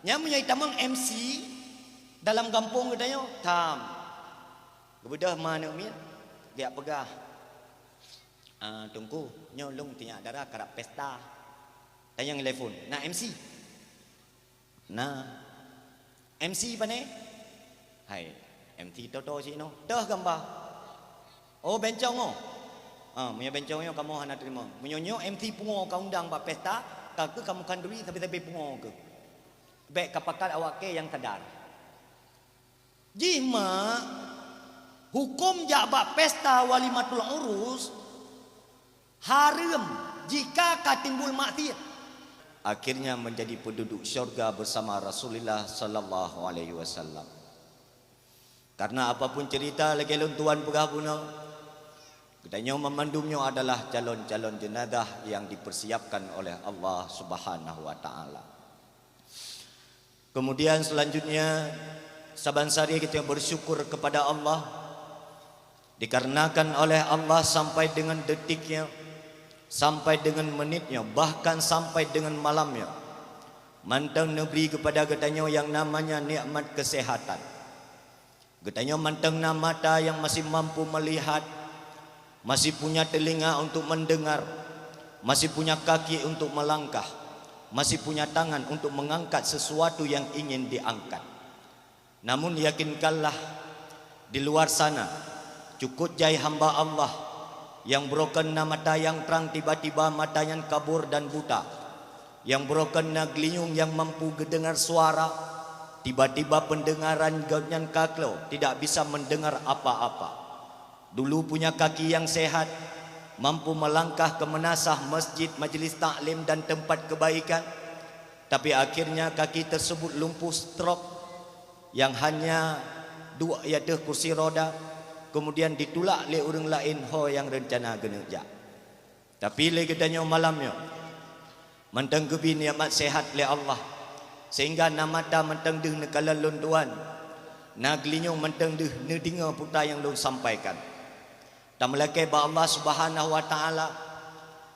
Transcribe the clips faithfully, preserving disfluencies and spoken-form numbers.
Nyan meunyoe tamong M C dalam gampông geutanyoe, tham. Geubeudôh ma aneuk miet, geujak peugah, "Ah, Teungku, nyoe lôn teungoh dara karab pesta." Tanyong telepon, "Na M C?" "Na." "M C pane?" "Hai, M C Toto sinoe." "Toh gamba." "Oh, bencong oh." "Ah, meunyoe bencong nyoe kamoe hana teurimong. Meunyoe nyoe M C pungo ka undang bak pesta, ka keuh kamoe khanduri sabe-sabe pungo keuh. Bèk ka pakat awak kèe nyang sadar." Jih mak, huköm jak bak pesta walimatul urus hareuem jika ka timbul maksiat. Akhirnya menjadi penduduk syurga bersama Rasulullah sallallahu alaihi wasallam. Karena apapun cerita lagèe lôn tuan peugah bunoe, geutanyoe meumandum nyoe adalah calon-calon jenazah yang dipersiapkan oleh Allah Subhanahu wa Ta'ala. Kemudian selanjutnya, saban sari kita bersyukur kepada Allah, dikarenakan oleh Allah sampai dengan detiknya, sampai dengan menitnya, bahkan sampai dengan malamnya, mantong neubri kepada geutanyoe yang namanya nikmat kesehatan. Geutanyoe mantong na mata yang masih mampu melihat, masih punya telinga untuk mendengar, masih punya kaki untuk melangkah, masih punya tangan untuk mengangkat sesuatu yang ingin diangkat. Namun yakinkanlah, di luar sana, cukup jai hamba Allah yang broken na mata yang trang tiba-tiba mata nyan kabur dan buta. Yang broken na geulinyueng yang mampu geudeungar suara, tiba-tiba peundeungaran gobnyan ka klo, tidak bisa mendengar apa-apa. Dulu punya kaki yang sehat, mampu melangkah ke meunasah, masjid, majlis taklim dan tempat kebaikan, tapi akhirnya kaki tersebut lumpuh stroke yang hanya duek di ateueh kursi roda, kemudian ditulak lé ureuëng laén ho nyang reuncana geuneuk jak. Tapi lé geutanyoe malam nyoe, mantong geubri nikmat sehat lé Allah, sehingga na mata mantong deuh neukalon lôn tuan, na geulinyueng mantong deuh neudeungoe peue nyang lôn sampaikan. Tameulakée bak Allah Subhanahu wa Ta'ala,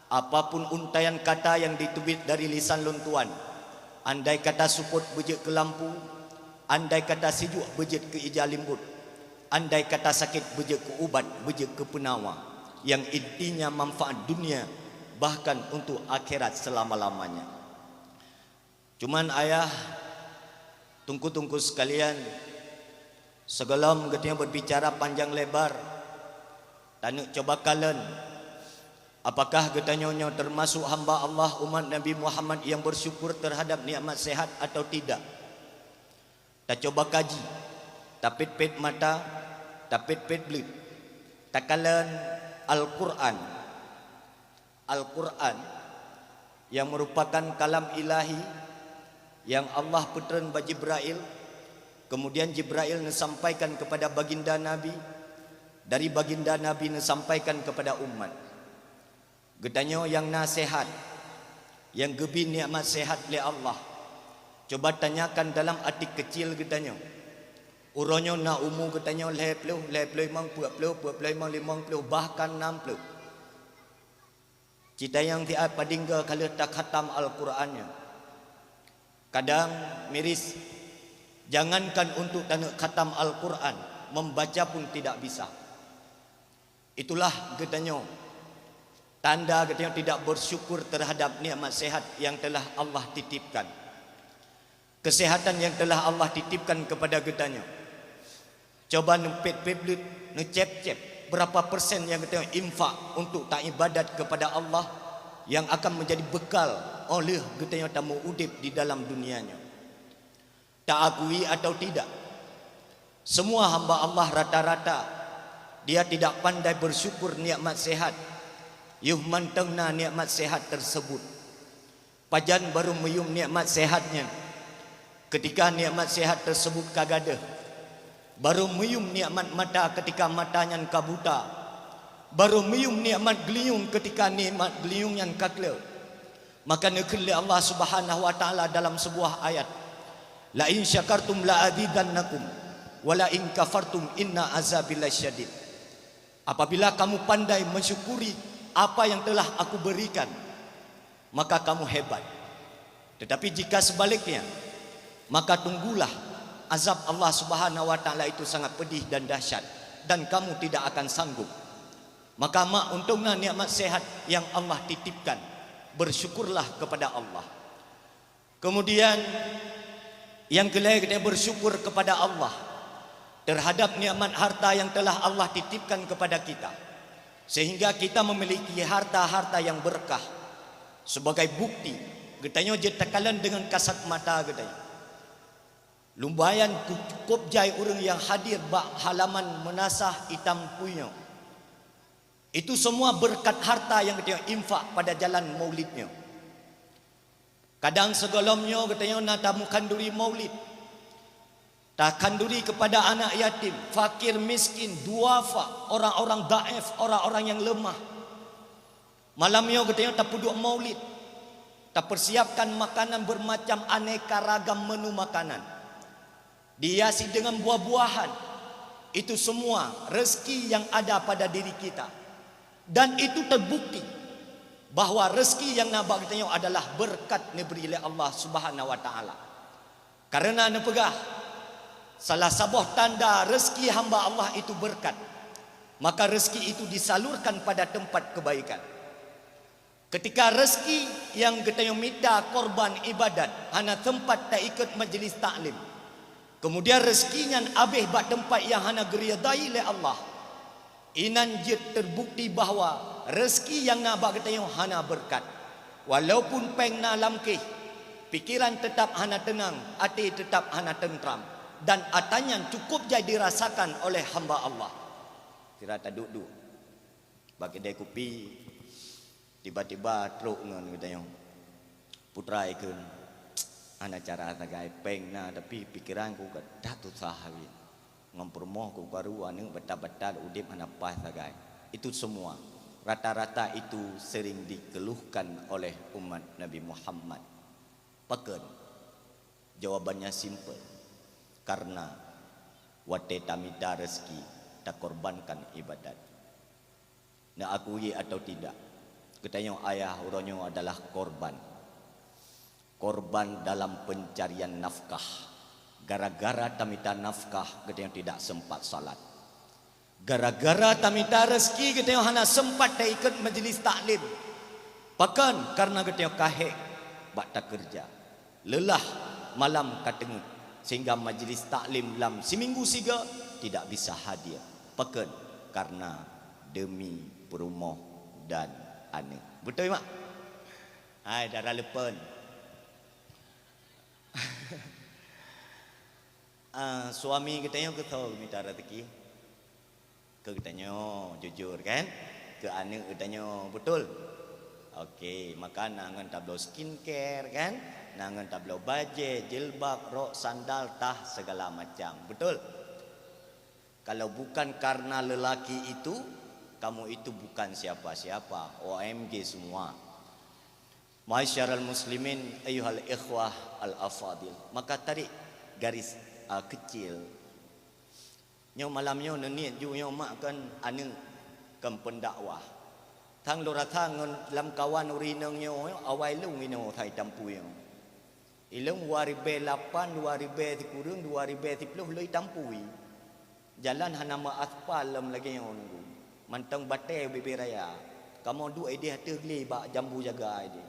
apapun untaian kata nyang jiteubiet dari lisan lôn tuan, andai kata seupôt beujeuet keu lampu, andai kata sijuek beujeuet keu ija limbot, andai kata sakét beujeuet keu ubat, beujeuet keu peunawa, nyang intinya manfaat dunia bahkan untuk akhirat selama-lamanya. Cuman ayah, teungku-teungku sekalian, sigohlom geutanyoe berbicara panjang lebar, taneuk cuba kalon, apakah geutanyoe nyoe teumasok hamba Allah umat Nabi Muhammad nyang bersyukur terhadap nikmat sehat atau tidak? Tacuba kaji, tapét-pét mata, tapét-pét bleuet, takalon Al-Quran. Al-Quran yang merupakan kalam ilahi yang Allah peutreun bak Jibrail, kemudian Jibrail neusampaikan kepada baginda Nabi, dari baginda Nabi neusampaikan kepada umat. Geutanyoe nyang na sehat, nyang geubri nikmat sehat lé Allah, cuba tanyakan dalam até keucil geutanyoe. Uroe nyoe na umu geutanyoe lhée ploh, lhée ploh limong, peuet ploh, peuet ploh limong, limong ploh, bahkan nam ploh. Cit tanyong siat padinggoe ka lheueh takhatam Al-Quran nyoe. Kadang miris, jangankan untuk taneuk khatam Al-Quran, membaca pun tidak bisa. Itulah geutanyoe, tanda geutanyoe tidak bersyukur terhadap nikmat sehat yang telah Allah titipkan. Kesehatan yang telah Allah titipkan kepada geutanyoe. Cuba neupét-pét bleuet, neucép-cép, berapa persen nyang geutanyoe infak untuk taibadat kepada Allah yang akan menjadi bekal óh lheueh geutanyoe tameuudép di dalam dunia nyoe. Taakui atau tidak, semua hamba Allah rata-rata dia tidak pandai bersyukur nikmat sehat. Yoh mantong na nikmat sehat tersebut. Pajan barô meuyuem nikmat sehat nyan? Keutika nikmat sehat tersebut ka gadôh. Barô meuyuem nikmat mata keutika mata nyan ka buta. Barô meuyuem nikmat geulinyueng keutika nikmat geulinyueng nyan ka kleuh. Maka neukheun lé Allah Subhanahu wa Ta'ala dalam sebuah ayat, "La in syakartum la azidannakum, wa la in kafartum inna azabi lasyadid." Apabila kamu pandai mensyukuri apa yang telah Aku berikan, maka kamu hebat. Tetapi jika sebaliknya, Maka tunggulah, azab Allah Subhanahu wa Ta'ala itu sangat pedih dan dahsyat, dan kamu tidak akan sanggup. Maka mak, untunglah nikmat sehat yang Allah titipkan. Bersyukurlah kepada Allah. Kemudian, yang kelai, kita bersyukur kepada Allah terhadap nikmat harta yang telah Allah titipkan kepada kita, sehingga kita memiliki harta-harta yang berkah. Sebagai bukti, geutanyoe jeuet takalon deungon kasat mata geutanyoe. Lumayan ku-, cukup jai ureuëng nyang hadir bak halaman meunasah itam puyoe. Itu semua berkat harta nyang geutanyoe infak pada jalan maulid nyoe. Kadang sigohlom nyoe geutanyoe na tamukhanduri maulid. Takhanduri kepada anak yatim, fakir miskin, duafa, orang-orang dhaif, orang-orang nyang leumah. Malam nyoe geutanyoe tapeuduek maulid, tapersiapkan makanan bermacam aneka ragam menu makanan, dihiasi dengan buah-buahan. Itu semua rezeki yang ada pada diri kita. Dan itu terbukti bahwa rezeki nyang na bak geutanyoe adalah berkat neubri lé Allah Subhanahu wa Ta'ala. Karena neupeugah, salah saboh tanda rezeki hamba Allah itu berkat, maka rezeki itu disalurkan pada tempat kebaikan. Ketika rezeki nyang geutanyoe mita korban ibadat hana sempat taikot majlis taklim, kemudian rezeki nyan abéh bak teumpat nyang hana geuridai lé Allah, inan jeuet terbukti bahwa rezeki nyang na bak geutanyoe hana beureukat. Walaupun péng na lam kéh, pikeran teutap hana teunang, até teutap hana teuntram, dan atra nyan cukup jai dirasakan oleh hamba Allah. Sira taduek-duek bak keudè kupi, tiba-tiba trok ngon geutanyoe, "Putra ikheun, hana cara sagai, péng na, tapi pikeran ku ka that susah lagèe. Ngon peurumoh ku karu, aneuk batat-batat, udép hana paih sagai." Itu semua, rata-rata itu sering dikeluhkan oleh umat Nabi Muhammad. Pakon? Jawabannya simple. Karena watèe tamita rezeki, takorbankan ibadat. Neuakui atau tidak, geutanyoe ayah uroe nyoe adalah korban. Korban dalam pencarian nafkah. Gara-gara tamita nafkah, geutanyoe tidak sempat salat. Gara-gara tamita rezeki, geutanyoe hana sempat taikot majlis taklim. Pakon? Karena geutanyoe ka hék bak takeureuja. Leulah malam ka teungeut, sehingga majlis taklim lam siminggu sigoe tidak bisa hadir. Pakon? Karena demi peurumoh dan aneuk. Beutôi, mak? Hai, dara leupeuen. Ah, suami geutanyoe keu soe geumita rezeki? Keu geutanyoe, jujur kan? Keu aneuk geutanyoe, beutôi? Oke, maka na ngon tabloe skincare kan? Na ngon tabloe bajèe, jilbab, rok, sandal, tah, segala macam. Beutôi? Kalau bukan karena lelaki itu, kamu itu bukan siapa-siapa. O M G semua. Ma'asyiral muslimin, ayyuhal ikhwah al-afadil. Maka tarik garis, ah, kecil. Nyoe malam nyoe neuniet ju nyoe mak kon aneuk, kon pendakwah. Tang lôn rasa ngon lamkawan ureueng inong nyoe, awai lôn inoe sai tampui nyoe. Ilôn dua ribèe lapan, dua ribèe sikureueng, dua ribèe siplôh lôn tampui. Jalan hana meuaspal lom lagèe nyoe nunggu. Mantong batèe ubé-bé raya. Kamoe duek idéh ateueh glé bak jambu jaga idéh.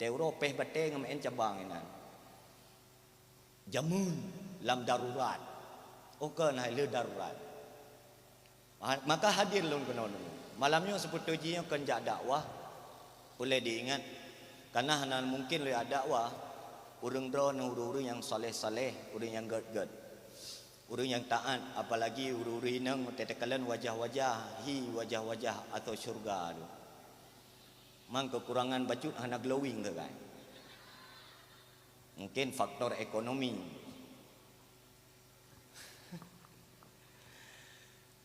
Teuroe péh batèe ngon meu'en cabang inan. Jameun lam darurat. Oh, kon hai lheueh darurat. Ha, maka hadir lôn keunoe nyoe. Malam nyoe seubeutôi jih nyoe kon jak dakwah, peureulèe diingat. Karena hana mungken lôn jak dakwah, ureueng droeneuh ureueng-ureueng nyang saleh-saleh, ureueng nyang gèt-gèt, ureueng nyang taat, apalagi ureueng-ureueng inong teukalon wajah-wajah, hi wajah-wajah atau syurga tu. Mang kekurangan bacut hana glowing sagai. Mungkin faktor ekonomi.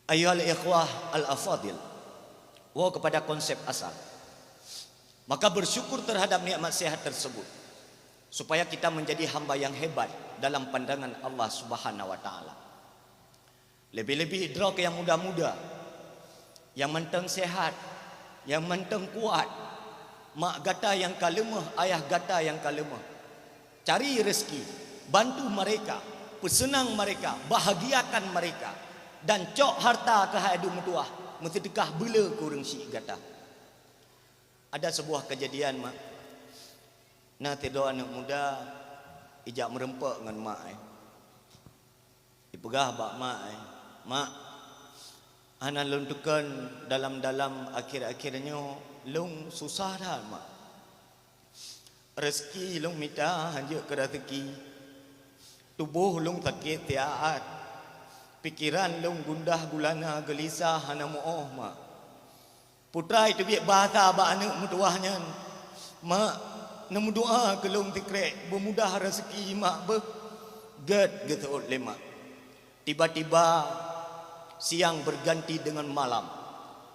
Ayyuhal ikhwah al-afadil, woe kepada konsep asal. Maka bersyukur terhadap nikmat sehat tersebut, supaya kita menjadi hamba yang hebat dalam pandangan Allah Subhanahu wa Ta'ala. Lebih-lebih droe nyang muda-muda, nyang mantong sehat, nyang mantong kuat, mak gata nyang ka leumoh, ayah gata nyang ka leumoh. Cari rezeki, Bantu mereka, peuseunang mereka, bahagiakan mereka, dan cok harta keuhai dum meutuah, meuseudeukah beuleu keu ureuëng syiek gata. Ada sebuah kejadian, mak. Na sidroe aneuëk muda ijak meureumpok ngon mak, eh. Ipeugah bak mak, eh, "Mak, hana lôn tukon dalam-dalam akhir-akhir nyoe, lôn susah that, mak. Rezeki lôn mita hanjeuet keu rezeki. Tuboh lôn sakét siat. Pikeran lôn gundah gulana geulisah hana meuoh, mak." Putra iteubiet bahasa bak aneuëk meutuwah nyan, "Mak, neumeudoa keu lôn sikrek beumudah rezeki mak beuh." Gét geuseuôt lé mak. Tiba-tiba, siang berganti dengan malam.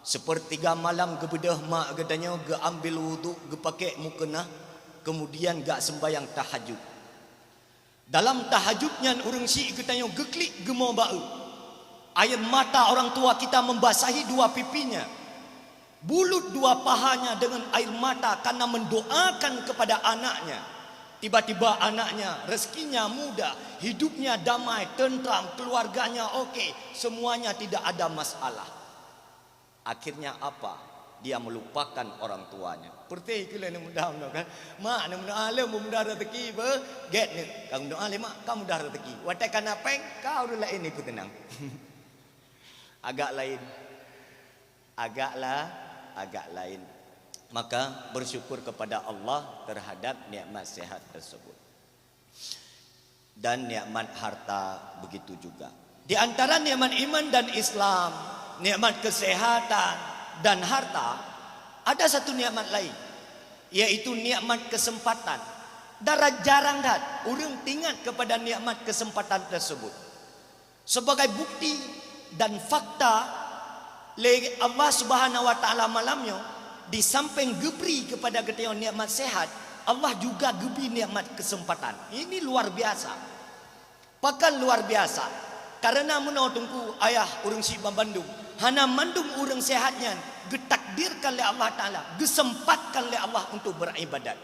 Sepertiga malam geubeudôh mak geutanyoe geuambil wudhu, geupakek mukena, kemudian gak sembahyang tahajud. Dalam tahajud nyan ureuëng syiek geutanyoe geuklik geumo bak eu. Air mata orang tua kita membasahi dua pipinya. Bulut dua pahanya dengan air mata karena mendoakan kepada anaknya. Tiba-tiba anaknya rezekinya mudah, hidupnya damai, tentram, keluarganya oke, semuanya tidak ada masalah. Akhirnya apa? Dia melupakan orang tuanya. Peureté keu lé aneuk muda nyoe kan. Mak, aneuk muda, ah, lé muda rezeki beuh, gét nyoe. Ka muda lé mak, ka muda rezeki. Watée ka na péng, ka ureuëng laén ipeuteunang. Agak lain. Agak la, agak lain. Maka bersyukur kepada Allah terhadap nikmat sehat tersebut. Dan nikmat harta begitu juga. Di antara nikmat iman dan Islam, nikmat kesehatan dan harta, ada satu nikmat lain, yaitu nikmat kesempatan. Dara jarang that ureuëng teuingat kepada nikmat kesempatan tersebut. Sebagai bukti dan fakta, lé Allah Subhanahu wa Taala malam nyoe, di samping geubri kepada geutanyoe nikmat sehat, Allah juga geubri nikmat kesempatan. Ini luar biasa. Pakon luar biasa? Karena meunoe Teungku, ayah ureuëng syiek bandum, hana mandum ureuëng sehat nyan geutakdirkan lé Allah Taala, geuseumpatkan lé Allah untuk beribadat.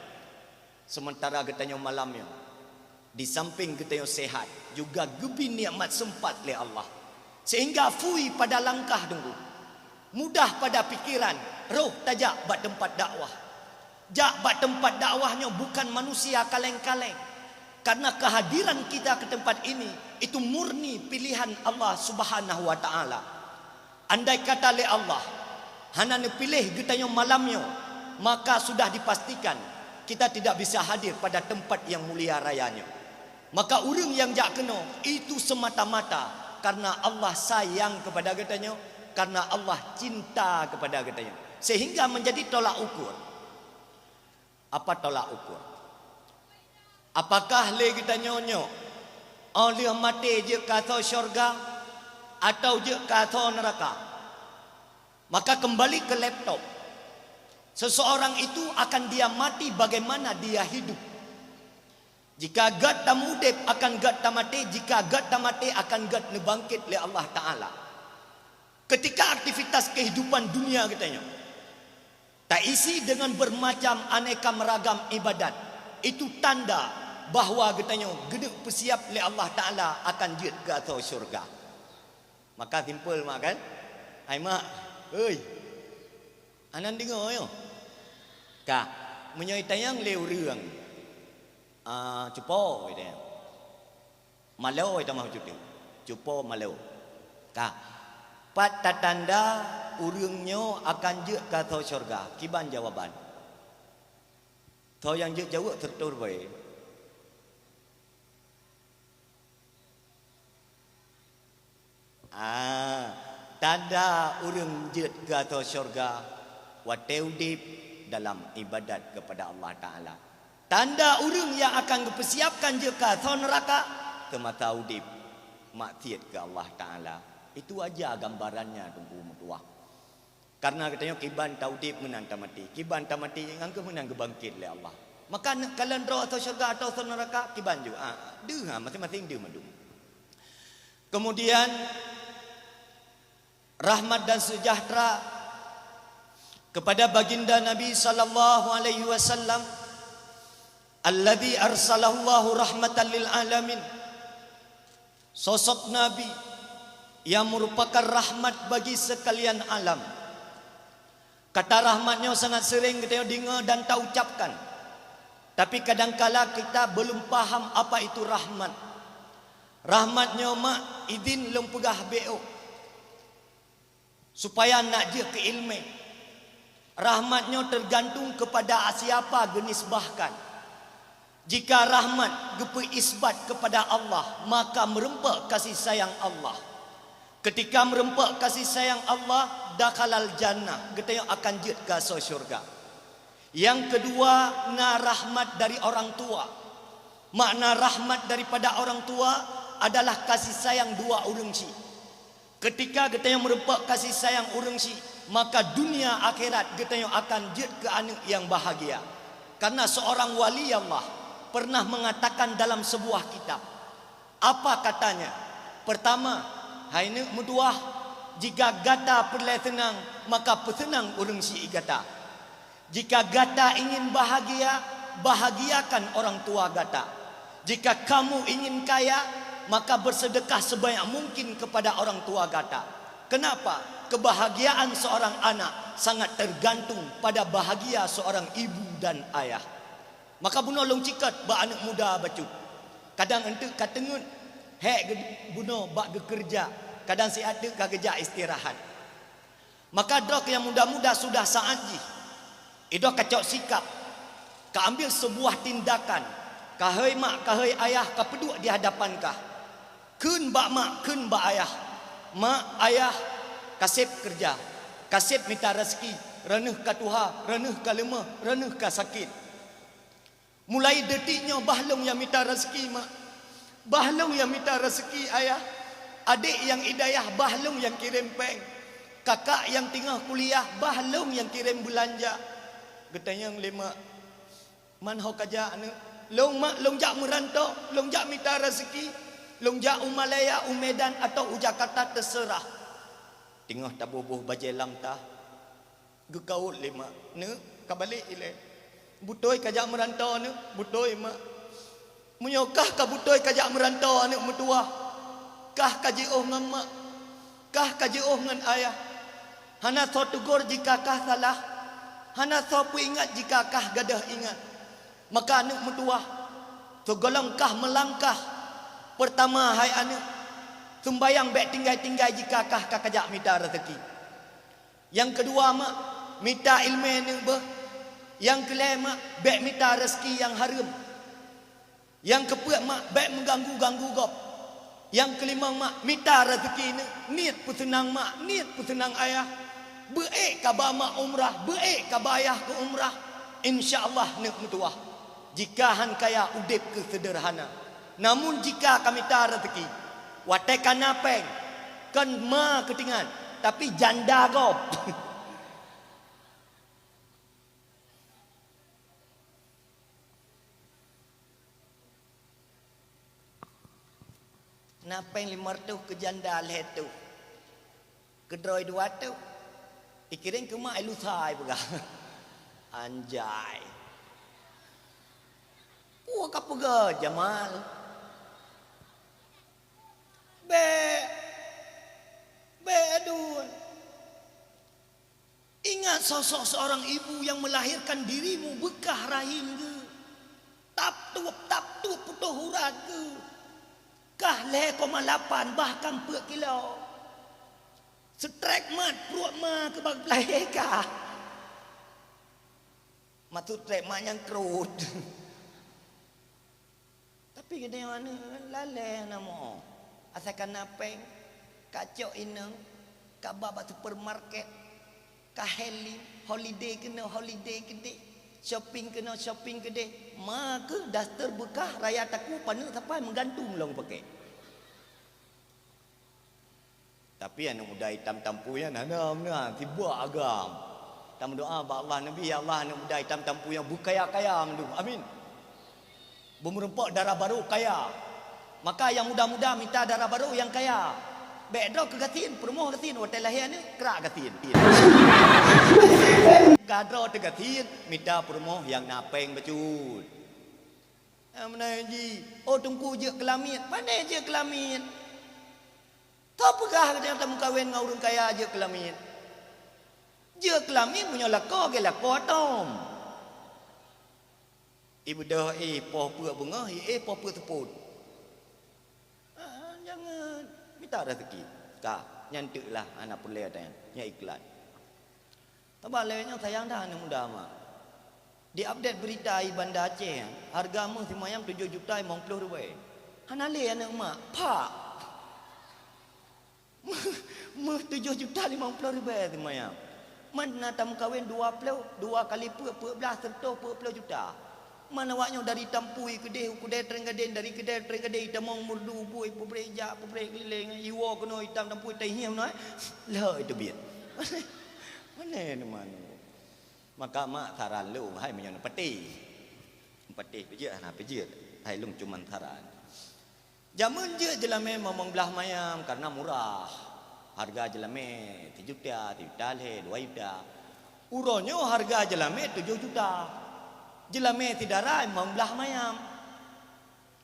Sementara geutanyoe malam nyoe, di samping geutanyoe sehat, juga geubri nikmat seumpat lé Allah. Sehingga fui pada langkah Teungku, mudah pada pikeran, roh tajak bak teumpat dakwah. Jak bak teumpat dakwah nyoe bukan manusia kaleng-kaleng. Karena kehadiran kita ke tempat ini, itu murni pilihan Allah Subhanahu wa Taala. Andai kata lé Allah hana neupiléh geutanyoe malam nyoe, maka sudah dipastikan kita tidak bisa hadir pada tempat yang mulia raya nyoe. Maka ureuëng nyang jak keunoe itu semata-mata karena Allah sayang kepada geutanyoe, karena Allah cinta kepada geutanyoe, sehingga menjadi tolak ukur. Apa tolak ukur? Apakah lé geutanyoe nyoe óh lheueh maté jeuet keu asoe syurga atawa jeuet keu asoe neuraka? Maka kembali ke laptop. Seseorang itu akan dia mati bagaimana dia hidup. Jika gét taudeb, akan gét tamaté, jika gét tamaté, akan gét neubangkét lé Allah Taala. Ketika aktivitas kehidupan dunia geutanyoe taisi dengan bermacam aneka meragam ibadat, itu tanda bahwa geutanyoe geuneuk peusiab lé Allah Taala akan jeuet keu asoe syurga. Maka simpel mak kan? Hai mak, hei, anan deungoe nyoe. Ka, meunyoe itanyong lé ureuëng, ah, cupo itanyong. Malo itamah cuti. Cupo malo. Ka. Pat tatanda ureuëng nyoe akan jeuet keu asoe syurga? Kiban jawaban? Soe nyang jeuet jaweueb seratus persen? Ah, tanda ureuëng jeuet keu asoe syurga watée udeb dalam ibadat kepada Allah Taala. Tanda ureuëng nyang akan geupeusiabkan jeuet keu asoe neuraka, teumasa udeb maksiet keu Allah Taala. Itu aja gambarannya Teungku meutuah. Karena geutanyoe kiban taudeb meunan tamaté. Kiban tamaté nyan keuh meunan geubangkét lé Allah. Maka ne-, kalon droe asoe syurga atawa asoe neuraka, kiban ju. Ah, deuh ha, masing-masing deuh mandum. Kemudian, rahmat dan sejahtera kepada baginda Nabi sallallahu alaihi wasallam, Alladzi arsalallahu rahmatan lil alamin. Sosok Nabi yang merupakan rahmat bagi sekalian alam. Kata rahmat nyoe sangat sering geutanyoe deungoe dan taucapkan. Tapi kadangkala kita belum paham apa itu rahmat. Rahmat nyoe mak idin lôn peugah beu, supaya nak jeuet keu ileumèe. Rahmat nyoe tergantung kepada siapa geunisbahkan. Jika rahmat geupeu isbat kepada Allah, maka meureumpok kasih sayang Allah. Ketika meureumpok kasih sayang Allah, dakhalal jannah, geutanyoe akan jeuet keu asoe syurga. Yang kedua, na rahmat dari orang tua. Makna rahmat daripada orang tua adalah kasih sayang dua ureuëng syik. Ketika geutanyoe meureumpok kasih sayang ureuëng syik, maka dunia akhirat geutanyoe akan jeuet keu aneuëk nyang bahagia. Karena seorang wali Allah pernah mengatakan dalam sebuah kitab, apa katanya? Pertama, hai neuk meutuwah, jika gata peureulée seunang, maka peuseunang ureuëng syik gata. Jika gata ingin bahagia, bahagiakan orang tua gata. Jika kamu ingin kaya, maka bersedekah sebanyak mungkin kepada orang tua gata. Kenapa? Kebahagiaan seorang anak sangat tergantung pada bahagia seorang ibu dan ayah. Maka bunoe lôn cikot bak aneuëk muda bacut. Kadang eunteuk ka teungeut, hék geu-, bunoe bak geukeureuja, kadang siat teuk ka geujak istirahat. Maka droe nyang muda-muda sudah saát jih, idroe ka cok sikap, ka ambil sebuah tindakan, ka hôi mak, ka hôi ayah, ka peuduek di hadapan kah. Kheun bak mak, kheun bak ayah, "Mak, ayah, kaseb keureuja, kaseb mita raseuki, reuneuh ka tuha, reuneuh ka leumoh, reuneuh ka sakét." Mulai detik nyoe bah lôn nyang mita raseuki, mak. Bah lôn nyang mita raseuki, ayah. Adék nyang i dayah bah lôn nyang kirém péng. Kakak nyang teungoh kuliah bah lôn nyang kirém beulanja. Geutanyong lé mak, "Man ho kajak, aneuëk?" "Lôn, mak, lôn jak meuranto, lôn jak mita raseuki. Lôn jak u Malaya, u Medan, atawa u Jakarta, teuseurah." Teungoh taboh-boh bajée lam tah. Geukawot lé mak, "Neuk, ka balek ilée." "Beutôi kajak meuranto, neuk?" "Beutôi, mak." "Meunyoe kah ka beutôi kajak meuranto, aneuëk meutuwah, kah ka jiôh ngon mak, kah ka jiôh ngon ayah. Hana soe teugor jika kah salah, hana soe peuingat jika kah gadôh ingat. Maka, aneuëk meutuwah, sigohlom kah meulangkah, peurtama, hai aneuëk, seumbayang bék tinggai-tinggai jika kah ka kajak mita raseuki. Nyang keudua, mak, mita iéleumé neuk beuh. Nyang keulhée, mak, bék mita raseuki nyang hareuem. Nyang keupeuet, mak, bék meuganggu-ganggu gob. Nyang keulimong, mak, mita raseuki neuk, niet peuseunang mak, niet peuseunang ayah. Beuék kaba mak umrah, beuék kaba ayah keu umrah. Insya Allah neuk meutuwah. Jika han kaya, udeb kheueh seudeurhana. Namun jika ka mita raseuki, watée ka na péng, kon ma keutingan, tapi janda gob." Na péng limong reutôh keu janda lhée tôh. Keudroe dua tôh. Ikirém keu mak, ilusa ipeugah. Anjay. Peue ka peugah Jamal? Bék. Bék aduen. Ingat sosok seorang ibu yang melahirkan dirimu, beukah rahim geuh. Tap tup, tap tup putôh urat geuh. Kah lhée koma lapan, bahkan peuet kilo. Seutrek mat pruet ma keu bak peulahé kah. Maksud trek mat nyang krot. Tapi geutanyoe aneuëk lalée na mo. Asai ka na péng, ka cok inong, ka ba bak supermarket, ka healing, holiday keunoe, holiday keudeh, shopping keunoe, shopping keudeh. Ma kheueh daster beukah raya takue paneuk sapai meugantung lom pakè. Tapi aneuëk muda itam tampu nyan hana meunan, sibak agam. Tameudoá bak Allah, Nabi, "Ya Allah, aneuëk muda itam tampu nyan beukaya-kaya mandum. Amin." Beumeureumpok dara barô kaya. Maka nyang muda-muda mita dara barô nyang kaya. Bék droe keu gasien, peurumoh gasien, watée lahé aneuëk, krak gasien. Ka droe teugasien, mita peurumoh nyang na péng bacut. Meunan ji, oh Teungku jeuet keu lamiet, pane jeuet keu lamiet. Teupeugah gata nyang tameukawen ngon ureuëng kaya jeuet keu lamiet. Jeuet keu lamiet meunyoe lakoe geu lakoe atom. Ibeudôh éh poh peuet beungoh, éh poh peuet seupôt. Ah, jangan. Mita rezeki. Ka, nyan teuk lah hana peureulée ata nyan. Nyan iklan. Teubalek nyoe sayang dah aneuk muda mak. Di-update berita di Banda Aceh, harga meuh simayam tujoh juta limong ploh ribée. Hana lé aneuk mak. Pak! Meuh, meuh tujoh juta limong ploh ribée simayam. Man na tameukawen dua ploh, dua kali peuet, peuet blaih, seureutôh peuet ploh juta. Man awak nyoe dari Tampui keudeh u Keudè Trenggadeng, dari Keudè Trenggadeng itamong Meureudu, bui, peubrek jak, peubrek keulileng, iwoe keunoe itam Tampui, tai hieng keunoe, lheueh iteubiet. Pane teuma nyoe? Maka mak saran lôn, hai meunyoe neupatéh. Neupatéh peujeuet, hana peujeuet. Hai lôn cuman saran. Jameun jeuet jeulamé mamang blaih mayam karena murah. Harga jeulamé sijuta, sijuta lhée, dua juta. Uroe nyoe harga jeulamé tujoh juta. Jeulamé sidara mamang blaih mayam.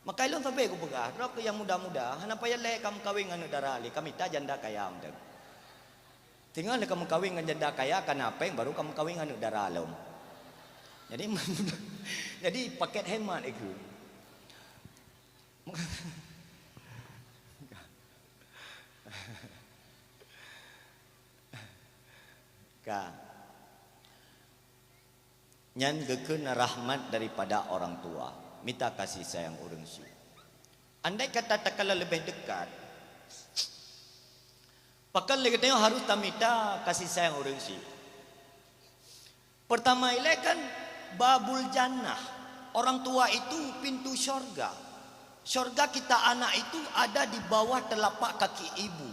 Maka ilôn sabe kupeugah, droe keu nyang muda-muda, hana payah lé kameukawen ngon aneuk dara lé, kamita janda kaya mantong. Singoh lé kameukawen ngon janda kaya, kana péng, baru kameukawen ngon aneuk dara lom. Jadi, jadi paket hemat ikeu. Ka. Nyan geukheun rahmat daripada orang tua, mita kasih sayang ureuëng syik. Andai kata takalon leubeh dekat, pakon lé geutanyoe harôh tamita kasih sayang ureuëng syik. Pertama ilée kan babul jannah, orang tua itu pintu syurga. Syurga kita anak itu ada di bawah telapak kaki ibu.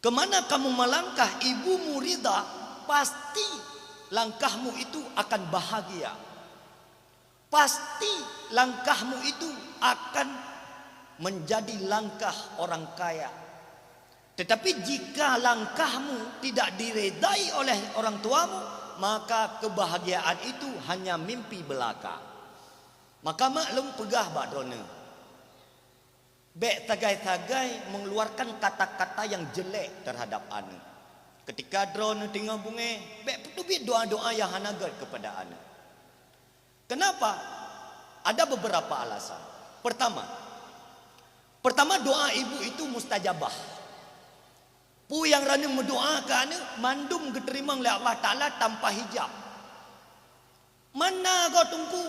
Kemana kamu melangkah, ibumu ridha, pasti langkahmu itu akan bahagia. Pasti langkahmu itu akan menjadi langkah orang kaya. Tetapi jika langkahmu tidak diredai oleh orang tuamu, maka kebahagiaan itu hanya mimpi belaka. Maka mak lôn peugah bak droeneuh, bék sagai-sagai mengeluarkan kata-kata yang jelek terhadap aneuk. Ketika droeneuh teungoh beungéh, bék peuteubiet doa-doa yang hana gét kepada aneuk. Kenapa? Ada beberapa alasan. Pertama, pertama doa ibu itu mustajabah. Peue nyang raneuk meudoa keu aneuk, mandum geuteurimong lé Allah Taala tanpa hijab. Mana goe teungku,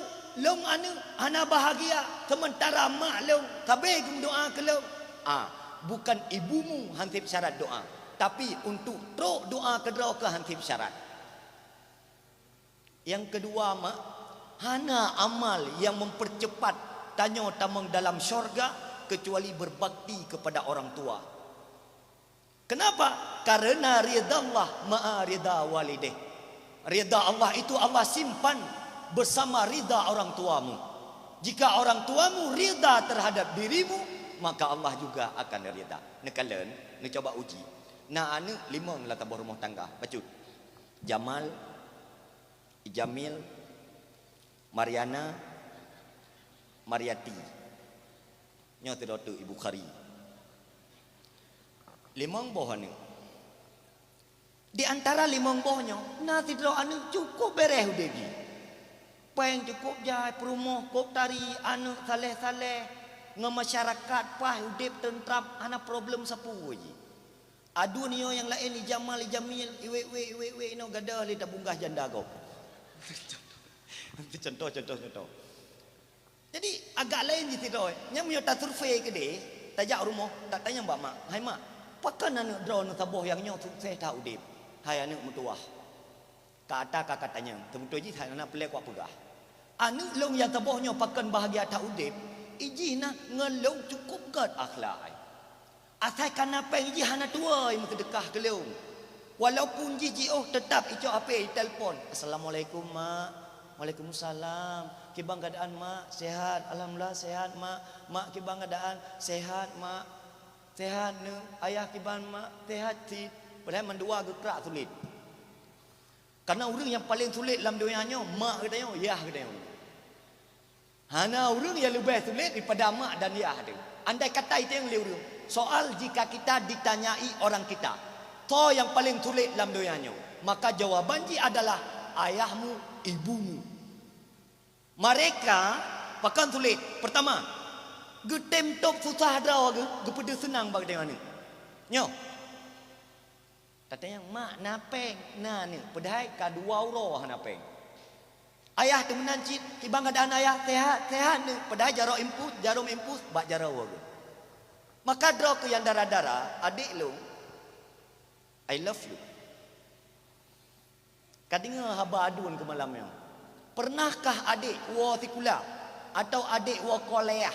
lôn aneuk hana bahagia, sementara mak lôn sabe geumeudoa keu lôn. Ah, bukan ibumu hanseb syarat doa, tapi untuk trok doa keudroe keu hanseb syarat. Nyang keudua, mak, hana amal nyang mempercepat tanyoe tamong dalam syurga kecuali berbakti kepada orang tua. Kenapa? Karena ridha Allah ma'a ridha walideh. Ridha Allah itu Allah simpan bersama ridha orang tuamu. Jika orang tuamu ridha terhadap dirimu, maka Allah juga akan ridha. Neukalon, neucoba uji. Na aneuk limong lam saboh rumoh tangga, bacut. Jamal, Jamil, Mariana, Mariati. Nyoe sidroe teuk Ibu Khari. Limong boh aneuk. Di antara limong boh nyoe, na sidroe aneuk cukup bereh udeb jih. Péng cukup jai, peurumoh kop tari, aneuk saleh-saleh, ngon masyarakat paih udeb teuntram, hana problem sapeue jih. Aduen nyoe nyang laén, i Jamal, i Jamil, i Wek-wek, i Wek-wek, inoe gadoh lé tabunggah janda gob. Contoh, contoh, contoh. Jadi, agak laén jih sidroe. Nyan meunyoe tasurvei keudeh, tajak rumoh, tatanyong bak mak, "Hai mak, pakon aneuk droeneuh saboh nyang nyoe sukses that udeb, hai aneuk meutuwah?" Ka ata ka katanyong, teubeutôi jih hana peureulée kupeugah. Aneuk lôn nyang saboh nyoe pakon bahagia that udeb, ijih na ngon lôn cukup gét akhlak. Asai kana péng jih hana tuwoe meuseudeukah keu lôn. Walaupun jih jiôh, teutap icok H P, itelpon, "Assalamualaikum, Mak." "Waalaikumsalam. Kiban keuadaan, Mak?" "Sehat. Alhamdulillah, sehat, Mak." "Mak, kiban keuadaan?" "Sehat, Mak." "Sehat, Neuk." "Ayah kiban, Mak?" "Sehat cit." Padahai mandua geukrak sulet. Karena ureuëng nyang paleng sulet lam donya nyoe, mak geutanyoe, yah geutanyoe. Hana ureuëng nyang leubeh sulet daripada mak dan yah teuh. Andai kata iteueng lé ureuëng, soal jika kita ditanyai orang kita, soe nyang paleng sulet lam donya nyoe, maka jawaban jih adalah ayahmu, ibumu. Mereka pakon sulet? Pertama, geutem top susah droe geu-, geupeudeuh seunang bak geutanyoe aneuëk. Nyoe. Tatanyong, "Mak, na péng?" "Na, Neuk." Padahai ka dua uroe hana péng. Ayah teuh meunan cit, kiban keuadaan ayah, "Sehat, sehat, Neuk." Padahai jaroe impus, jarum impus bak jaroe geuh. Maka droe keuh nyang dara-dara, adék lôn, I love you. Ka deungoe haba aduen keu malam nyoe. Peureunahkah adék woe sikula atau adék woe kuliah?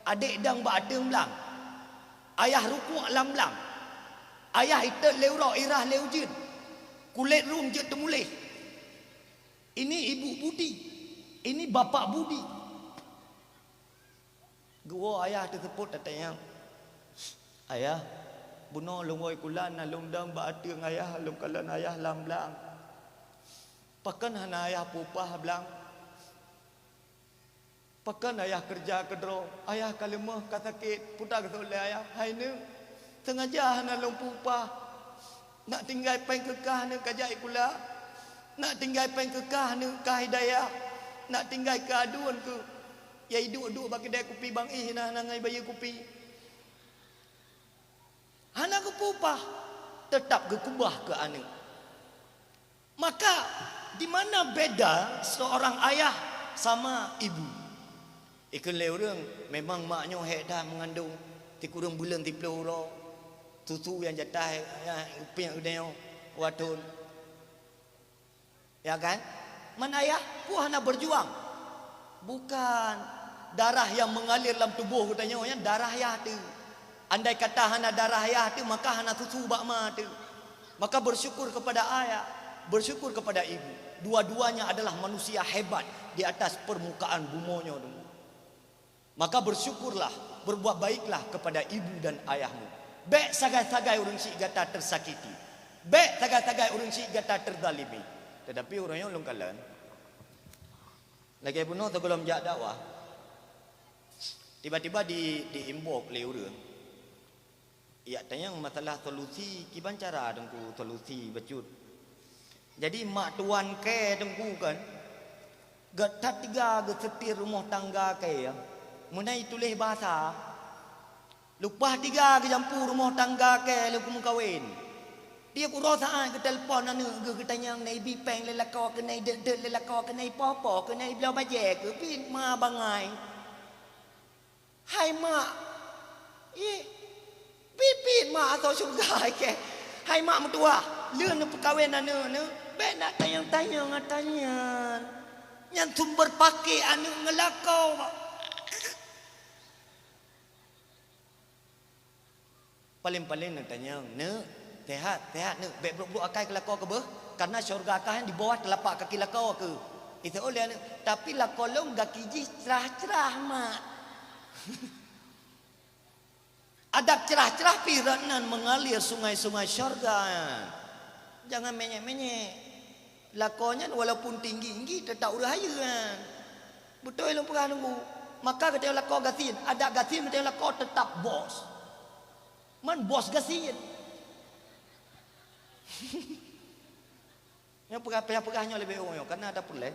Adék dong bak ateueng blang. Ayah rukuek lam blang. Ayah itot lé uroe, irah lé ujeuen. Kulét rueng jeuet teumuléh. Ini ibu budi. Ini bapak budi. Geuwoe ayah teuseupôt tatanyong, "Ayah, bunoe lôn woe sikula na lôn dong bak ateueng ayah, lôn kalon ayah lam blang. Pakon hana ayah peupah blang? Pakon ayah keureuja keudroe? Ayah ka leumoh, ka sakét." Peue geuseuôt lé ayah, "Hai neuk, seungaja hana lôn peupah. Nak tinggai péng keu kah neuk ka jak sikula. Nak tinggai péng keu kah neuk ka hidayah. Nak tinggai keu aduen keu, ya iduek-duek bak keudè kupi bang ih na hana ngai bayeue kupi." Hana geupeupah, teutap geukeubah keu aneuëk. Maka, di mana beda seorang ayah sama ibu? Ikheun lé ureuëng, memang mak nyoe hék that meungandong, sikureueng buleuen siplôh uroe, susu nyang jatah, nyang geupiek geutanyoe dua thon. Ya kan? Man ayah peue hana berjuang? Bukan. Darah yang mengalir lam tuboh geutanyoe nyan darah yah teuh. Andai kata hana darah yah teuh, maka hana susu bak ma teuh. Maka bersyukur kepada ayah, bersyukur kepada ibu. Dua-duanya adalah manusia hebat di atas permukaan bumoe nyoe. Maka bersyukurlah, berbuat baiklah kepada ibu dan ayahmu. Bék sagai-sagai ureuëng syiek gata tersakiti. Bék sagai-sagai ureuëng syiek gata terzalimi. Tetapi ureuëng nyoe lôn kalon, lagée bunoe sigohlom jak dakwah, tiba-tiba di, di-inbox lé ureuëng. Yak tanyong masalah solusi, kiban cara Teungku solusi bacut. Jadi mak tuan kèe Teungku kan, gata tiga geusetir rumoh tangga kèe, meunan tuléh basa. Leupah tiga geujampu rumoh tangga kèe lé keumeukawen. Tiep uroe saát geutelepon aneuëk geuh geutanyong na ibi péng lé lakoe keuh, na ideuet-deuet lé lakoe keuh, na ipoh-poh keuh, na ibloe bajée keuh, pih ma bangai. Hai mak, ih, pih-pih mak asoe syeuruga kèe. Hai mak meutuwah, lheueh neupeukawen aneuëk neuh, bék na tanyong-tanyong ata nyan. Nyan sumber paké aneuëk ngon lakoe. Paleng-paleng neutanyong, "Neuk, sehat, sehat neuk, bék brok-brok akai keu lakoe keuh beuh, kareuna syeuruga kah nyan di bawah teulapak kaki lakoe keuh." Iseuôt lé aneuëk, "Tapi lakoe lôn gaki jih crah-crah, mak." Adak crah-crah pih rot nan mengalir sungai-sungai syeuruga. Jangan menyek-menyek. Lakoe nyan walaupun tinggi-tinggi, teutap ureuëng hayeue nyan. Beutôi lôn peugah Teungku. Maka geutanyoe lakoe gasien, adak gasien geutanyoe lakoe teutap bos. Man bos gasien. Nyoe peugah, payah peugah nyoe leubeh awai nyoe, kareuna ada peureulée.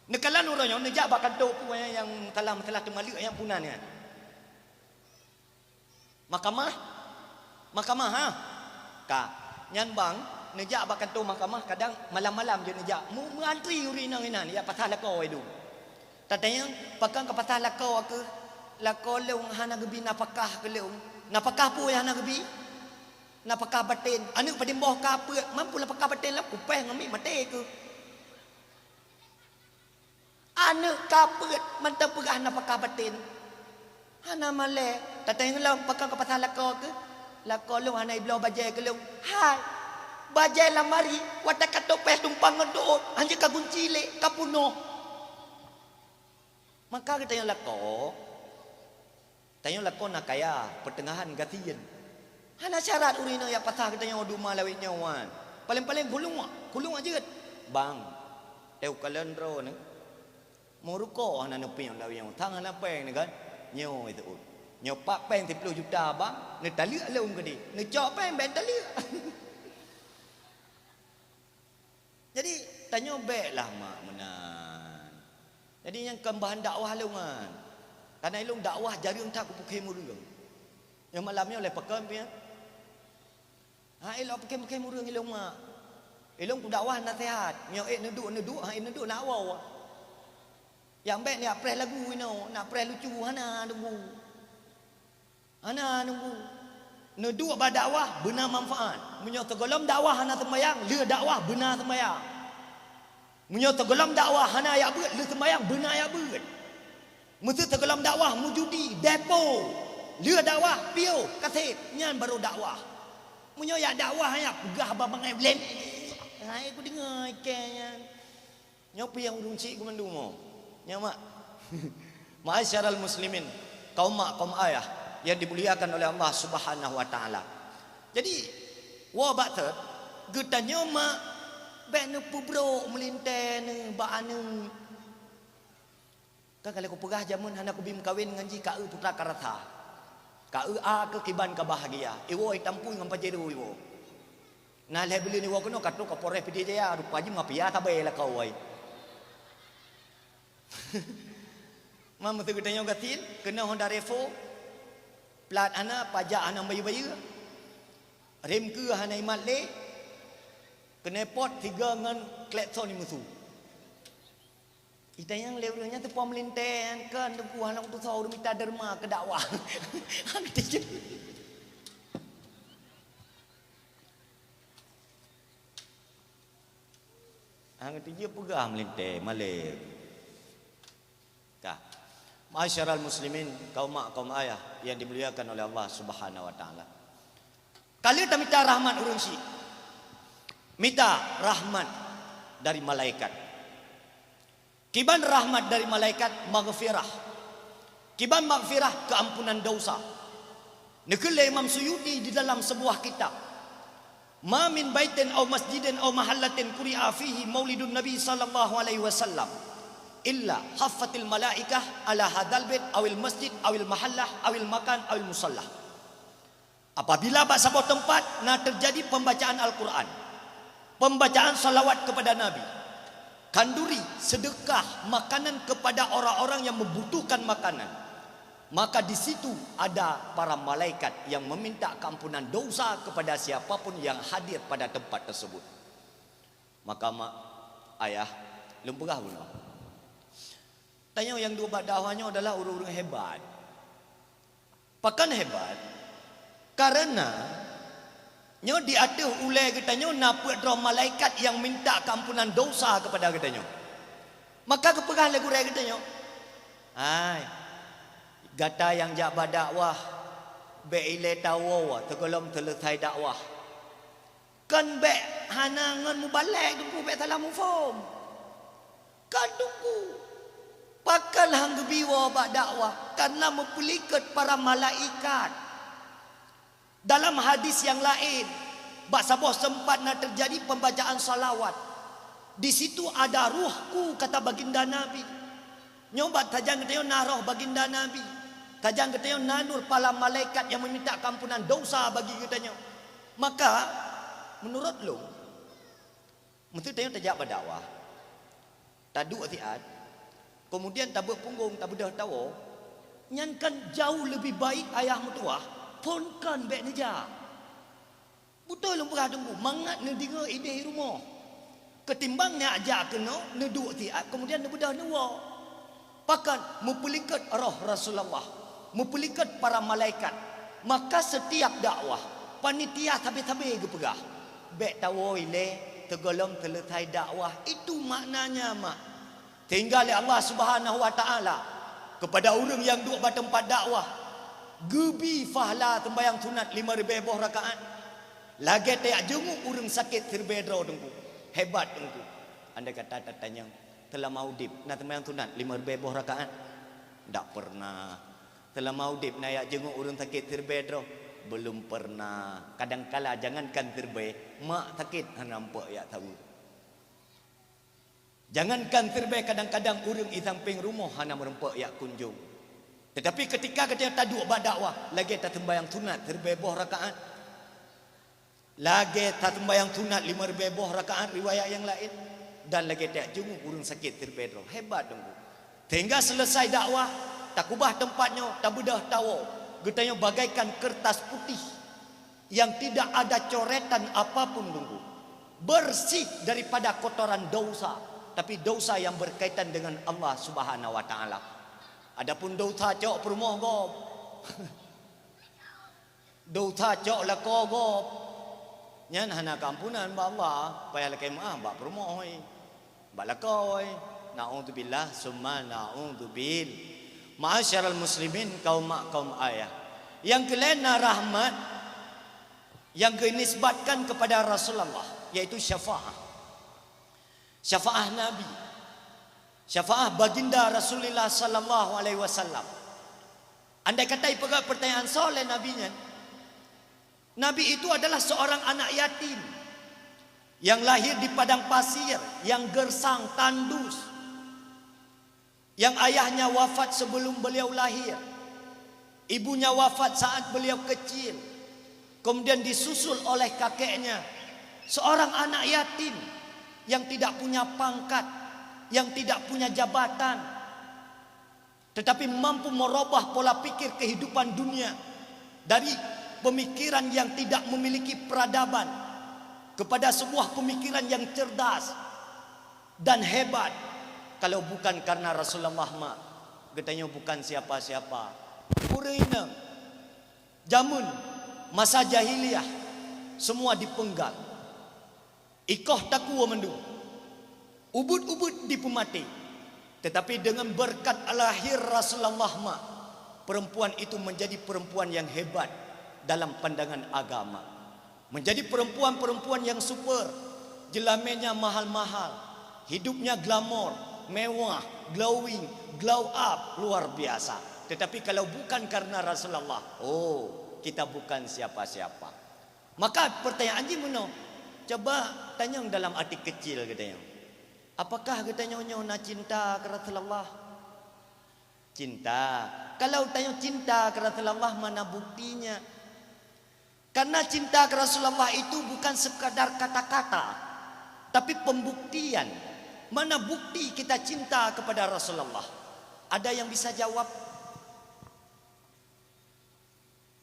Neukalon uroe nyoe, neujak bak kantô peue nyang, nyang masalah-masalah teumaleuek nyang punan nyan. Mahkamah? Mahkamah, ha? Ka. Nyan bang, neujak bak kantô mahkamah, kadang malam-malam jeuet neujak. Meu-, meuantri ureuëng inong inan, jak pasah lakoe idong. Tatanyong, "Pakon ka pasah lakoe keuh? Lakoe lôn hana geubi nafakah keu lôn." Nafakah peue nyang hana geubi? Nafakah baten. Aneuëk padum boh ka peuet, man peue nafakah baten lom, kupéh ngon miet maté keuh. Aneuëk ka peuet mantong peugah nafakah baten. Hana malée, tatanyong lom, "Pakon ka pasah lakoe keuh?" "Lakoe lôn hana ibloe bajée keu lôn." Hai, bajée lamari, watée ka topéh tumpang ngon deuôt, hanjeuet ka gunci lé, ka peunoh. Maka geutanyoe lakoe, tanyoe lakoe na kaya, peuteungahan gasien. Hana syarat ureuëng inong jak pasah geutanyoe di uma lawét nyoe wan. Paleng-paleng kulung, kulung jeuet. Bang, teuh kalon droeneuh. Meurukoe hana neupiôh lam ayong, sang hana péng neuh kan? Nyoe seuôt. Nyoe pat péng siploh juta bang, neutaleuek lôn keudeh. Neucok péng bèk taleuek. Jadi, tanyoe bèk lah mak meunan. Jadi, nyan kon bahan dakwah lôn nyan. Karena ilôn dakwah jareueng that keu peukhém ureueng. Nyoe malam nyoe lé pakon pian. Ha, ilôn peukhém-peukhém ureueng ilôn mak. Ilôn kudakwah naseuhat. Nyoe ék neuduek, neuduek, ha, ék neuduek na woe. Nyang bèk neujak preh lagu inoe, neujak preh lucu, hana teunggu. Hana teunggu. Neuduek bak dakwah beuna manfaat. Meunyoe sigohlom dakwah hana seumbahyang, lheueh dakwah beuna seumbahyang. Meunyoe sigohlom dakwah hana jak beuet, lheueh seumbahyang beuna jak beuet. Meuseu sigohlom dakwah meujudi, depo, lheueh dakwah piôh, kaseb, nyan barô dakwah. Meunyoe jak dakwah nyan peugah haba bangai blém. Hai kudeungoe ikée nyan. Nyoe peue nyang ureueng chik keu mandum? Nyoe mak. Ma'asyiral muslimin, kaum mak, kaum ayah yang dimuliakan oleh Allah Subhanahu wa taala. Jadi, woe bak thot, geutanyoe mak bèk neupeubrok meulintèe neuh bak aneuk. Kan ka lheueh kupeugah jameun hana kubi meukawen ngon jih ka eu putra ka rasa. Ka eu a keu kiban ka bahagia. Iwoe itampui ngon Pajero iwoe. Na lhèe buleuen iwoe keunoe ka trok Kapolres Pidie Jaya, rupa jih mafia sabe lakoe. Ma meuseu geutanyoe gasien, keunoe Honda Revo, plat hana, pajak hana bayeue-bayeue, rem keue hana imat lé, knalpot sigoe ngon klakson imeusu. Itanyong lé ureueng nyan teupom lintèe nyan kon teungku hana kutusoe ureueng mita derma keu dakwah. Hana tijeuet. Hana tijeuet peugah meulintèe malèe. Ka. Ma'asyiral muslimin, kaum mak, kaum ayah yang dimuliakan oleh Allah Subhanahu wa taala. Ka lheueh tamita rahmat ureueng chik. Mita rahmat dari malaikat. Kiban rahmat dari malaikat, maghfirah. Kiban maghfirah, keampunan dosa. Neukheun lé Imam Suyuti di dalam sebuah kitab, "Ma min baitin au masjidin au mahallatin quri'a fihi maulidun Nabi sallallahu alaihi wasallam illa haffatil malaikah ala hadzal bait awil masjid awil mahallah awil makan awil musalla." Apabila bak saboh teumpat na teujadi pembacaan Al-Quran, pembacaan salawat kepada Nabi, khanduri, sedekah makanan kepada orang-orang yang membutuhkan makanan, maka di situ ada para malaikat yang meminta keampunan dosa kepada siapapun yang hadir pada tempat tersebut. Maka mak, ayah, lôn peugah bunoe. Tanyoe nyang duek bak dakwah nyoe adalah ureueng-ureueng hebat. Pakon hebat? Karena nyoe di ateueh ulèe geutanyoe na peuet droe malaikat nyang minta keampunan dosa keupada geutanyoe. Maka geupeugah lé gurèe geutanyoe, "Hai, gata nyang jak bak dakwah, bèk ilèe tawoe sigohlom seuleusai dakwah." Kon bèk hana ngon mubalek teungku, bèk salah muphom. Kon teungku. Pakon han geubi woe bak dakwah? Karena meupeulikot para malaikat. Dalam hadis nyang laén, bak saboh teumpat na teujadi pembacaan salawat. Di situ ada ruhku, kata baginda Nabi. Nyoe bak tajang geutanyoe na roh baginda Nabi. Tajang geutanyoe na nur pala malaikat nyang meuminta keampunan dosa bagi geutanyoe. Maka, meunurot lôn, meuseu tanyoe tajak bak dakwah, taduek siat, keumudian tabeuet punggong, tabeudôh tawoe, nyan kan jauh leubeh baik ayah meutuwah phon kon bèk neujak. Beutôi lôn peugah teungku, mangat neudeungoe idéh i rumoh. Keutimbang neujak keunoe, neuduek siat, keumudian neubeudôh neuwoe. Pakon? Meupeulikot roh Rasulullah, meupeulikot para malaikat. Maka setiap dakwah, panitia sabe-sabe geupeugah, "Bèk tawoe ilèe sigohlom seuleusai dakwah." Itu maknanya, mak. Sehingga lé Allah Subhanahu wa Taala keupada ureueng nyang duek bak teumpat dakwah geubi pahala seumbahyang sunat limong ribèe boh rakaat, lagèe tajak jeungeuk ureueng sakét siribèe droe teungku. Hebat teungku. Andai kata tatanyong, "Seulama udép na seumbahyang sunat limong ribèe boh rakaat?" Ndak pernah. "Seulama udép na jak jeungeuk ureueng sakét siribèe droe?" Belum pernah. Kadangkala jangankan siribèe, mak sakét hana nampak jak saweue. Jangankan siribèe, kadang-kadang ureuëng i sampéng rumoh hana meurumpok jak kunjong. Teutapi keutika geutanyoe taduek bak dakwah, lagèe taseumbahyang sunat siribèe boh rakaat, lagèe taseumbahyang sunat limong ribèe boh rakaat riwayat nyang laén, dan lagèe tajak jenguk ureuëng sakét siribèe droe. Hebat Teungku. Sehingga seuleusai dakwah, takubah teumpat nyoe, tabeudôh tawoe, geutanyoe bagaikan keureutas putéh nyang tidak ada coretan apapun Teungku, bersih daripada kotoran dosa, tapi dosa yang berkaitan dengan Allah Subhanahu wa Taala. Adapun dosa cok peurumoh gob, dosa cok lakoe gob, nyan hana keuampunan bak Allah, payah lakèe meu'ah bak peurumoh, bak lakoe. Naudzubillah summa naudzubil. Ma'asyiral muslimin, kaum mak kaum ayah. Nyang keulhèe na rahmat nyang geunisbatkan kepada Rasulullah, yaitu syafaah. Syafaah Nabi. Syafaah baginda Rasulullah sallallahu alaihi wasallam. Andai kata ipeugah pertanyaan soe lé Nabi nyan, Nabi itu adalah seorang anak yatim yang lahir di padang pasir, yang gersang tandus, yang ayahnya wafat sebelum beliau lahir, ibunya wafat saat beliau kecil, kemudian disusul oleh kakeknya, seorang anak yatim yang tidak punya pangkat, yang tidak punya jabatan, tetapi mampu merubah pola pikir kehidupan dunia dari pemikiran yang tidak memiliki peradaban kepada sebuah pemikiran yang cerdas dan hebat. Kalau bukan karena Rasulullah, mak, geutanyoe bukan siapa-siapa. Ureuëng inong jameun masa jahiliyah semua dipenggal. Ikoh takue mandum, ubit-ubit dipeumaté. Tetapi dengan berkat lahir Rasulullah, mak, perempuan itu menjadi perempuan yang hebat dalam pandangan agama. Menjadi perempuan-perempuan yang super, jeulamènya mahal-mahal, hidupnya glamor, mewah, glowing, glow up, luar biasa. Tetapi kalau bukan karena Rasulullah, oh, kita bukan siapa-siapa. Maka pertanyaan jih meunoe, coba tanyong dalam até kecil geutanyoe. Apakah geutanyoe nyoe na cinta keu Rasulullah? Cinta. Kalau tanyoe cinta keu Rasulullah, mana buktinya? Karena cinta keu Rasulullah itu bukan sekadar kata-kata, tapi pembuktian. Mana bukti kita cinta kepada Rasulullah? Ada yang bisa jawab?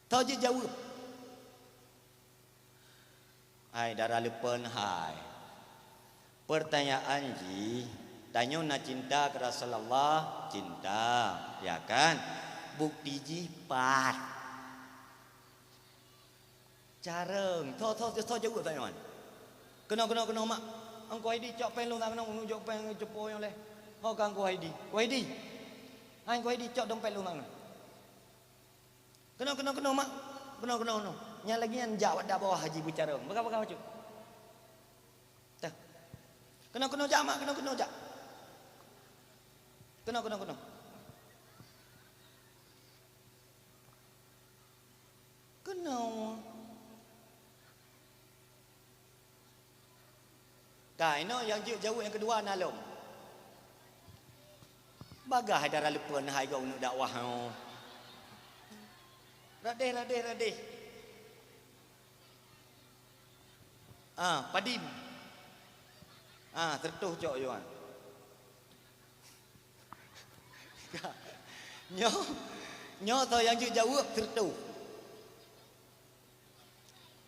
Tau jeuet jaweueb. Hai dara leupeuen hai. Pertanyaan jih, tanyoe na cinta keu Rasulullah? Cinta, ya kan? Bukti jih pat? Carông. Tho, tho, tho jaweueb tanyoe. Keunoe, keunoe, keunoe, mak. Angku Haidi cok péng lôn keunoe, unu jok péng ceupô nyoe lé. Ho ka Angku Haidi. Ku Haidi. Hai Angku Haidi cok dompet lôn keunoe. Keunoe, keunoe, keunoe, mak. Keunoe, keunoe, keunoe. Nyang lagèe nyan jak dak bawah haji beucarông. Peugah, peugah bacut. Tah. Keunoe, keunoe jak, mak. Keunoe, keunoe jak. Keunoe, keunoe, keunoe. Keunoe. Ka, inoe nyang jeuet jaweueb nyang keudua na lom. Bagaih dara leupeuen hai gob uneuk dakwah nyoe. Radeh, radeh, radeh. Ah, padum. Ah, seureutôh cok yuan. Nyoe, nyoe soe nyang jeuet jaweueb seureutôh.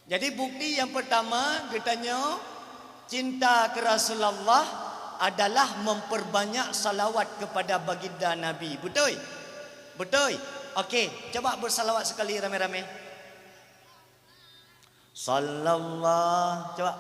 Jadi bukti nyang pertama geutanyoe cinta keu Rasulullah adalah memperbanyak salawat kepada baginda Nabi. Beutôi? Beutôi. Oke, coba bersalawat sekali ramé-ramé. Sallallahu, coba.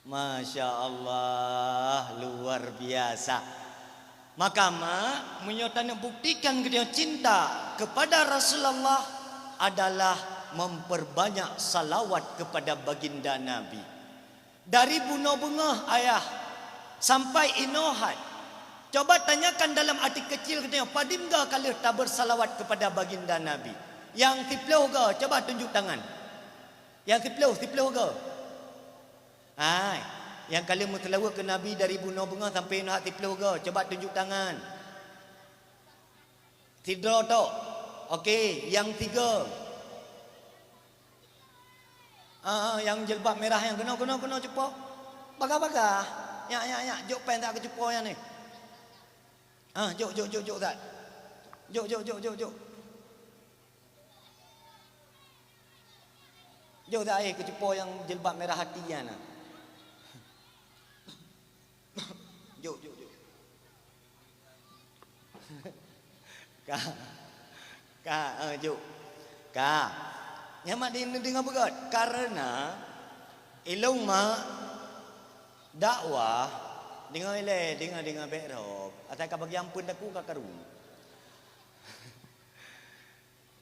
Masya Allah, luar biasa. Maka, mak, meunyoe taneuk buktikan geutanyoe cinta kepada Rasulullah adalah memperbanyak salawat kepada baginda Nabi. Dari bunoe beungoh ayah sampai inoe hai. Coba tanyakan dalam até kecil geutanyoe, padum goe ka lheueh tabeursalawat kepada baginda Nabi? Nyang siploh goe, coba tunjuk tangan. Nyang siploh, siploh goe. Hai, nyang ka lheueh meuseulaweuet keu Nabi dari bunoe beungoh sampai nyoe siploh goe, coba tunjuk tangan. Sidroe tok. Oke, nyang sigoe. Ah, nyang jilbab mirah nyan keunoe, keunoe, keunoe cupo. Bagah-bagah. Nyak, nyak, nyak, jok péng that keu cupo nyan nyoe. Ah, jok, jok, jok, jok that. Jok, jok, jok, jok, jok. Jok that, eh, keu cupo nyang jilbab mirah hati nyan na. Jok, jok, jok. Ka. Ka, eh, jok. Ka. Nyan mak di-, deungoe beugöt. Karena ilôn mak dakwah, deungoe ilée, deungoe, deungoe bék rhot. Asai ka bagi ampeuen takue ka karu.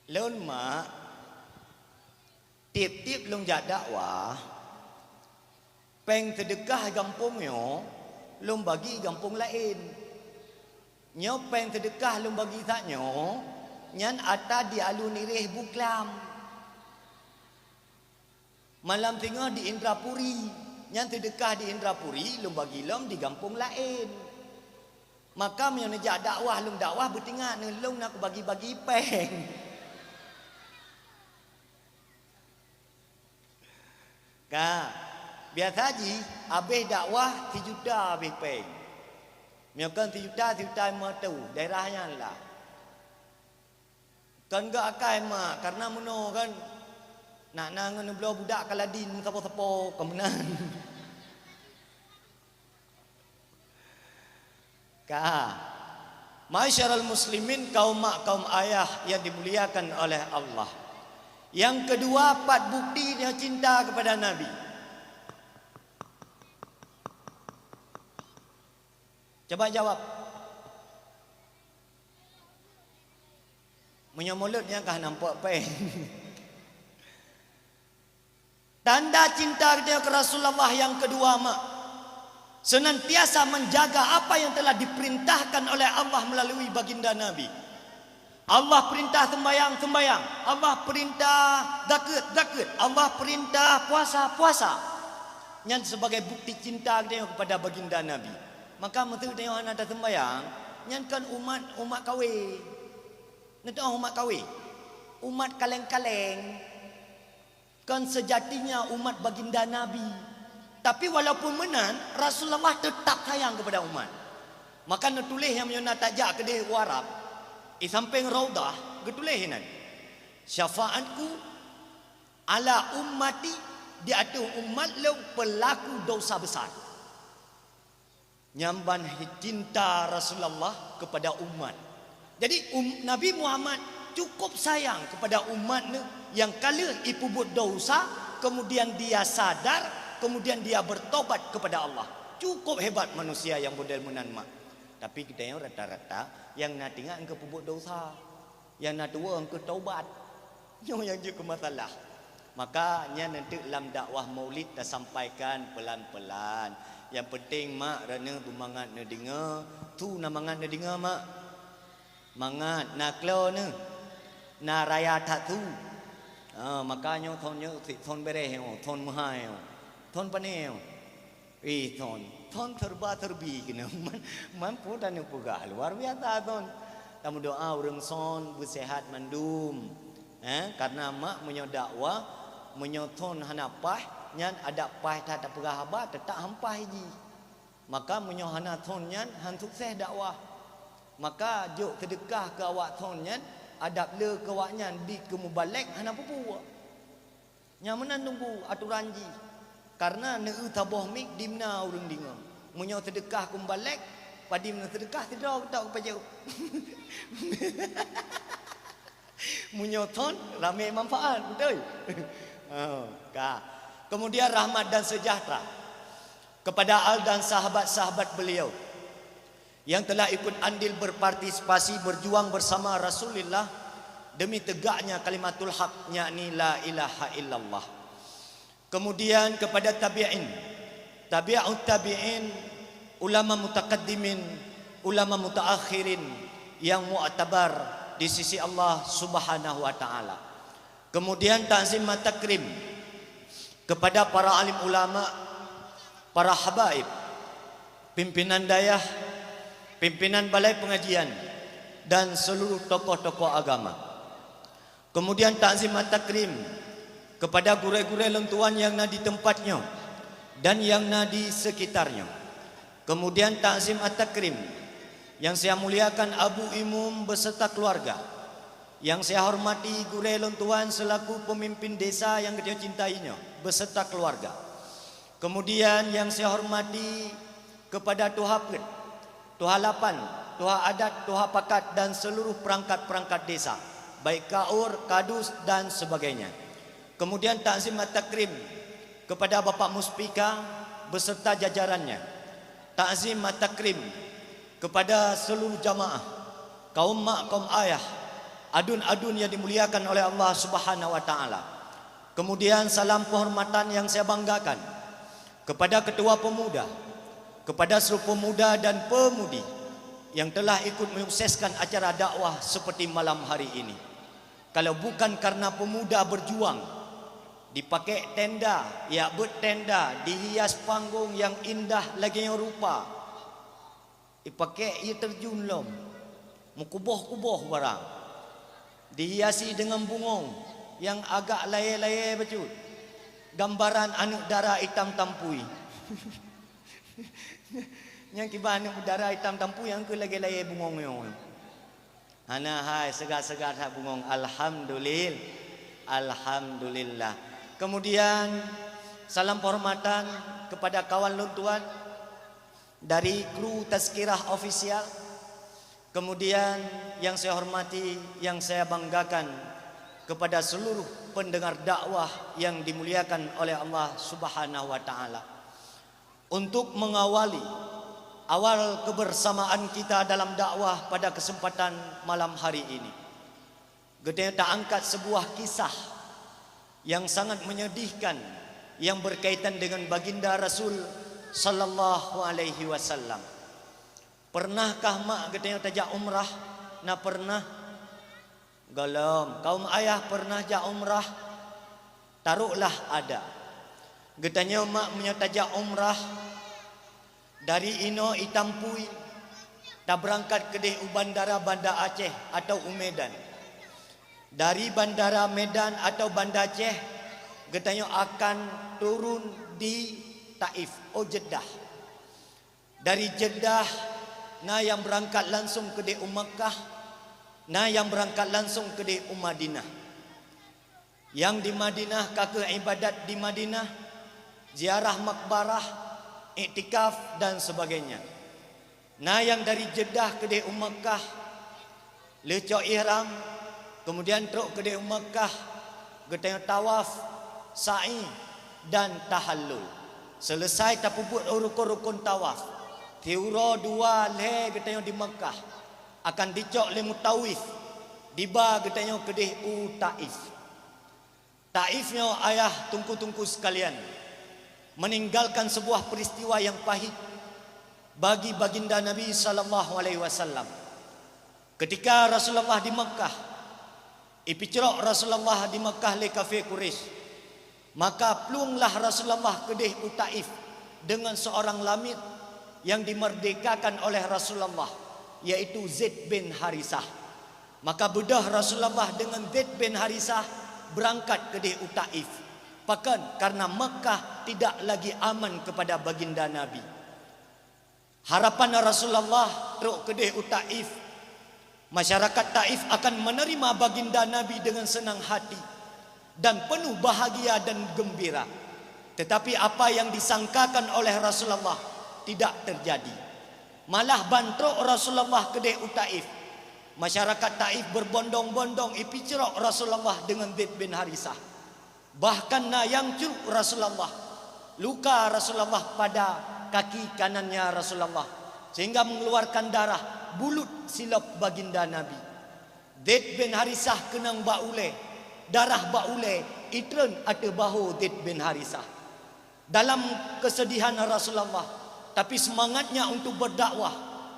Lôn mak, tieb-tieb lôn jak dakwah, péng seudeukah gampông nyoe lôn bagi gampông laén. Nyoe péng seudeukah lôn bagi that nyoe, nyan ata di Alun Ireh Buklam. Malam singoh di Indrapuri, nyan seudeukah di Indrapuri lôn bagi lom di gampông laén. Maka meunyoe neujak dakwah, lôn dakwah beutingat ngon lôn na kubagi-bagi péng. Ka, biasa jih abéh dakwah sijuta abéh péng. Meunyoe kon sijuta, sijuta limong reutôh, daerah nyan lah. Kon geuakai mak, karena meunoe kan, nak na ngon neubloe budak Kaladin meusapo-sapo, kon meunan. Ka. Ma'asyiral muslimin, kaum mak, kaum ayah yang dimuliakan oleh Allah. Yang kedua, pat bukti dia cinta kepada Nabi. Coba jawab. Meunyoe mulod nyan ka nampak péng. Tanda cinta geutanyoe keu Rasulullah yang kedua mak, senantiasa menjaga apa yang telah diperintahkan oleh Allah melalui baginda Nabi. Allah perintah sembayang, sembayang. Allah perintah zakeuet, zakeuet. Allah perintah puasa, puasa. Nyan sebagai bukti cinta geutanyoe kepada baginda Nabi. Maka meuseu geutanyoe hana taseumbayang, nyan kon umat, umat kawé. Neuteu'oh umat kawé. Umat kaleng-kaleng. Kon seujatinya umat baginda Nabi. Tapi walaupun meunan, Rasulullah teutap sayang keupada umat. Maka neutuléh nyang meunyoe na tajak keudeh u Arab, di sampéng Raudhah, geutuléh inan, "Syafaatku ala ummati, di ateueh umat lôn pelaku dosa besar." Nyan ban cinta Rasulullah kepada umat. Jadi, um, Nabi Muhammad cukup sayang kepada umat neuh nyang ka lheueh ipeubuet dosa, kemudian dia sadar, kemudian dia bertobat kepada Allah. Cukup hebat manusia nyang model meunan mak. Tapi geutanyoe rata-rata nyang na teuingat keu peubuet dosa. Nyang na tuwoe keu taubat. Nyoe nyang jeuet keu masalah. Maka nyan eunteuk lam dakwah maulid tasampaikan peulan-peulan. Nyang peunteng mak droeneuh beumangat neudeungoe, su na mangat neudeungoe mak. Mangat na klo neuh. Na raya that su. Ha, maka nyoe thon nyoe sit thon bereh nyoe, thon meuhai nyoe. Thon pane nyoe. Eh, thon, thon serba-serbi keunoe. Man, man peue taneuk peugah, luar biasa thon. Tameudoa ureuëng son beuseuhat mandum. Eh, karena mak meunyoe dakwah, meunyoe thon hana paih, nyan adak paih that tapeugah haba, teutap han paih jih. Maka meunyoe hana thon nyan, han sukses dakwah. Maka jok seudeukah keu awak thon nyan, adab le keu awak nyan, di keu mubalek hana peue-peue. Nyang meunan teungku atoran jih. Karena neueu saboh mik dimna ureuëng deungoe. Meunyoe seudeukah keu mubalek, padum na seudeukah sidroe geutok geupajoh. Meunyoe thon ramé manfaat, beutôi? Ha, ka. Kemudian rahmat dan sejahtera kepada al dan sahabat-sahabat beliau yang telah ikut andil berpartisipasi berjuang bersama Rasulullah demi tegaknya kalimatul haq, yakni la ilaha illallah. Kemudian kepada tabi'in, tabi'ut tabi'in, ulama mutakaddimin, ulama mutaakhirin yang mu'tabar di sisi Allah Subhanahu wa Ta'ala. Kemudian takzim at-takrim kepada para alim ulama, para habaib, pimpinan dayah, pimpinan balai pengajian, dan seluruh tokoh-tokoh agama. Kemudian takzim at-takrim kepada gurée-gurée lôn tuan nyang na di teumpat nyoe dan nyang na di sekitar nyoe. Kemudian takzim at-takrim yang saya muliakan Abu Imum beserta keluarga, yang saya hormati gurée lôn tuan selaku pemimpin desa yang geutanyoe cintai nyoe beserta keluarga. Kemudian yang saya hormati kepada tuha peuet, tuha lapan, tuha adat, tuha pakat dan seluruh perangkat-perangkat desa, baik kaur, kadus dan sebagainya. Kemudian takzim at-takrim kepada Bapak Muspika beserta jajarannya. Takzim at-takrim kepada seluruh jamaah, kaum mak, kaum ayah, adun-adun yang dimuliakan oleh Allah Subhanahu wa Ta'ala. Kemudian salam penghormatan yang saya banggakan kepada ketua pemuda, kepada seluruh pemuda dan pemudi yang telah ikut menyukseskan acara dakwah seperti malam hari ini. Kalau bukan karena pemuda berjuang, dipakai tenda, ya buet tenda, dihias panggung yang indah lagée nyoe rupa, dipakai air terjun lom, meukuboh-kuboh barang, dihiasi dengan bungong yang agak layée-layée bacut, gambaran aneuk dara itam tampui. Nyang kiban aneuk dara itam tampui nyang keu lagée layée bungong nyoe. Hana hai, segar-segar that bungong. Alhamdulil-, alhamdulillah. Kemudian salam penghormatan kepada kawan lôn tuan dari kru Tazkirah Official. Kemudian yang saya hormati, yang saya banggakan kepada seluruh pendengar dakwah yang dimuliakan oleh Allah Subhanahu wa Ta'ala. Untuk mengawali awal kebersamaan kita dalam dakwah pada kesempatan malam hari ini, geutanyoe ta angkat sebuah kisah yang sangat menyedihkan yang berkaitan dengan baginda Rasul sallallahu alaihi wasallam. Pernahkah mak geutanyoe tajak umrah? Na pernah? Gohlom. Kaum ayah pernah jak umrah? Taroklah ada. Geutanyoe mak meunyoe tajak umrah, dari inoe i Tampui, tabeurangkat keudeh u bandara Banda Aceh atawa u Medan. Dari bandara Medan atawa Banda Aceh, geutanyoe akan turun di Taif, oh Jeddah. Dari Jeddah, na nyang beurangkat langsong keudeh u Makkah, na nyang beurangkat langsong keudeh u Madinah. Nyang di Madinah ka kheueh iébadat di Madinah, ziarah makbarah, iktikaf dan sebagainya. Na nyang dari Jeddah keudeh u Makkah, lheueh cok ihram, keumudian trok keudeh u Makkah, geutanyoe tawaf, sa'i, dan tahallul. Seuleusai tapeubuet rukon-rukon tawaf, siuroe dua lhée geutanyoe di Makkah, akan jicok lé mutawif, jiba geutanyoe keudeh u Taif. Taif nyoe, ayah teungku-teungku sekalian, meninggalkan sebuah peristiwa yang pahit bagi baginda Nabi sallallahu alaihi wasallam. Ketika Rasulullah di Makkah, ipeucrok Rasulullah di Makkah lé kafé Quraisy, maka pluenglah Rasulullah keudeh u Taif dengan seorang lamiet yang dimerdekakan oleh Rasulullah, yaitu Zaid bin Harisah. Maka beudôh Rasulullah dengan Zaid bin Harisah beurangkat keudeh u Taif. Pakon? Karena Makkah tidak lagi aman kepada baginda Nabi. Harapan Rasulullah trok keudeh u Taif, masyarakat Taif akan menerima baginda Nabi dengan senang hati dan penuh bahagia dan gembira. Tetapi apa yang disangkakan oleh Rasulullah tidak terjadi. Malah ban trok Rasulullah keudeh u Taif, masyarakat Taif berbondong-bondong ipeucrok Rasulullah dengan Zaid bin Harisah. Bahkan na nyang cruek Rasulullah, luka Rasulullah pada kaki kanannya Rasulullah, sehingga mengeluarkan darah, bulut silop baginda Nabi. Zaid bin Harisah keunong bak ulée, darah bak ulée itreun ateueh bahô Zaid bin Harisah. Dalam kesedihan Rasulullah, tapi semangatnya untuk berdakwah,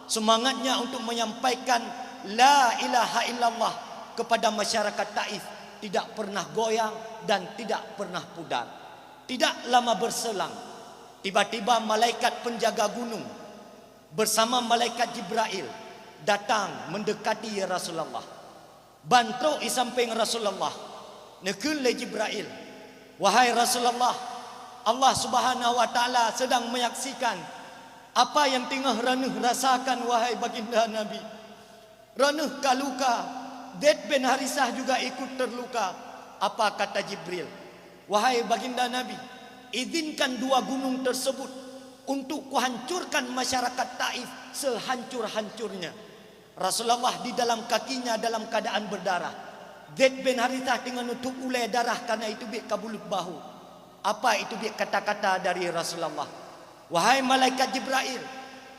semangatnya untuk menyampaikan la ilaha illallah kepada masyarakat Taif tidak pernah goyang dan tidak pernah pudar. Tidak lama berselang, tiba-tiba malaikat penjaga gunung bersama malaikat Jibrail datang mendekati Rasulullah. Ban trok i sampéng Rasulullah, neukheun lé Jibrail, "Wahai Rasulullah, Allah Subhanahu wa Ta'ala sedang menyaksikan apa yang teungoh droeneuh rasakan, wahai baginda Nabi. Droeneuh ka luka, Zaid bin Harisah juga ikut terluka." Apa kata Jibril? "Wahai baginda Nabi, izinkan dua gunung tersebut untuk kuhancurkan masyarakat Taif sehancur-hancurnya." Rasulullah di dalam kakinya dalam keadaan berdarah. Zaid bin Harithah teungoh nutup ulée darah karena itu biet ka bulut bahu. Apa itu biet kata-kata dari Rasulullah? "Wahai malaikat Jibrail,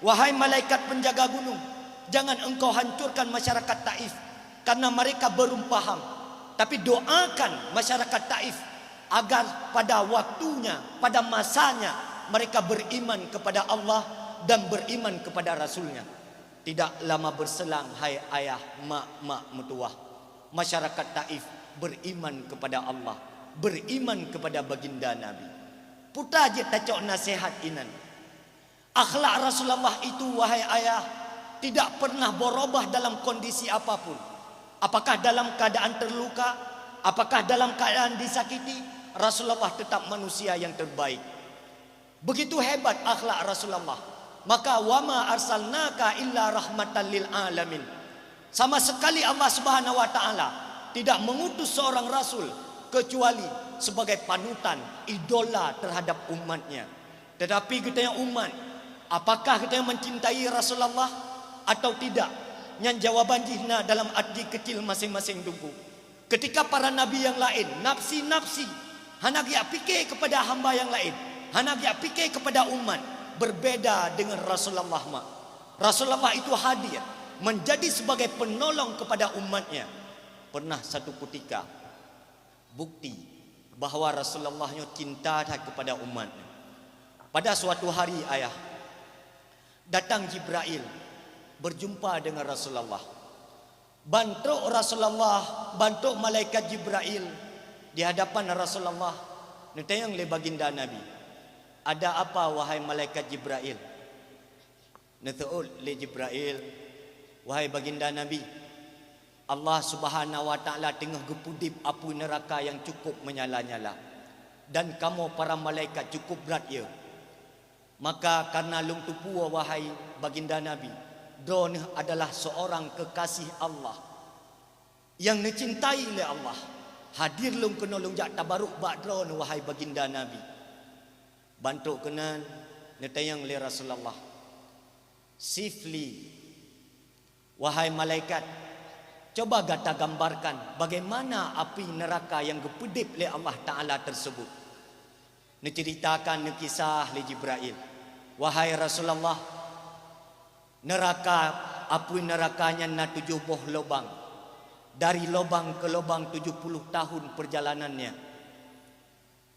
wahai malaikat penjaga gunung, jangan engkau hancurkan masyarakat Taif karena mereka belum paham. Tapi doakan masyarakat Taif agar pada waktunya, pada masanya mereka beriman kepada Allah dan beriman kepada Rasulnya." Tidak lama berselang, hai ayah, mak, mak meutuwah, masyarakat Taif beriman kepada Allah, beriman kepada baginda Nabi. Puta jeuet tacok nasihat inan. Akhlak Rasulullah itu, wahai ayah, tidak pernah berubah dalam kondisi apapun. Apakah dalam keadaan terluka, apakah dalam keadaan disakiti, Rasulullah tetap manusia yang terbaik. Begitu hebat akhlak Rasulullah. Maka, "Wa ma arsalnaka illa rahmatan lil alamin." Sama sekali Allah Subhanahu wa Ta'ala tidak mengutus seorang rasul kecuali sebagai panutan, idola terhadap umatnya. Tetapi geutanyoe umat, apakah geutanyoe mencintai Rasulullah atau tidak? Nyan jawaban jih na dalam ati kecil maséng-maséng teungku. Ketika para nabi nyang laén nafsi-nafsi, hana geujak pike keupada hamba nyang laén, hana geujak pike keupada umat, berbeda dengan Rasulullah mak. Rasulullah itu hadir menjadi sebagai penolong kepada umatnya. Pernah satu kutika, bukti bahwa Rasulullah nyoe cinta that kepada umatnya. Pada suatu hari, ayah, datang Jibrail berjumpa dengan Rasulullah. Ban trok Rasulullah, ban trok malaikat Jibrail di hadapan Rasulullah, neutanyong lé baginda Nabi, "Ada apa, wahai malaikat Jibrail?" Neuseuôt lé Jibrail, "Wahai baginda Nabi, Allah Subhanahu wa Ta'ala teungoh geupeudeb apui neuraka nyang cukup meunyala-nyala, dan kamoe para malaikat cukup brat, ya. Maka, kareuna lôn teupeue, wahai baginda Nabi, droeneuh adalah seorang kekasih Allah nyang neucintai lé Allah. Hadir lôn keunoe lôn jak tabaruk bak droeneuh, wahai baginda Nabi." Ban trok keunan, neutanyong lé Rasulullah, "Sif li, wahai malaikat, coba gata gambarkan bagaimana api neuraka nyang geupeudeb lé Allah Ta'ala tersebut." Neuceuritakan, neukisah lé Jibrail, "Wahai Rasulullah, neuraka, apui neuraka nyan na tujoh boh lobang. Dari lobang ke lobang tujoh puluh tahun perjalanannya.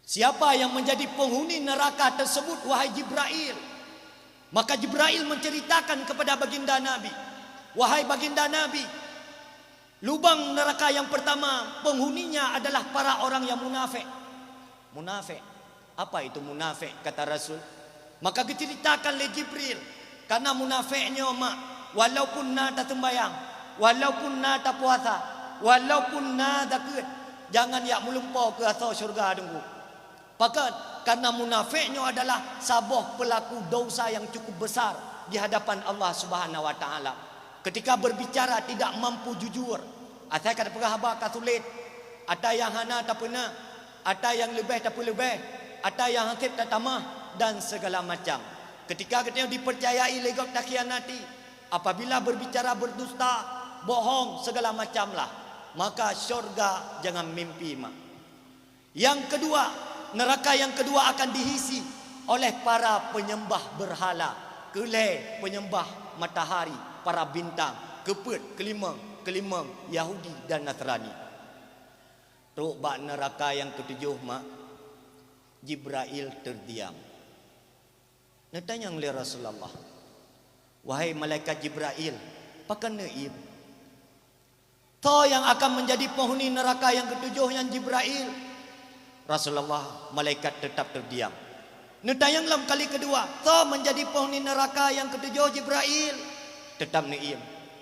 Siapa yang menjadi penghuni neraka tersebut, wahai Jibrail?" Maka Jibrail menceritakan kepada baginda Nabi, "Wahai baginda Nabi, lubang neraka yang pertama penghuninya adalah para orang yang munafik." Munafik. Apa itu munafik, kata Rasul? Maka geuceritakan lé Jibril, "Kareuna munafik nyoe mak, walaupun na taseumbayang, walaupun na tapuasa, walaupun na zakeuet, jangan jak meulumpoe keu asoe syeuruga teungku." Pakon? Kareuna munafik nyoe adalah saboh peulaku dosa nyang cukup besar di hadapan Allah Subhanahu wa Ta'ala. Ketika berbicara tidak mampu jujur, asai ka tapeugah haba ka sulet, ata nyang hana tapeuna, ata nyang leubeh tapeuleubeh, ata nyang haseb tatamah, dan segala macam. Ketika geutanyoe dipercayai lé gob takhianati, apabila berbicara berdusta, bohong, segala macam lah, maka syurga jangan mimpi mak. Yang kedua, neraka yang kedua akan diisi oleh para penyembah berhala, keu lhée penyembah matahari, para bintang, keu peuet, keu limong, keu limong Yahudi dan Nasrani. Trok bak neraka nyang keutujoh mak, Jibrail terdiam. Neutanyong lé Rasulullah, "Wahai malaikat Jibrail, pakon neuiem?" Soe nyang akan menjadi penghuni neraka nyang ketujoh nyan? Jibrail. Rasulullah, malaikat tetap terdiam. Neutanyong lom kali keudua, "Soe menjadi penghuni neraka nyang ketujoh?" Jibrail. Tetap neuiem.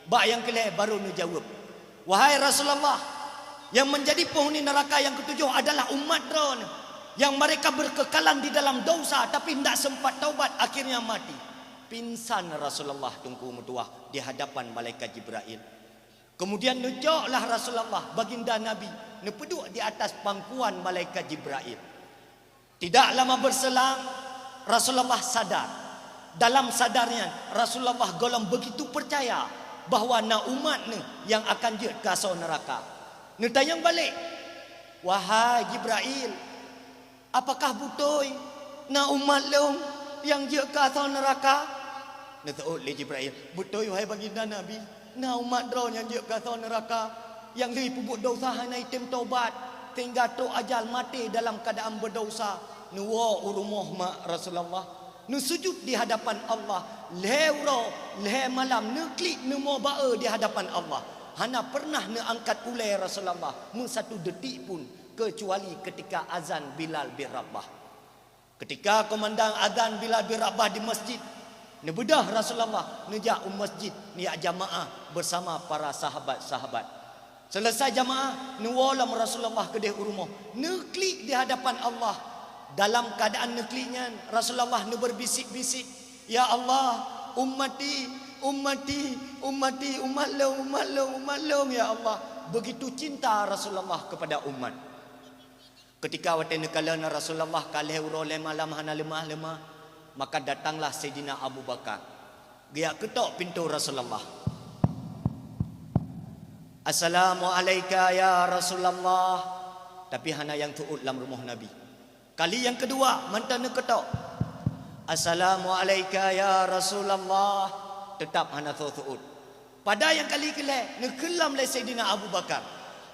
Bak nyang keulhèe baru neujaweueb, "Wahai Rasulullah, yang menjadi penghuni neraka yang ketujuh adalah umat droeneuh, yang mereka berkekalan di dalam dosa tapi ndak sempat taubat, akhirnya mati." Pingsan Rasulullah Teungku meutuwah di hadapan malaikat Jibrail. Kemudian neucoklah Rasulullah, Baginda Nabi, neupeuduek di atas pangkuan malaikat Jibrail. Tidak lama berselang, Rasulullah sadar. Dalam sadarnya, Rasulullah gohlom begitu percaya bahwa na umat neuh nyang akan jeuet keu asoe neuraka. Neutanyong balek, "Wahai Jibrail, apakah beutôi na umat lôn nyang jeuet keu asoe neuraka?" Neuseuôt lé Jibrail, "Beutôi, wahai Baginda Nabi, na umat droe nyang jeuet keu asoe neuraka, nyang lheueh peubuet desya hana jitem tobat, sehingga trok ajal maté dalam keuadaan beudesya." Neuwoe u rumoh mak Rasulullah, neusujut di hadapan Allah, lhèe uroe, lhèe malam neuklik neumoe ba-e di hadapan Allah. Hana pernah neuangkat ulèe Rasulullah meusatu detik pun, kecuali ketika azan Bilal bin Rabah. Ketika kumandang azan Bilal bin Rabah di masjid, neubeudôh Rasulullah neujak u masjid neujak jamaah bersama para sahabat-sahabat. Seuleusai jamaah, neuwoe lom Rasulullah keudeh u rumoh, neuklik di hadapan Allah. Dalam keuadaan neuklik nyan, Rasulullah neubeubisik-bisik, "Ya Allah, ummati, ummati, ummati, umat lôn, umat lôn, umat lôn, ya Allah." Begitu cinta Rasulullah kepada umat. Ketika watèe neukalon Rasulullah ka lhèe uroe lhèe malam hana leumah-leumah, maka datanglah Saidina Abu Bakar. Geujak keutok pintoe Rasulullah. "Assalamualaika ya Rasulullah." Tapi hana nyang seuôt lam rumoh Nabi. Kali nyang keudua, mantong neukeutok, "Assalamualaika ya Rasulullah." Teutap hana soe seuôt. Pada nyang kali keulhèe, neukheun lom lé Saidina Abu Bakar,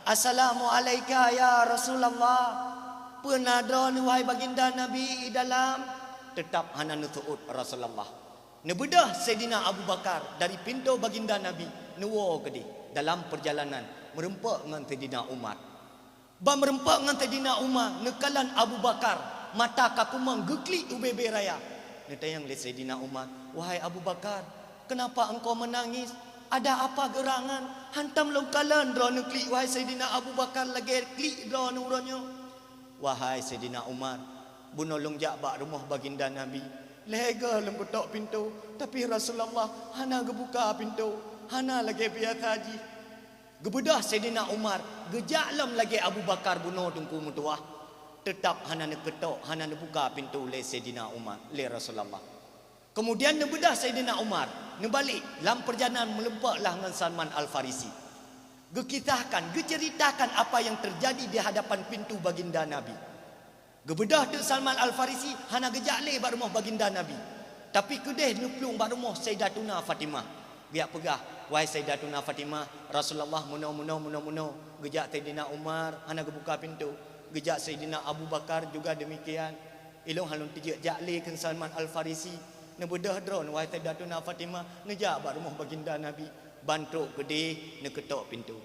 "Assalamualaika ya Rasulullah. Peue na droeneuh, wahai Baginda Nabi, i dalam?" Teutap hana neuseuôt Rasulullah. Neubeudôh Saidina Abu Bakar dari pintoe Baginda Nabi neuwoe keudeh dalam peurjalanan meureumpok ngon Saidina Umar. Ban meureumpok ngon Saidina Umar, neukalon Abu Bakar, mata ka kumong geuklik ubé-bé raya. Neutanyong lé Saidina Umar, "Wahai Abu Bakar, kenapa engkau menangis? Ada apa gerangan? Hantom lôn kalon droeneuh klik, wahai Saidina Abu Bakar, lagèe klik droeneuh uroe nyoe." "Wahai Saidina Umar, bunoe lôn jak bak rumoh Baginda Nabi. Lhèe goe lôn keutok pintoe, tapi Rasulullah hana geubuka pintoe, hana lagèe biasa jih." Geubeudôh Saidina Umar, geujak lom lagèe Abu Bakar bunoe Teungku meutuwah. Teutap hana neukeutok, hana neubuka pintoe lé Saidina Umar, lé Rasulullah. Keumudian neubeudôh Saidina Umar, neubalek lam peurjalanan meureumpok lah ngon Salman Al-Farisi. Geukisahkan, geuceuritakan apa nyang teujadi di hadapan pintoe Baginda Nabi. Geubeudôh teuk Salman Al-Farisi hana geujak lé bak rumoh Baginda Nabi, tapi keudeh neuplueng bak rumoh Sayyidatuna Fatimah. Geujak peugah, "Wahai Sayyidatuna Fatimah, Rasulullah meunoe, meunoe, meunoe, meunoe. Geujak Saidina Umar, hana geubuka pintoe. Geujak Saidina Abu Bakar juga demikian. Ilôn han lôn teujeuet jak lé," kheun Salman Al-Farisi. "Neubeudôh droeneuh, wahai Sayyidatuna Fatimah, neujak bak rumoh Baginda Nabi." Ban trok keudeh neukeutok pintoe.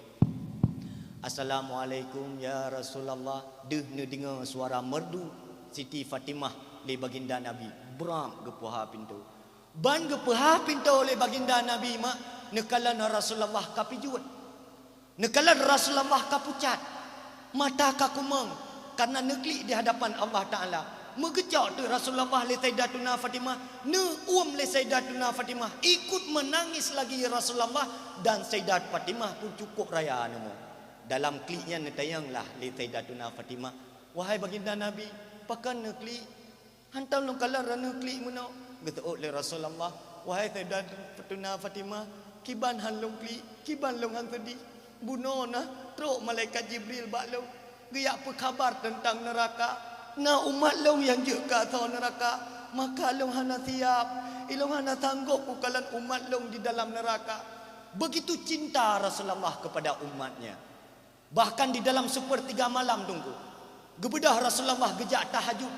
"Assalamualaikum ya Rasulullah." Deuh neudeungoe suara merdu Siti Fatimah lé Baginda Nabi, brak geupeuhah pintoe. Ban geupeuhah pintoe lé Baginda Nabi mak, neukalon Rasulullah ka pijuet. Neukalon Rasulullah ka pucat. Mata ka kumong, kareuna neuklik di hadapan Allah Taala. Meugeucok teuk Rasulullah lé Sayyidatuna Fatimah, neuuem lé Sayyidatuna Fatimah, ikut menangis lagi Rasulullah, dan Sayyidat Fatimah pun cukup raya neumoe. Dalam klik nyan neutanyong lah lé Sayyidatuna Fatimah, "Wahai Baginda Nabi, pakon neuklik? Hantom lôn kalon droeneuh klik meunoe." Geuteuôt lé Rasulullah, "Wahai Sayyidatuna Fatimah, kiban han lôn klik, kiban lôn han seudeh. Bunoe na trok malaikat Jibril bak lôn, geujak peukhabar teuntang neuraka. Na umat lôn nyang jeuet keu asoe neuraka, maka lôn hana siap, ilôn hana sanggop kukalon umat lôn di dalam neuraka." Begitu cinta Rasulullah kepada umatnya. Bahkan di dalam sepertiga malam Teungku, geubeudôh Rasulullah geujak tahajud,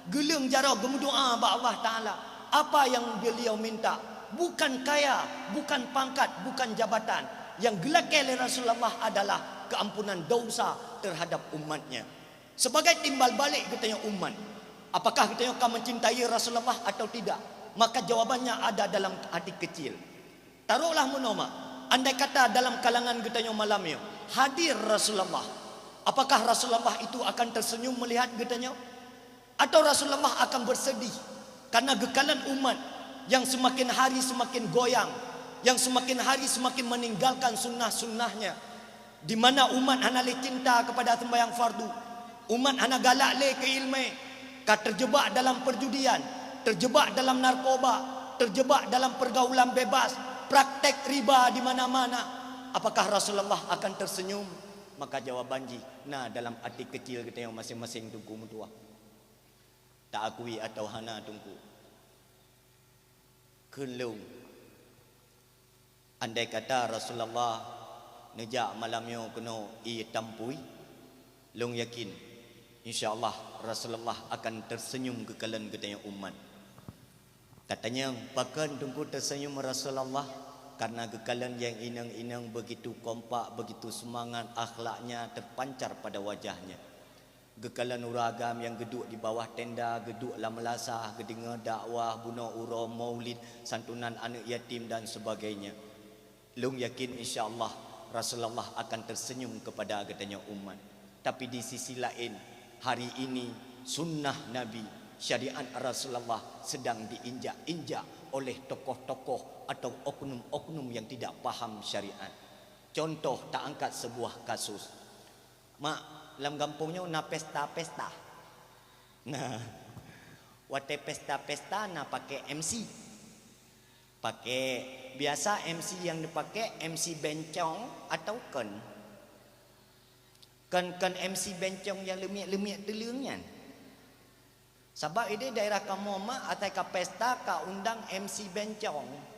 geuleueng jaroe geumeudoa bak Allah Taala. Apa yang beliau minta? Bukan kaya, bukan pangkat, bukan jabatan. Yang geulakée lé Rasulullah adalah keampunan dosa terhadap umatnya. Sebagai timbal balik geutanyoe umat, apakah geutanyoe ka mencintai Rasulullah atau tidak? Maka jawabannya ada dalam hati kecil. Taruhlah meunoe mak, andai kata dalam kalangan geutanyoe malam nyoe hadir Rasulullah, apakah Rasulullah itu akan tersenyum melihat geutanyoe? Atau Rasulullah akan bersedih karena geukalon umat yang semakin hari semakin goyang, yang semakin hari semakin meninggalkan sunnah-sunnahnya, di mana umat hana lé cinta kepada sembahyang fardu, umat hana galak lé keu ileumé, ka terjebak dalam perjudian, terjebak dalam narkoba, terjebak dalam pergaulan bebas, praktek riba di mana-mana. Apakah Rasulullah akan tersenyum? Maka jawaban jih na dalam até kecil geutanyoe maséng-maséng, Teungku meutuah. Taakui atawa hana, Teungku? Kheun lôn, andai kata Rasulullah neujak malam nyoe keunoe ié tampui, lôn yakin, insya Allah Rasulullah akan tersenyum geukalon geutanyoe umat. Tatanyong, pakon Teungku tersenyum Rasulullah? Karena geukalon nyang inong-inong begitu kompak, begitu semangat, akhlaknya terpancar pada wajahnya. Geukalon ureuëng agam nyang geuduek di bawah tenda, geuduek lam meulasah, geudeungoe dakwah, bunoe uroe maulid, santunan aneuëk yatim dan sebagainya. Lôn yakin, insya Allah, Rasulullah akan tersenyum kepada geutanyoe umat. Tapi di sisi laén, hari ini sunnah Nabi, syariat Rasulullah sedang diinjak-injak oleh tokoh-tokoh atau oknum-oknum yang tidak paham syariat. Contoh, taangkat sebuah kasus. Mak, lam gampông nyoe na pesta-pesta. Nah, watée pesta-pesta na pakai M C. Pakai, biasa M C nyang dipakai M C bencong atau kon. Kon, kon M C bencong nyang leumiek-leumiek teuleueng nyan. Sabab ideh daerah kamoe mak asai ka pesta ka undang M C bencong.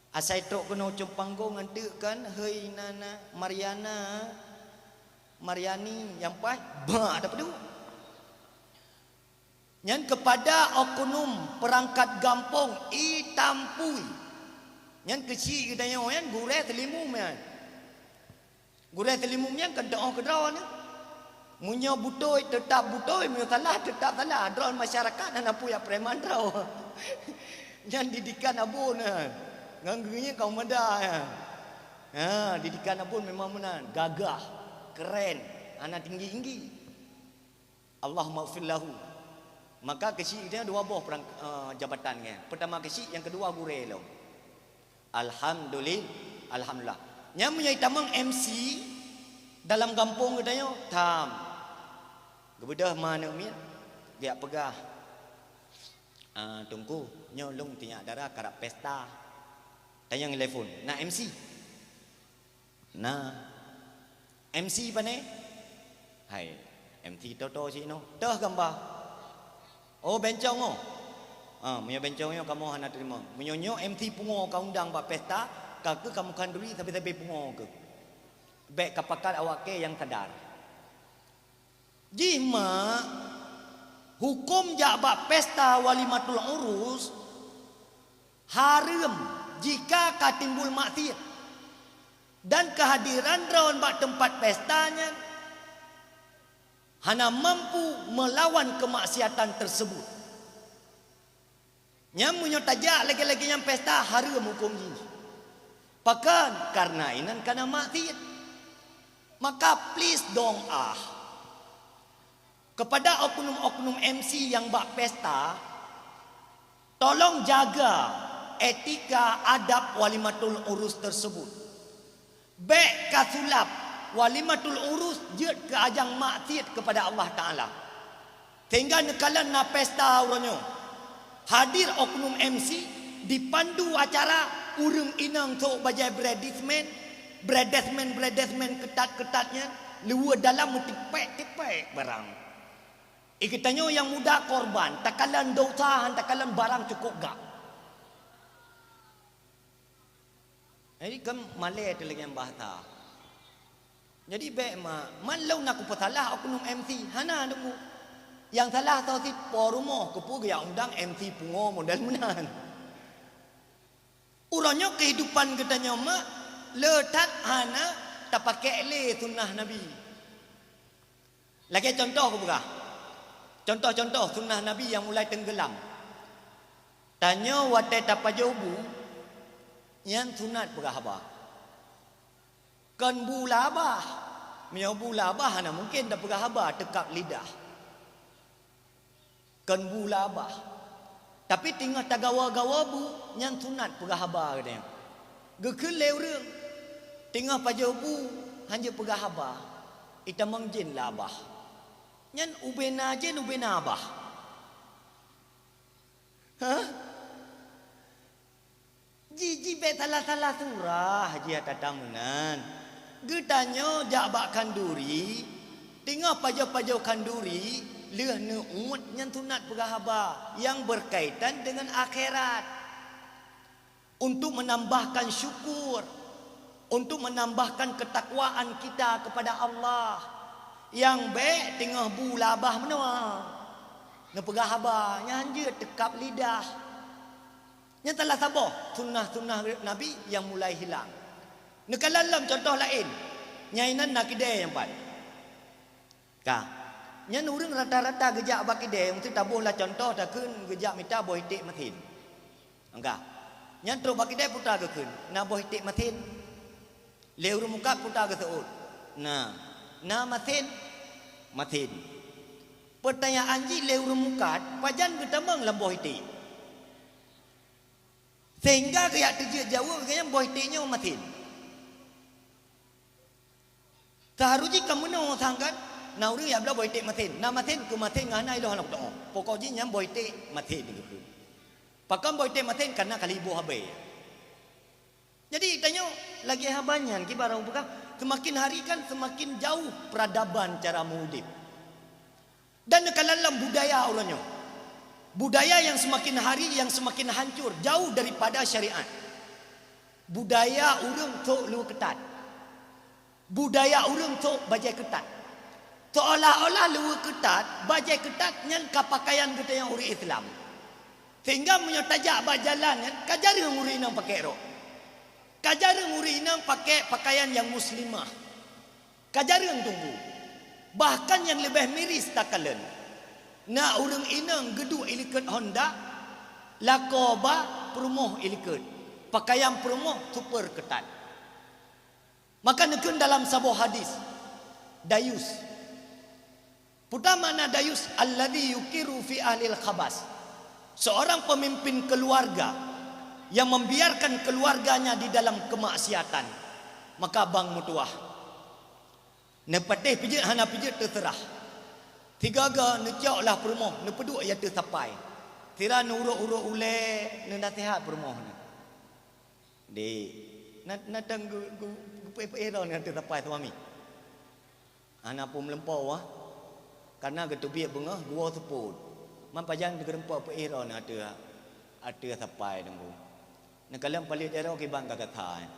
Asai trok keunoe cong panggong ngon teuk kon, "Hei nana, Mariana, Mariani," nyang paih, bah, ada pedu. Nyan kepada oknum perangkat gampông ié tampui. Nyan keuchik geutanyoe nyan gurée teulimum nyan. Gurée teulimum nyan kan teuoh keudroe nyan. Meunyoe beutôi, teutap beutôi, meunyoe salah, teutap salah. Droe masyarakat hana peue jak preman droe. Nyan didikan abon nyan. Ngon geuh nyan kaum mada nyan. Ha, didikan abon memang meunan. Gagah, keren, hana tinggi-tinggi. Allahummaghfir lahu. Maka keuchik dia dua boh perang, eh, jabatan nyan. Pertama keuchik, nyang keudua gurée lom. Alhamdulil-, alhamdulillah. Nyan meunyoe itamong M C dalam gampông geutanyoe, tham. Geubeudôh ma aneuk miet, geujak peugah, "Ah, Teungku, nyoe lôn tinyak dara karap pesta." Tanyong telepon, "Na M C?" "Na." "M C pane?" "Hai, M C toto sinoe." "Toh gamba." "Oh, bencong oh." "Ah, meunyoe bencong nyoe kamoe hana teurimong. Meunyoe nyoe M C pungo ka undang bak pesta, ka keuh kamoe khanduri sabe-sabe pungo keuh. Bék ka pakat awak kée nyang sadar." Jih mak, huköm jak bak pesta walimatul urus hareuem jika ka timbul maksiet, dan keuhadiran droe bak teumpat pesta nyan hana mampu meulawan keumaksiatan teuseubut. Nyan meunyoe tajak lagée-lagée nyan pesta, hareuem huköm jih. Pakon? Kareuna inan kana maksiet. Maka please dong ah, kepada oknum-oknum M C nyang bak pesta, tolong jaga etika adab walimatul urus tersebut. Bék ka sulap walimatul urus jeuet keu ajang maksiet keupada Allah Taala. Sehingga neukalon na pesta uroe nyoe, hadir oknum M C, dipandu acara, ureuëng inong sôk bajée bredesmen, bredesmen-bredesmen keutat-keutat nyan, luweue dalam meutipék-tipék barang. Geutanyoe nyang muda korban, takalon dosa, han takalon barang cukôp gak. Jadi kan malée teuh lagée bahasa. Jadi bék ma-, man lôn na kupeusalah oknum M C, hana deungoe. Nyang salah soe cit, po rumoh, keupeue geujak undang M C pungo model meunan. Uroe nyoe keuhidupan geutanyoe mak, Le that hana tapakék lé sunnah Nabi. Lagée contoh kupeugah, contoh-contoh sunnah Nabi nyang mulai teunggeulam. Tanyoe watée tapajoh bu, nyan sunat peugah haba. Kon bu labah. Meunyoe bu labah, hana mungken tapeugah haba teukab lidah. Kon bu labah. Tapi teungoh tagawa-gawa bu, nyan sunat peugah haba geutanyoe. Geukheun lé ureuëng, teungoh pajoh bu, hanjeuet peugah haba, itamong jén labah. Nyan ubena jén, ubena abah. Hah? Ji, ji bék salah-salah surah ji ata meunan. Geutanyoe jak bak khanduri, teungoh pajoh-pajoh khanduri, lheueh neuuet nyan sunat peugah haba nyang berkaitan dengan akhirat. Untuk menambahkan syukur, untuk menambahkan ketakwaan kita kepada Allah. Nyang bék teungoh bu labah meunoe. Neupeugah haba, nyan jeuet teukab lidah. Nyan salah saboh sunnah-sunnah Nabi nyang mulai hilang. Neukalon lom contoh laén. Nyang inan na kidée nyang pat. Ka. Nyan ureuëng rata-rata geujak bak kidée, meuseuti taboh lah contoh takheun geujak mita boh iték masin. Angka. Nyan trok bak kidée peue ta geukheun, na boh iték masin. Lé ureuëng mukat peue ta geuseuôt. Na. Na masin? Masin. Peutanyaan jih lé ureuëng mukat, pajan geutamong lam boh iték? Sehingga geujak teujeuet jaweueb geuh nyan boh iték nyoe masin. Seuharus jih ka meunoe sang kan, na ureuëng jak bloe boh iték masin. Na masin keu masin ngon hana ilôn hana kutoe. Pokok jih nyan boh iték masin geukheun. Pakon boh iték masin? Kareuna ka liboh habéh. Jadi, tanyoe lagée haba nyan kiban ureuëng peugah, seumaken hari kan seumaken jauh peuradaban cara meuudeb. Dan neukalon lom budaya uroe nyoe. Budaya nyang seumaken hari nyang seumaken hancor, jauh daripada syariat. Budaya ureuëng sôk luweue keutat. Budaya ureuëng sôk bajée keutat. Seolah-olah luweue keutat, bajée keutat nyan ka pakaian geutanyoe ureuëng Islam. Sehingga meunyoe tajak bak jalan nyan, ka jareueng ureuëng inong pakék rok. Ka jareueng ureuëng inong pakék pakaian nyang muslimah. Ka jareueng teungku. Bahkan nyang leubeh miris takalon, na ureuëng inong geuduek ilikot honda, lakoe ba peurumoh ilikot, pakaian peurumoh super keutat. Maka neukheun dalam saboh hadis, dayus. Peue ta makna dayus? Alladzi yuqiru fi ahlil khabas. Seorang pemimpin keluarga yang membiarkan keluarganya di dalam kemaksiatan, maka bang meutuwah. Neupatéh peujeuet hana peujeuet teuseurah. Sigaga neucok lah peurumoh, neupeuduek i ateueh sapai. Sira neurok-urok ulée, neunaseuhat peurumoh nyan. Dek, na, na tang geu-, geu-, geupeuéh-peuéh droe nyan ateueh sapai suami. Hana peue meulumpoe ah. Kareuna geuteubiet beungoh geuwoe seupôt. Man pajan geurumpok peuéh droe nyan ateueh, ateueh sapai teungku. Neukalon paleuet jaroe kiban ka gata, eh.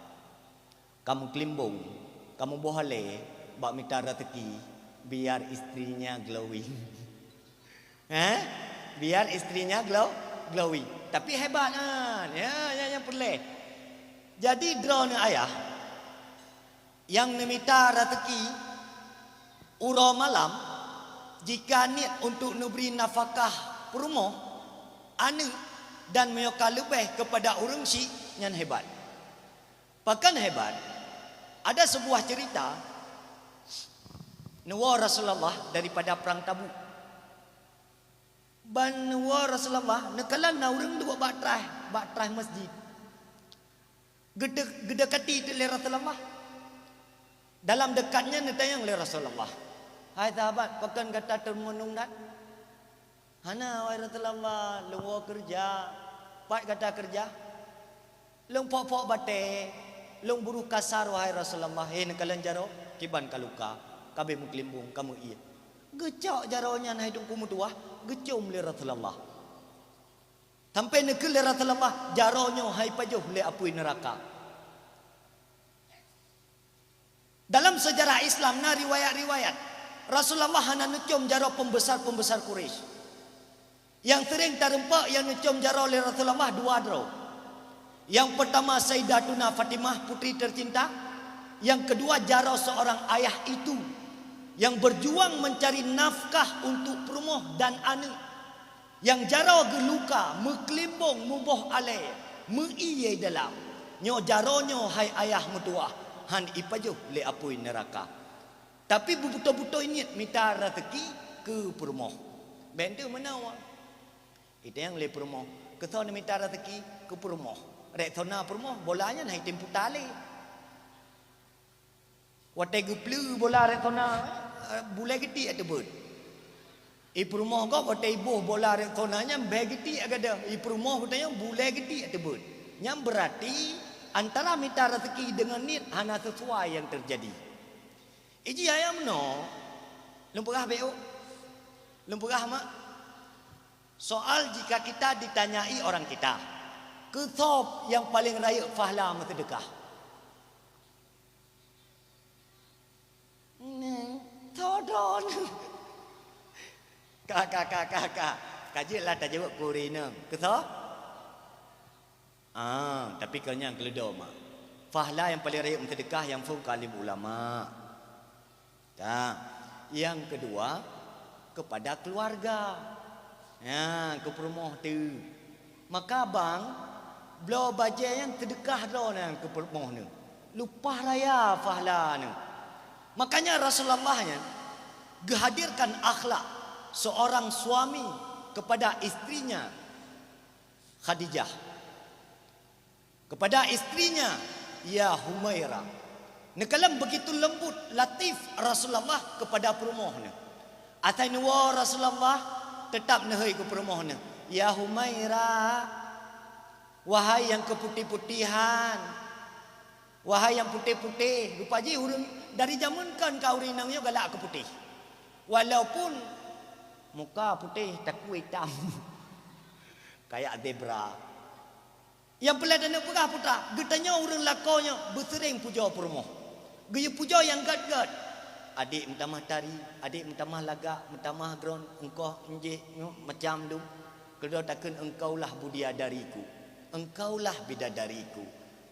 Ka meukeulimbong, ka muboh alée bak mita raseuki, biar istrinya glowing. Eh? Biar istrinya glow-, glowing. Tapi hebat kan? Ya, ya, ya, peureulée. Jadi, droeneuh ayah nyang neumita raseuki uroe malam, jika niet untuk neubri nafakah peurumoh, aneuëk, dan meunyoe ka leubeh keupada ureuëng syik, nyan hebat. Pakon hebat? Ada sebuah cerita, neuwoe Rasulullah daripada Perang Tabuk. Ban neuwoe Rasulullah, neukalon na ureuëng duek bak traih, bak traih masjid. Geude-, geudekati teuk lé Rasulullah. Dalam dekat nyan neutanyong lé Rasulullah, "Hai sahabat, pakon gata teumeunung that?" "Hana, wahai Rasulullah, lôn woe keureuja." "Pat gata keureuja?" "Lôn pok-pok batée, lôn buruh kasar, wahai Rasulullah." "Hé, neukalon jaroe, kiban ka luka, ka abéh meukeulimbong, ka meu-ie." Geucok jaroe nyan hai Teungku meutuwah, geucom lé Rasulullah. Sampoe neukheun lé Rasulullah, jaroe nyoe hai pajoh lé apui neuraka. Dalam seujarah Islam na riwayat-riwayat, Rasulullah hana neucom jaroe peumbesar-peumbesar Quraisy. Nyang seuréng tarumpok nyang neucom jaroe lé Rasulullah dua droe. Yang pertama Sayyidatuna Fatimah, putri tercinta. Yang kedua, jaroe seorang ayah itu yang berjuang mencari nafkah untuk peurumoh dan aneuk. Nyang jaroe geuluka, meukeulimbong, muboh alée, meu-ie dalam. Nyoe jaroe nyoe, hai ayah meutuwah, han ipajoh lé apui neuraka. Tapi beubeutôi-beutôi niet mita raseuki keu peurumoh. Bék teuh meunoe. Itanyong lé peurumoh, "Keusoe neumita raseuki keu peurumoh? Rexona peurumoh, bola nyan hai tem puta lé." Watée geupleue bola Rexona, eh, bulée geutiek teubeuet. I peurumoh gob watée iboh bola Rexona nyan bée geutiek gadôh. I peurumoh geutanyoe bulée geutiek teubeuet. Nyan beurati antara mita raseuki deungon niet hana sisuai nyang teujadi. Iji ayah meunoe, lôn peugah bék ôk. Lôn peugah mak. Soal jika kita ditanyai orang kita, "Keusoe nyang paleng rayeuk fahla meuseudeukah?" Neng, todon. Ka, ka, ka, ka, ka. Ka jeuet lah tajaweueb keu ureueng inong. Keusoe? Ah, tapi keu nyang keuleudo mak. Fahla nyang paleng rayeuk meuseudeukah nyang phon keu alim ulama. Ka. Nyang keudua, kepada keuluwarga. Nyan, keu peurumoh teuh. Maka bang, bloe bajée nyan seudeukah droeneuh keu peurumoh neuh. Leupah raya fahla neuh. Makanya Rasulullah nyan geuhadirkan akhlak seorang suami kepada istrinya Khadijah. Kepada istrinya, "Ya Humaira." Neukalon begitu lembut, latif Rasulullah kepada peurumoh neuh. Asai neuwoe Rasulullah, teutap neuhôi keu peurumoh neuh, "Ya Humaira, wahai nyang keuputéh-putéhan, wahai nyang putéh-putéh." Rupa jih ureueng dari jameun kon ka ureueng inong nyoe galak keu putéh. Walaupun muka putéh, takue itam. Kayak zebra. Nyang peureulée taneuk peugah putra, geutanyoe ureueng lakoe nyoe beuseuréng pujoe peurumoh. Geuyue pujoe nyang gét-gét. Adék meutamah tari, adék meutamah lagak, meutamah gron, eungkoh, enjéh, nyoe macam dum. Keudroe takheun, "Engkaulah budiadariku. Engkaulah bidadariku."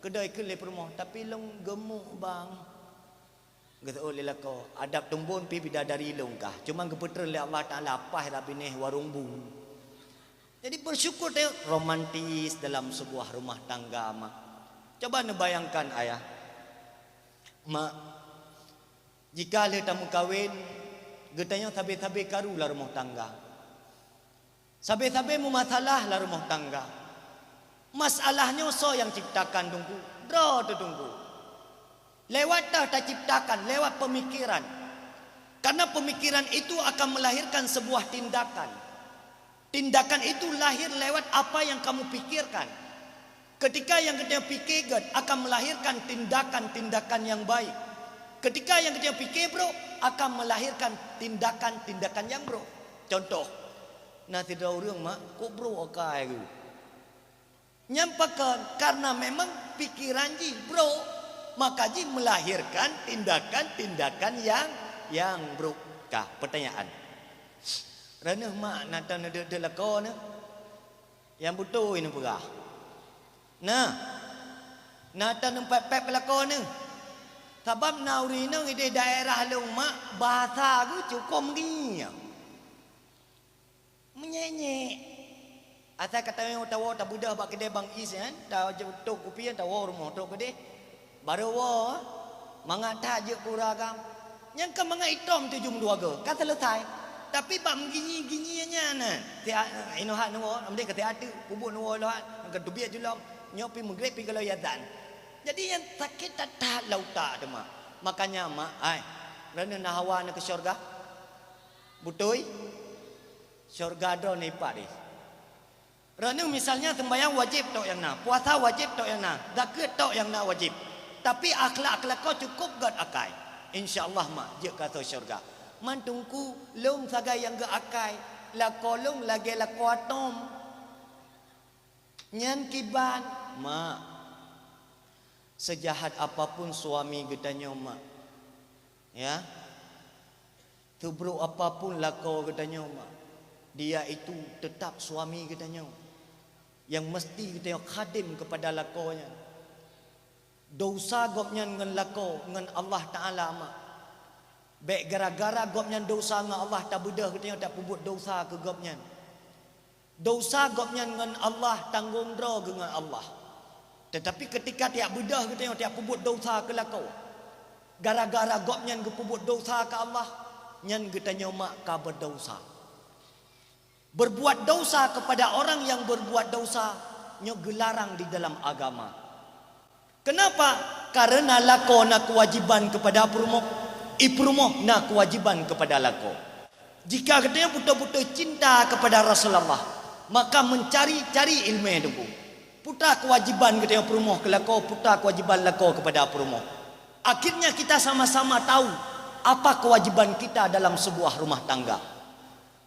Keudroe kheun lé peurumoh, "Tapi lôn geumuk, bang." Geuseuôt lé lakoe, "Adab tumbon pih bidadari lôn kah, cuma geupeutreun lé Allah Taala paih rab binéh warong bu." Jadi bersyukur teuh romantis dalam sebuah rumah tangga, mak. Coba neubayangkan ayah, mak, jika lheueh tameukawen, geutanyoe sabe-sabe karu lam rumoh tangga. Sabe-sabe meumasalah lam rumoh tangga. Masalah nyoe soe nyang ciptakan Teungku? Droe teuh Teungku. Lewat teuh taciptakan, lewat pemikiran. Karena pemikiran itu akan melahirkan sebuah tindakan. Tindakan itu lahir lewat apa yang kamu pikirkan. Ketika nyang geutanyoe pike gét akan melahirkan tindakan-tindakan nyang baik. Ketika nyang geutanyoe pike brok akan melahirkan tindakan-tindakan nyang brok. Contoh, na sidroe ureueng mak, kok brok akai geuh. Nyan pakon? Karena memang pikiran jih brok, maka jih melahirkan tindakan-tindakan yang, yang brok. Ka, pertanyaan. Reuneuh mak na tan neudeuk-deuk lakoe neuh? Nyang beutôi neupeugah. Nah, na tan neupép-pép lakoe neuh. Sabab na ureueng inong ideh daerah lôn mak, bahasa geuh cukôp meungieng. Meunyeuk-nyeuk. Asai ka tawoe, tawoe tabeudôh bak keudè Bang Is nyan, ta-, trok kupi nyan tawoe rumoh trok keudeh. Barô woe, mangat that jeuet keu ureueng agam. Nyan ka mangat itom tujoh meudua goe, ka seuleusai. Tapi bak meuginyi-ginyi nyan, nyan, siat, inoe hat neuwoe, am deh ka siat teuk, peubuet neuwoe lom hat, ka teubiet julom, nyoe pih meugreb pih ka lheueh azan. Jadi nyan sakét that-that lam utak teuma. Makanya mak, ai, reuneuh na hawa neuh keu syeuruga? Beutôi? Syeuruga droeneuh ipat deh. Reuneuh misalnya seumbahyang wajéb tok nyang na, puasa wajéb tok nyang na, zakeuet tok nyang na wajéb. Tapi akhlak keu lakoe cukôp gét akai. Insya Allah mak jeuet keu asoe syeuruga. Man Teungku, lôn sagai nyang gét akai, lakoe lôn lagèe lakoe atom. Nyan kiban, mak. Seujahat apapun suami geutanyoe mak, ya, seubrok apapun lakoe geutanyoe mak, dia itu tetap suami geutanyoe. nyang meusti geutanyoe khatim keupada lakoe nyan. Desya gobnyan ngon lakoe ngon Allah Taala mak. Bék gara-gara gobnyan desya ngon Allah tabeudôh geutanyoe tapeubuet desya keu gobnyan. Desya gobnyan ngon Allah tanggong droe geuh ngon Allah. Teutapi keutika tiak beudôh geutanyoe tiak peubuet desya keu lakoe, gara-gara gobnyan geupeubuet desya keu Allah, nyan geutanyoe mak ka beudesya. Berbuat dosa kepada orang yang berbuat dosa nyoe geularang di dalam agama. Kenapa? Karena lakoe na keuwajiban keupada peurumoh, i peurumoh na keuwajiban keupada lakoe. Jika geutanyoe beutôi-beutôi cinta keupada Rasulullah, maka meucari-cari iéleumé teungku. Peue keuwajiban geutanyoe peurumoh keu lakoe, peue keuwajiban lakoe keupada peurumoh. Akhirnya kita sama-sama tahu apa kewajiban kita dalam sebuah rumah tangga.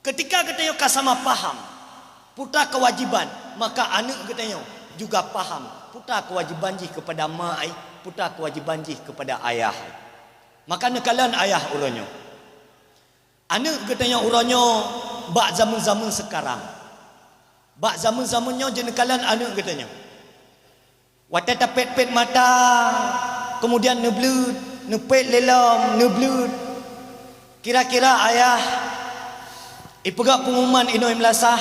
Keutika geutanyoe ka sama paham peue keuwajiban, maka aneuëk geutanyoe juga paham peue keuwajiban jih keupada ma ai, peue keuwajiban jih keupada ayah ai. Maka neukalon ayah uroe nyoe. Aneuëk geutanyoe uroe nyoe bak zameun-zameun seukarang. Bak zameun-zameun nyoe jeuet neukalon aneuëk geutanyoe. Watée tapét-pét mata, keumudian neubleuet, neupét lé lom, neubleuet. Kira-kira ayah ipeugah peungumuman inoe meulasah,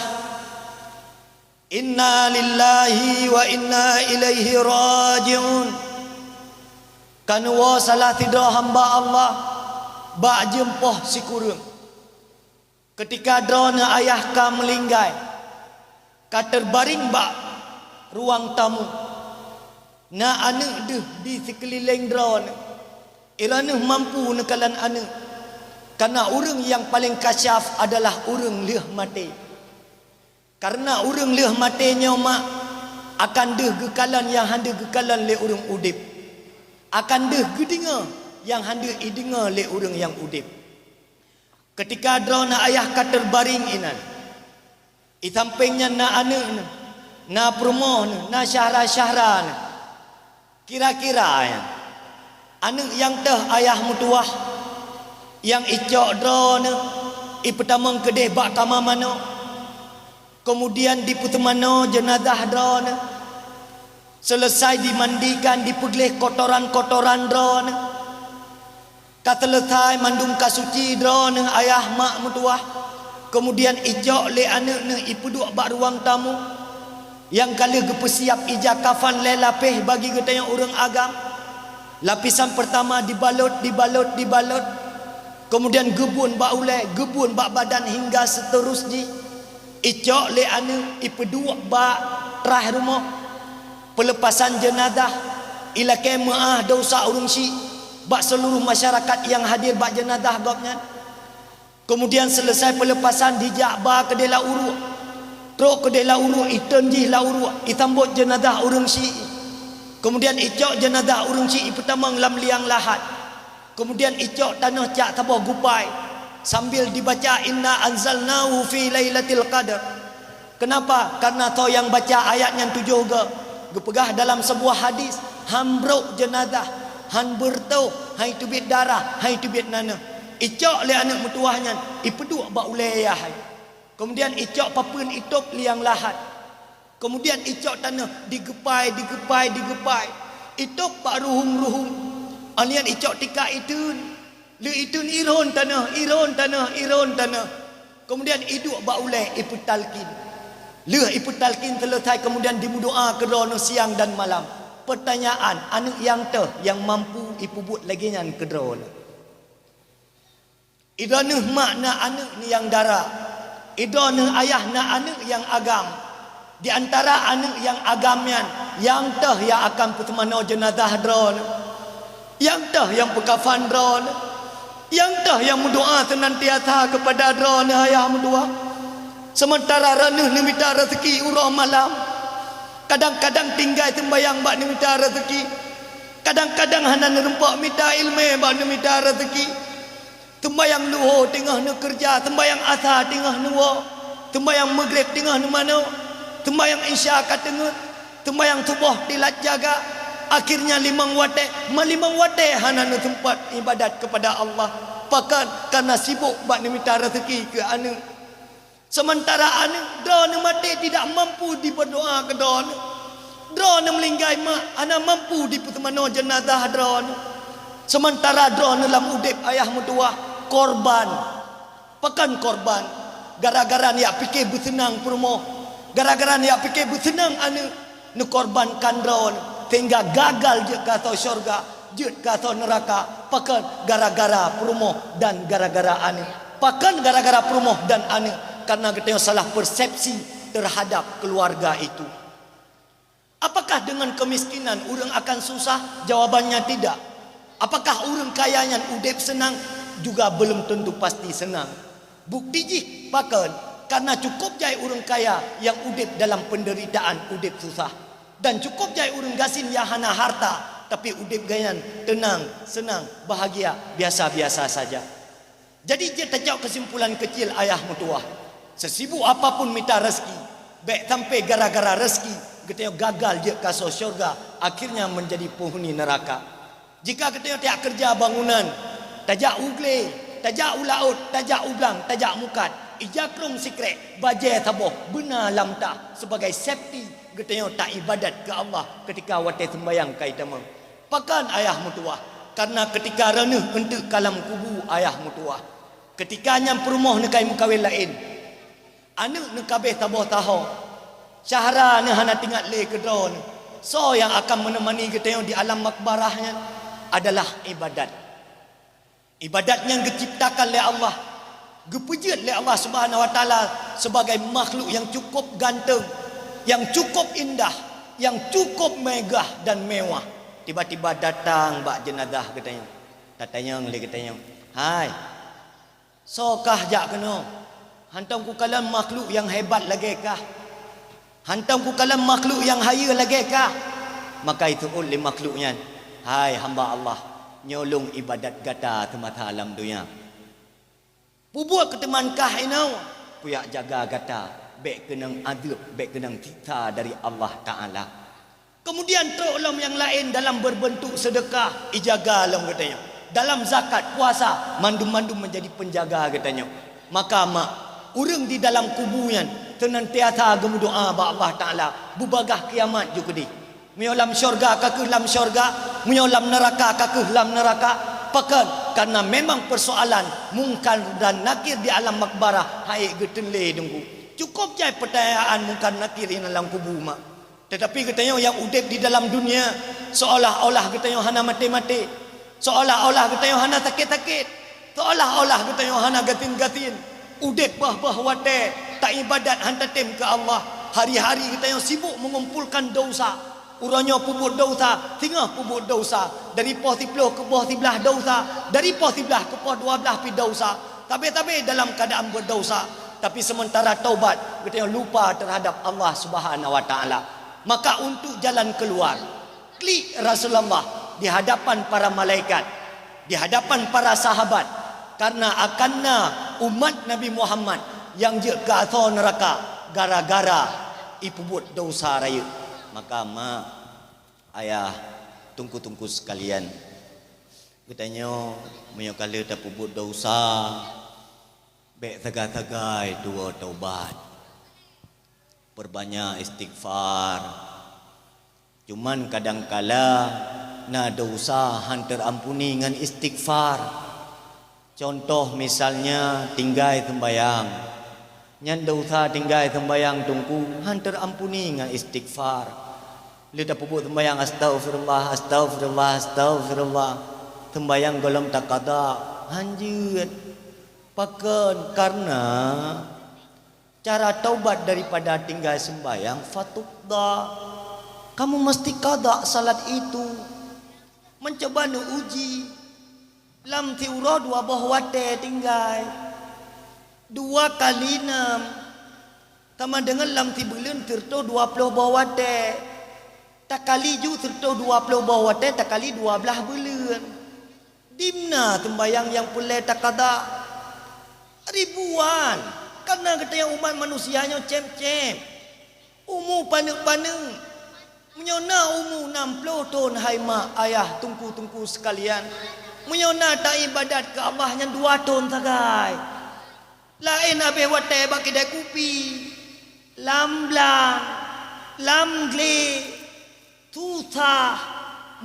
"Inna lillahi wa inna ilaihi raji'un." Ka neuwoe salah sidroe hamba Allah bak jeuem poh sikureueng. Keutika droeneueh ayah ka meulinggai, ka teubaréng bak ruang tamu, na aneuëk deuh di sikeulileng droeneueh. Droeneueh mampu neukalon aneuëk, karna ureuëng nyang paleng kasyaf adalah ureuëng lheueh maté. Karna ureuëng lheueh maté nyoe mak akan deuh geukalon nyang hana deuh geukalon lé ureuëng udeb, akan deuh geudeungoe nyang hana deuh ideungoe lé ureuëng nyang udeb. Keutika droeneueh ayah ka teubaréng inan, i sampéng nyan na aneuëk neueh, na peurumoh neueh, na syedara-syedara neueh. Kira-kira nyan, aneuëk nyang teuh ayah meutuwah, nyang icok droeneueh, ipeutamong keudeh bak kama manok, keumudian dipeuteumanoe jeunazah droeneueh, seuleusai dimandikan, dipeugleh kotoran-kotoran droeneueh. Ka seuleusai mandum ka suci droeneueh ayah mak meutuwah, keumudian icok lé aneuëk neueh ipeuduek bak ruang tamu, nyang ka lheueh geupeusiab ija kafan lhée lapéh bagi geutanyoe ureuëng agam. Lapisan peurtama dibalot, dibalot, dibalot, keumudian geubun bak ulée, geubun bak badan hingga seuteurus jih. Icok lé aneuëk ipeuduek bak traih rumoh. Peuleupasan jeunazah, ilakée meuáh desya ureuëng syiek bak seuluruh masyarakat nyang hadir bak jeunazah gobnyan. Keumudian seuleusai peuleupasan dijak ba keudeh lam uruek. Trok keudeh lam uruek, iteun jih lam uruek, isambot jeunazah ureuëng syiek. Keumudian icok jeunazah ureuëng syiek ipeutamong lam liang lahat. Keumudian icok tanoh cak saboh gupai sambil dibaca, "Inna anzalnahu fi lailatil qadar." Keunapa? Kareuna soe nyang baca ayat nyan tujoh goe, geupeugah dalam seubuah hadis, han brok jeunazah, han beureutoh, han iteubiet darah, han iteubiet naneuh. Icok lé aneuëk meutuwah nyan, ipeuduek bak ulée ayah hai. Keumudian icok papeuen itôb liang lahat. Keumudian icok tanoh digeupai, digeupai, digeupai. Itôb bak ruhueng-ruhueng. Óh lheueh nyan icok tika iteun. Lheueh iteun irhon tanoh, irhon tanoh, irhon tanoh. Keumudian iduek bak ulée ipeutalkin. Lheueh ipeutalkin seuleusai keumudian dimeudoá keu droeneueh siang dan malam. Peutanyaan, aneuëk nyang teuh nyang mampu ipeubuet lagée nyan keu droeneueh? Idroeneueh mak na aneuëk nyang dara. Idroeneueh ayah na aneuëk nyang agam. Di antara aneuëk nyang agam nyan, nyang teuh nyang akan peuseumanoe jeunazah droeneueh, nyang teuh nyang peukafan droeneueh, nyang teuh nyang meudoá seunantiasa keupada droeneueh ayah meutuwah. Seumeuntara droeneueh neumita reuzeuki uroe malam, kadang-kadang tinggai seumbayang bak neumita reuzeuki, kadang-kadang hana neurumpok mita iéleumé bak neumita reuzeuki. Seumbayang luho teungoh neukeureuja, seumbayang asa teungoh neuwoe, seumbayang meugreb teungoh neumanoe, seumbayang isya ka teungeut, seumbayang suboh tilat jaga. Akhirnya limong watée, meulimong watée hana neuseumpat iébadat keupada Allah. Pakon? Kareuna sibok bak neumita reuzeuki keu aneuëk. Sementara aneuk droeneuh maté tidak mampu diberdoa keu droeneuh. Droeneuh meuninggai mak hana mampu dipeuseumanoe jeunazah droeneuh. Sementara droeneuh lam udeb ayah meutuwah korban. Pakon korban? Gara-gara neujak pike beuseunang peurumoh, gara-gara neujak pike beuseunang aneuk, neukorbankan droeneuh sehingga gagal jeuet keu asoe syurga, jeuet keu asoe neuraka. Pakon? Gara-gara peurumoh dan gara-gara aneuk. Pakon gara-gara peurumoh dan aneuk? Karena geutanyoe salah persepsi terhadap keluarga itu. Apakah dengan kemiskinan ureuëng akan susah? Jawabannya tidak. Apakah ureuëng kaya nyan udeb seunang? Juga belum tentu pasti seunang. Bukti jih pakon? Karena cukup jai ureuëng kaya nyang udeb dalam penderitaan, udeb susah. Dan cukup jai ureuëng gasien nyang hana harta, tapi udeb geuhnyan teunang, seunang, bahagia, biasa-biasa saja. Jadi jeuet tacok keusimpulan keucil ayah meutuwah. Sesibuk apapun mita rezeki, bék sampai gara-gara rezeki geutanyoe gagal jeuet keu asoe syurga, akhirnya menjadi penghuni neraka. Jika geutanyoe tajak keureuja bangunan, tajak u glé, tajak u laôt, tajak u blang, tajak mukat, ija krông sikrék, bajée saboh, beuna lam tah sebagai safety geutanyoe taibadat keu Allah ketika watée seumbayang ka itamong. Pakon ayah meutuwah? Karena ketika reuneuh eunteuk ka lam kubu ayah meutuwah. Ketika nyan peurumoh neukai meukawen laén. Aneuk neukabeh saboh saho. Syahra neuh hana teuingat lé keu droeneuh. Soe nyang akan meuneumani geutanyoe di alam makbarah nyan? Adalah ibadat. Ibadat nyang geuciptakan lé Allah, geupeujeuet lé Allah Subhanahu wa Taala sebagai makhluk nyang cukup ganteng, nyang cukup indah, nyang cukup megah dan mewah. Tiba-tiba datang bak jeunazah geutanyoe. Tatanyong lé geutanyoe, "Hai, soe kah jak keunoe? Hantom kukalon makhluk nyang hebat lagée kah." Hantom kukalon makhluk nyang hayeue lagée kah. Maka iseuôt lé makhluk nyan, "Hai hamba Allah, nyoe lôn ibadat gata seumasa lam donya. Peubuet keu teuma kah inoe, kujak jaga gata, bék keunong azeub, bék keunong siksa dari Allah Taala." Kemudian trok lom nyang laén dalam berbentuk seudeukah, ijaga lom geutanyoe. Dalam zakat, puasa, mandum-mandum menjadi penjaga geutanyoe. Maka mak, ureuëng di dalam kubu nyan seunantiasa geumeudoá bak Allah Taala, beubagaih kiamat ju keudeh. Meunyoe lam syurga ka kheueh lam syurga, meunyoe lam neuraka ka kheueh lam neuraka. Pakon? Karena memang persoalan Mungkar dan Nakir di alam makbarah han ék geuteun lé Teungku. Cukup jai peutanyaan Mungkar Nakir inan lam kubu mak. Tetapi geutanyoe nyang udeb di dalam dunia, seolah-olah geutanyoe hana maté-maté, seolah-olah geutanyoe hana sakét-sakét, seolah-olah geutanyoe hana gasien-gasien. Udeb bah-bah watée, taibadat han tatem keu Allah. Hari-hari geutanyoe sibuk mengumpulkan dosa. Uroe nyoe peubuet dosa, singoh peubuet dosa. Dari poh siploh keu poh siblaih dosa, dari poh siblaih keu poh dua blaih pih dosa. Sabe-sabe dalam keadaan berdosa, tapi sementara taubat, geutanyoe lupa terhadap Allah Subhanahu wa Taala. Maka untuk jalan keluar, klik Rasulullah di hadapan para malaikat, di hadapan para sahabat, karena akan na umat Nabi Muhammad nyang jeuet keu asoe neuraka gara-gara ipeubuet dosa rayeuk. Maka mak, ayah, teungku-teungku sekalian, geutanyoe meunyoe ka lheueh tapeubuet dosa, bék sagai-sagai tuwoe taubat. Peurbanyak istighfar. Cuman kadangkala na dosa han teuampuni ngon istighfar. Contoh misalnya tinggai seumbayang. Nyan dosa tinggai seumbayang Teungku han teuampuni ngon istighfar. Lheueh tapeubuet seumbayang, "Astaghfirullah, astaghfirullah, astaghfirullah." Seumbayang gohlom takada, han jeuet. Pakon? Karena cara taubat daripada tinggai seumbayang, fatuqda. Kamu mesti qada salat itu. Mencoba neuuji. Lam siuroe dua boh watée tinggai. Dua kali nam. Sama deungon lam sibuleuen sireutôh dua ploh boh watée. Takali ju sireutôh dua ploh boh watée takali dua blaih buleuen. Dimna seumbayang nyang peureulée takada? Ribuan. Karena geutanyoe umat manusia nyoe cém-cém. Umu paneuk-paneuk. Meunyoe na umu nam ploh thon, hai mak, ayah, teungku-teungku sekalian, meunyoe na taibadat keu Allah nyan dua thon sagai. Laén habéh watée bak keude kupi, lam blang, lam glé, susah,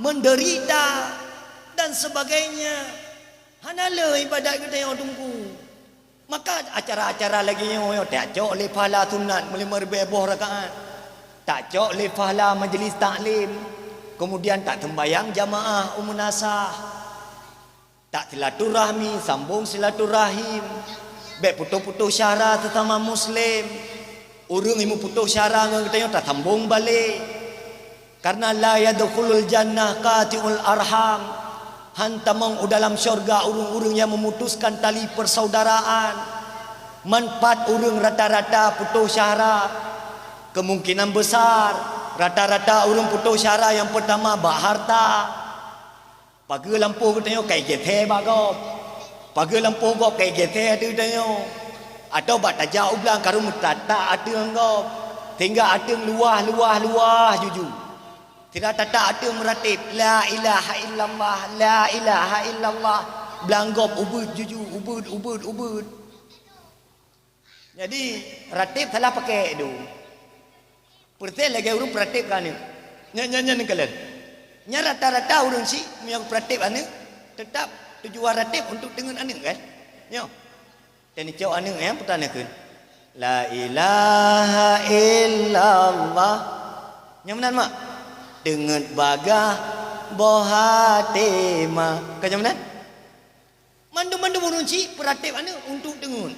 menderita, dan sebagainya. Hana le iébadat geutanyoe Teungku. Maka acara-acara lagée nyoe, nyoe tacok lé pahala sunat meulima ribée boh rakaat. Tacok lé pahala majlis taklim. Kemudian taseumbahyang jamaah u meunasah. Tasilaturahmi, sambong silaturahim. Bék putôh-putôh syara seusama muslim. Ureuëng nyang meuputôh syara ngon geutanyoe tasambong balek. Karena la yadkhulul jannah qati'ul arham. Han tamong u dalam syurga ureuëng-ureuëng nyang memutuskan tali persaudaraan. Manfaat ureuëng rata-rata putôh syara. Kemungkinan besar, rata-rata ureuëng putôh syara nyang pertama bak harta. Pageue lampôh geutanyoe kai geuthée bak gob. Pageue lampôh gob kai geuthée ateueh geutanyoe. Atawa bak tajak u blang karu meutatak ateueh gob. Sehingga ateueh luwah, luwah, luwah juju. Sira tatak ateueh meuratéb, "La ilaha illallah, la ilaha illallah." Blang gob ubeuet juju, ubeuet, ubeuet, ubeuet. Jadi, ratéb salah pakai dum. Peureuséh lagée ureuëng peuratéb keu aneuëk. Nyan, nyan, nyan kalon. Nyan rata-rata ureuëng syiek meunyoe peuratéb aneuëk, teutap tujuan ratéb untuk teungeut aneuëk kan? Nyoe. Dan icok aneuëk nyang peutanah kheun, "La ilaha illallah." Nyang meunan mak? "Teungeut bagah boh até ma." Ka nyang meunan? Mandum-mandum ureuëng syiek peuratéb aneuëk untuk teungeut.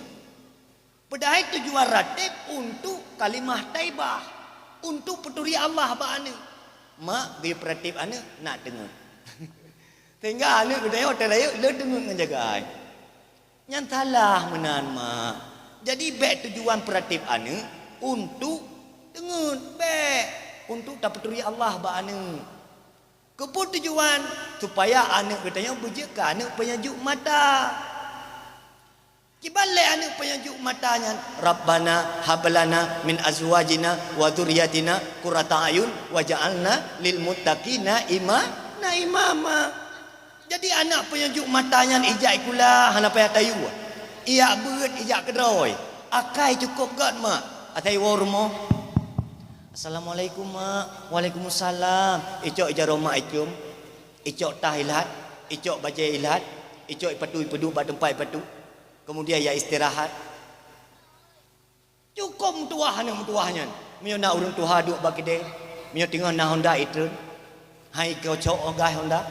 Padahai tujuan ratéb untuk kalimah thaibah, untuk peuturi Allah bak aneuëk. Mak geuyue peuratéb aneuëk nak teungeut. Sehingga aneuëk geutanyoe watée rayeuk le teungeut ngon jagai. Nyan salah meunan mak. Jadi bék tujuan peuratéb aneuëk untuk teungeut, bék, untuk tapeuturi Allah bak aneuëk. Keupeue tujuan? Supaya aneuëk geutanyoe beujeuet keu aneuëk peunyejuk mata. Kiban lé aneuëk peunyejuk mata nyan, "Rabbana hablana min azwajina wa dzurriyyatina qurrata a'yun waj'alna lil muttaqina ima-, na imama." Jadi aneuëk peunyejuk mata nyan ijak sikula hana payah tayue. Ijak beuet, ijak keudroe. Akai cukôp gét mak. Asai woe rumoh. "Assalamualaikum mak." "Waalaikumsalam." Icok ijaroe mak icom. Icok tah ilhat. Icok bajée ilhat. Icok ipatu ipeuduek bak teumpat ipatu. Kemudian ya istirahat. Cukôp meutuwah aneuëk meutuwah nyan. Meunyoe na ureuëng tuha duek bak keudée, meunyoe teungoh na honda itreun, hai keu cok ogai honda.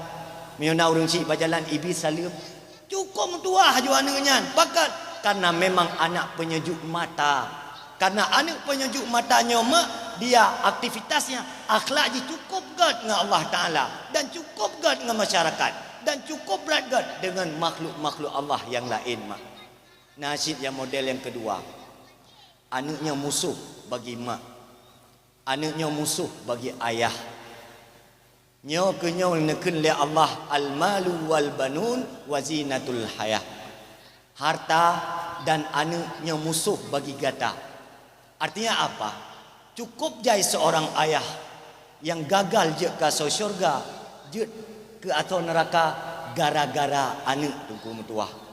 Meunyoe na ureuëng syiek bak jalan ibi saleuem. Cukôp meutuwah aju aneuëk nyan. Pakon? Karena memang anak peunyejuk mata. Karena aneuëk peunyejuk mata nyoe mak, dia aktivitasnya, akhlak jih cukôp gét ngon Allah Taala dan cukôp gét ngon masyarakat dan cukôp brat gét deungon makhluk-makhluk Allah nyang laén mak. Na cit nyang model nyang keudua. Aneuëk nyoe musoh bagi mak. Aneuëk nyoe musoh bagi ayah. Nyoe keuh nyoe neukheun lé Allah, "Al-malu wal banun wa zinatul hayah." Harta dan aneuëk nyoe musoh bagi gata. Artinya apa? Cukôp jai seorang ayah nyang gagal jeuet keu asoe syurga, jeuet keu asoe neuraka gara-gara aneuëk teungku meutuwah.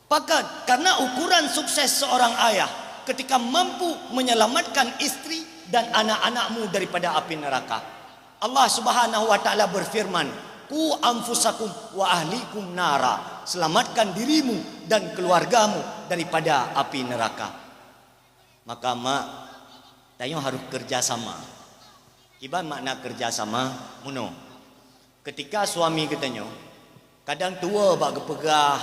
Pakon? Karena ukuran sukses seorang ayah ketika mampu menyelamatkan istri dan anak-anakmu daripada api neraka. Allah Subhanahu wa Taala berfirman, "Qu anfusakum wa ahlikum nara." Selamatkan dirimu dan keluargamu daripada api neraka. Maka mak, tanyoe harôh kerja sama. Kiban makna kerja sama? Meunoe. Keutika suami geutanyoe, kadang tuwoe bak geupeugah,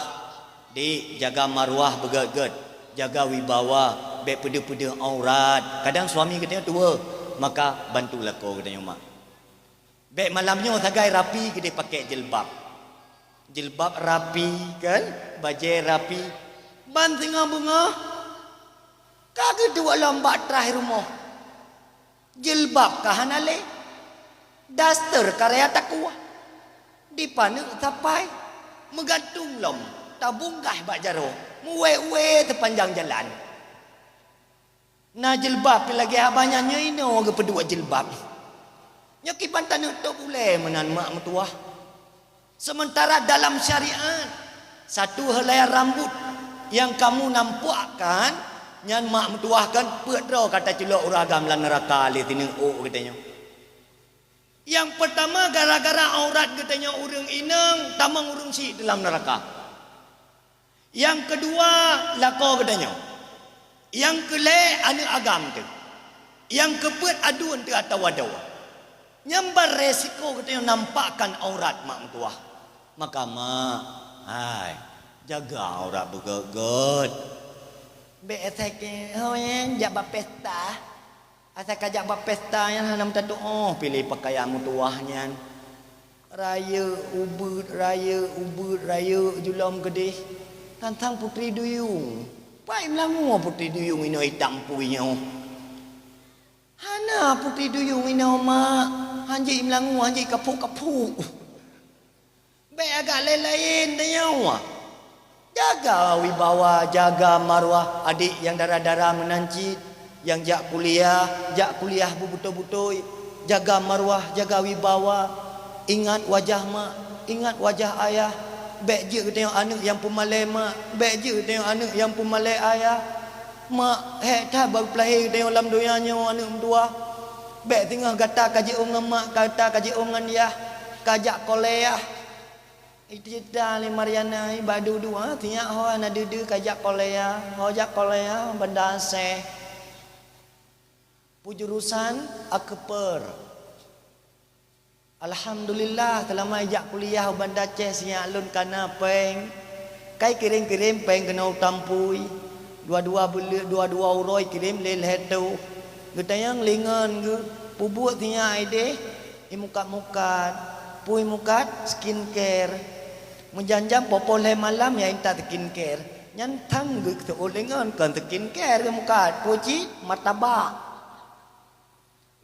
"Dik, jaga maruah beugét-gét, jaga wibawa, bék peudeuh-peudeuh aurat." Kadang suami geutanyoe tuwoe, maka bantu lakoe geutanyoe mak. Bék malam nyoe sagai rapi geudeh pakék jilbab. Jilbab rapi kan, bajée rapi. Ban singoh beungoh ka geuduek lom bak traih rumoh. Jilbab ka hana lé, daster ka raya takue, dipaneuk sapai, meugantung lom, tabunggaih bak jaroe, meuwée-wée teupanjang jalan. Na jilbab pih lagée haba nyan nyoe inoe geupeuduek jilbab. Nyoe kiban taneuk top ulée meunan mak meutuwah. Sementara dalam syariat, satu helai rambut Nyang kamoe nampak kan, nyan mak meutuwah kan, peuet droe ka taculok ureuëng agam lam neuraka lé sineuk ôk geutanyoe. Nyang peurtama, gara-gara aurat geutanyoe ureuëng inong, tamong ureuëng syik dalam neuraka. Nyang keudua, lakoe geutanyoe. Nyang keulhée, aneuëk agam teuh. Nyang keupeuet, aduen teuh atawa droe. Nyan ban resiko geutanyoe nampakkan aurat mak meutuwah. Maka mak, hai, jaga aurat beugét-gét. Bék asai keu ho nyan jak bak pesta. Asai ka jak bak pesta nyan hana meutatuoh piléh peukayan meutuwah nyan. Rayeuk ubeuet, rayeuk ubeuet, rayeuk julom keudeh. Tantang putri duyung. Pai meulangue putri duyung inoe itam pui nyoe. Hana putri duyung inoe mak. Hanjeuet meulangue, hanjeuet kapuk-kapuk. Bék agak laén-laén tanyoe. Jaga wibawa, jaga marwah adék nyang dara-dara meunan cit, nyang jak kuliah, jak kuliah beubeutôi-beutôi. Jaga marwah, jaga wibawa. Ingat wajah mak, ingat wajah ayah. Bék jeuet geutanyoe aneuëk nyang peumalée mak, bék jeuet geutanyoe aneuëk nyang peumalée ayah. Mak, hék that baru peulahé geutanyoe lam donya nyoe aneuëk meutuwah. Bék singoh gata ka jiôh ngon mak, gata ka jiôh ngon yah, ka jak koleyah. Icita lé Mariana, bak dudu, ha, sinyak ho hana deuh-deuh ka jak koleyah, ho jak koleyah Banda Aceh. Peue jurusan? Akper. Alhamdulillah, seulama ijak kuliah u Banda Aceh sinyak lôn kana péng. Kai kirém-kirém péng keunoe u Tampui. Dua-dua buleuen, dua-dua uroe kirém lé lhèe toh. Geutanyong lé ngon geuh, peubuet sinyak idéh, imukat-mukat. Peue imukat? Skincare. Meujan-jan poh-poh lhèe malam ya intat skincare. Nyan thang geuh seuôt lé ngon kon skincare geuh mukat. Peue cit? Martabak.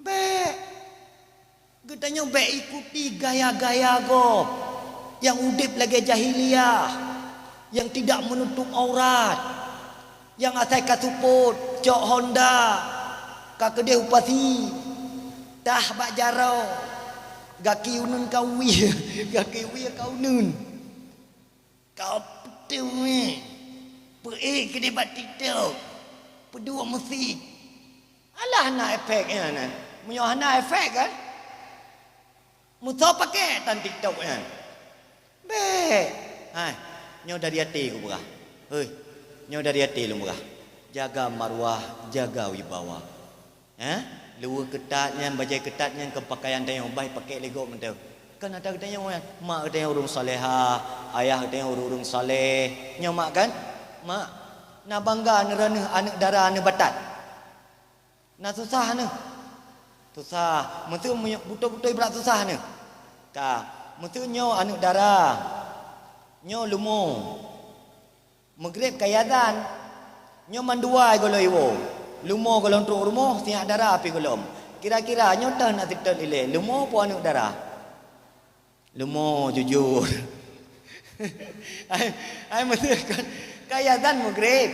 Bék! Geutanyoe bék ikuti gaya-gaya gob nyang udeb lagée jahiliyah, nyang tidak menutup aurat, nyang asai ka seupôt, cok Honda, ka keudeh u pasi, tah bak jaroe, gaki uneuen ka wie, gaki wie ka uneuen. Ka peuteueng, peuék keudeh bak TikTok, peuduek meusit. Alah na efek nyan, eh? Meunyoe hana efek kan? Meusoe paké tan TikTok nyan. Bék. Hai, nyoe dari até kupeugah. Hei, nyoe dari até lôn peugah. Jaga marwah, jaga wibawa. Eh? Luweue keutat nyan, bajée keutat nyan keu pakaian tanyoe, bah paké lé gob mantong. Kan ata geutanyoe nyan, mak geutanyoe ureuëng salehah, ayah geutanyoe ureuëng-ureuëng saleh. Nyoe mak kan? Mak, na bangga neuroh neuh aneuëk dara neubatat. Na susah neuh. Susah. Meuteun beutôi-beutôi brat susah neuh. Ka, meuteun nyoe aneuëk dara. Nyoe lumo. Meugreb ka iazan. Nyoe mandua gohlom iwoe. Lumo gohlom trok rumoh, sinyak dara pih gohlom. Kira-kira nyoe toh na sitot ilée, lumo po aneuëk dara? Lumo jujur. Ai, ai meuteun kon ka iazan meugreb.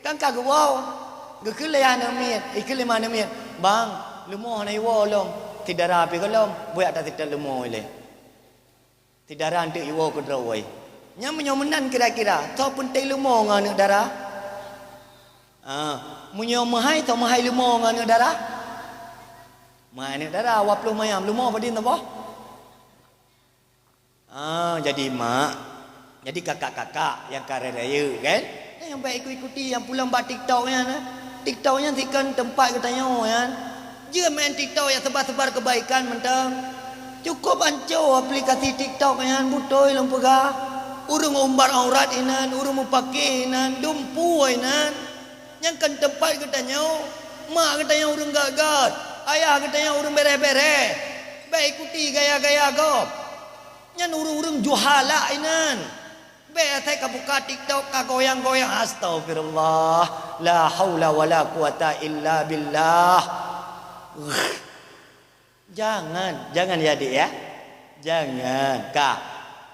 Kan ka geuwoe. Geukheun lé aneuëk miet, ikheun lé ma aneuëk miet. Bang, lumo hana iwoe lom. Si dara pih gohlom, buyak ta sitot lumo ilée. Si dara eunteuk iwoe keudroe woe. Nyan meunyoe meunan kira-kira, soe peunteng lumo ngon aneuëk dara? Ah, meunyoe meuhai, soe meuhai lumo ngon aneuëk dara? Meuhai aneuëk dara, dua ploh mayam, lumo padum saboh? Ah, jadi mak, jadi kakak-kakak nyang ka rayeuk-rayeuk kan? Nyang bék ikuti-ikuti nyang pulang bak TikTok nyan, eh. TikTok nyan sikon teumpat geutanyoe nyan. Jeuet main TikTok nyang seubar-seubar keubaikan mantong. Cukôp anco aplikasi TikTok nyan, beutôi lôn peugah. Ureuëng umbar aurat inan, ureuëng meupaké inan, dumpeue inan. Nyan kon teumpat geutanyoe. Mak geutanyoe ureuëng gét-gét, ayah geutanyoe ureuëng béréh-béréh. Bék ikuti gaya-gaya gob. Nyan ureuëng-ureuëng juhala inan. Bék asai ka buka TikTok ka goyang-goyang, astagfirullah. La haula wala quwata illa billah. Jangan, jangan ya, Dek, ya. Jangan ka.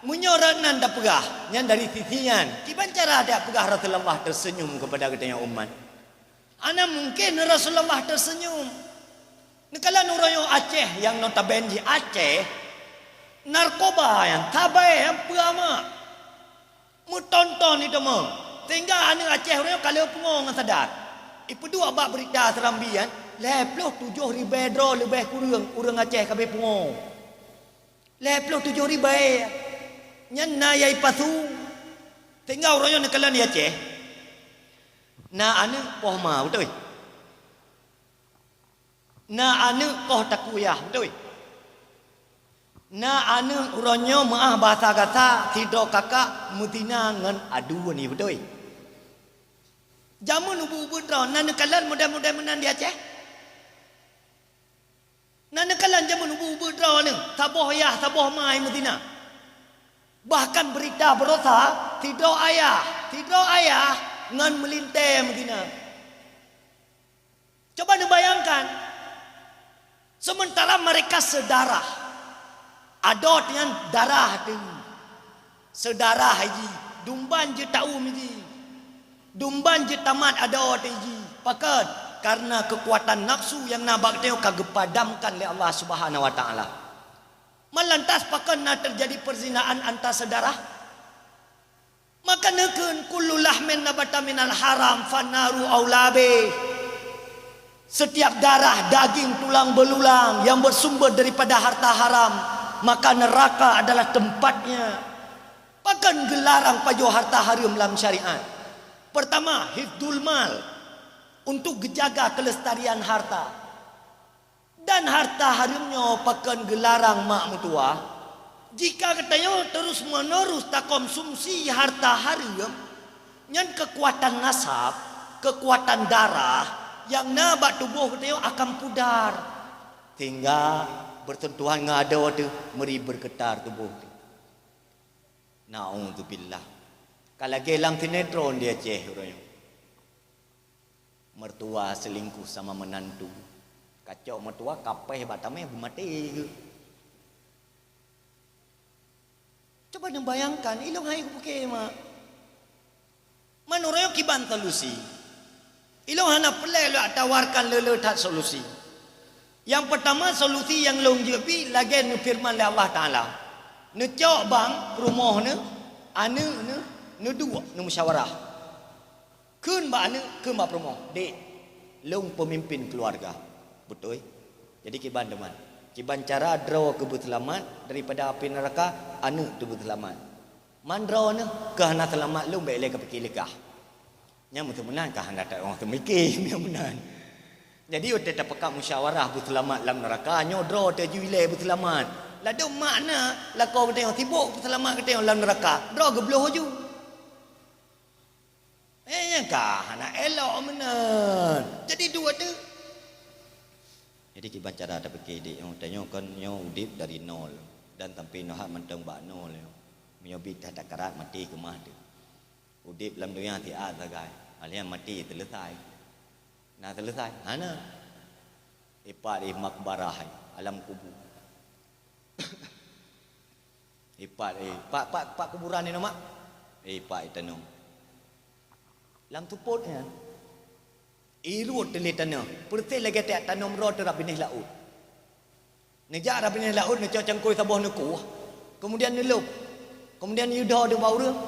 Meunyoe rot nan tapeugah, nyan dari sisi nyan. Kiban cara dak peugah Rasulullah tersenyum kepada geutanyoe umat? Hana mungkin Rasulullah tersenyum. Neukalon uroe nyoe Aceh nyang notaben jih Aceh, narkoba nyang sabai nyang peue amat. Meuton-ton di teuma. Sehingga aneuk Aceh uroe nyoe ka le pungo ngon sadar. Ipeuduek bak beurita Serambi nyan, lhèe ploh tujoh ribèe droe leubeh kureueng ureueng Aceh ka abéh pungo. Lhèe ploh tujoh ribèe. Nyan na Yai Pasu. Sehingga uroe nyoe neukalon di Aceh, na aneuk poh ma, beutôi? Na aneuk poh takuyah, beutôi? Na aneuk uroe nyoe meu'ah basa gata sidroe kakak meuzina ngon aduen, beutôi? Jameun ubit-ubit droe na neukalon model-model meunan di Aceh? Na neukalon jameun ubit-ubit droe nyoe, saboh yah, saboh ma meuzina. Bahkan beurita baroesa, sidroe ayah, sidroe ayah ngon meulintèe meuzina. Coba neubayangkan, sementara mereka sedarah, adoe nyan darah teuh, sedarah jih, dumban jeuet taum jih, dumban jeuet tamat adoe teuh jih. Pakon? Karena kekuatan nafsu nyang na bak geutanyoe ka geupadamkan lé Allah Subhanahu wa Taala. Malantas pakon na terjadi perzinaan antar sedarah? Maka neukheun, "Kullu lahmin nabata minal haram fannaru aula bih." Setiap darah, daging, tulang belulang yang bersumber daripada harta haram, maka neraka adalah tempatnya. Pakon geularang pajoh harta hareuem lam syariat? Pertama, hifdzul mal, untuk geujaga kelestarian harta. Dan harta hareuem nyoe pakon geularang mak meutuwah? Jika geutanyoe terus-menerus takonsumsi harta hareuem, nyan keukuatan nasab, keukuatan darah nyang na bak tuboh geutanyoe akan pudar, sehingga bersentuhan ngon adoe teuh meuri bergetar tuboh teuh. Naudzubillah. Ka lagèe lam sinetron di Aceh uroe nyoe. Mertua selingkuh sama menantu. Kacok mertua, kapéh bak tamèh, beumaté geuh. Coba neubayangkan, ilôn hai kupiké, mak. Man uroe nyoe kiban solusi? Ilôn hana peureulèe lôn tawarkan le-le that solusi. Nyang peurtama, solusi nyang lôn jeuet bi lagèe neufeureuman lé Allah Taala. Neucok bang peurumoh neuh, aneuk neuh, neuduek, neumusyawarah. Kheun bak aneuk, kheun bak peurumoh, "Dek, lôn peumimpin keuluwarga." Beutôi? Jadi kiban teuma. Kiban cara droe keu beuseulamat daripada apui neuraka, aneuk teuh beuseulamat. Man droe neuh keu hana seulamat lôn bèk lé kapiké leukah. Nyan meuseu meunan ka hana that-, oh, teumiké nyan meunan. Jadi watèe tapeugah musyawarah beuseulamat lam neuraka, nyoe droe teuh ju ilèe beuseulamat. Ladôm makna lakoe geutanyoe sibok beuseulamat geutanyoe lam neuraka, droe geubloh ju. Eh, nyang ka hana elok meunan. Jadi dua tu. Jadi kiban cara tapiké dek nyoe, tanyoe kan nyoe udép dari nol dan sampai nyoe hat mantong bak nol nyoe. Meunyoe bit that sakarat maté keumah teuh. Udép lam dunia siat sagai, alheuh maté seuleusai. Na seuleusai? Hana. Ipat ih makbarah, alam kubu. Ipat, eh, pak, pak, pak kuburan ni nama? Eh, pak itanom. Lam tupot nyan. Irot teulé tanoh, peureuté lagèe tiak tanom droe teuh rab binéh laôt. Neujak rab binéh laôt neucok cangkôi saboh neukueh, kemudian neulôb, kemudian neuyue dho deungon ureueng.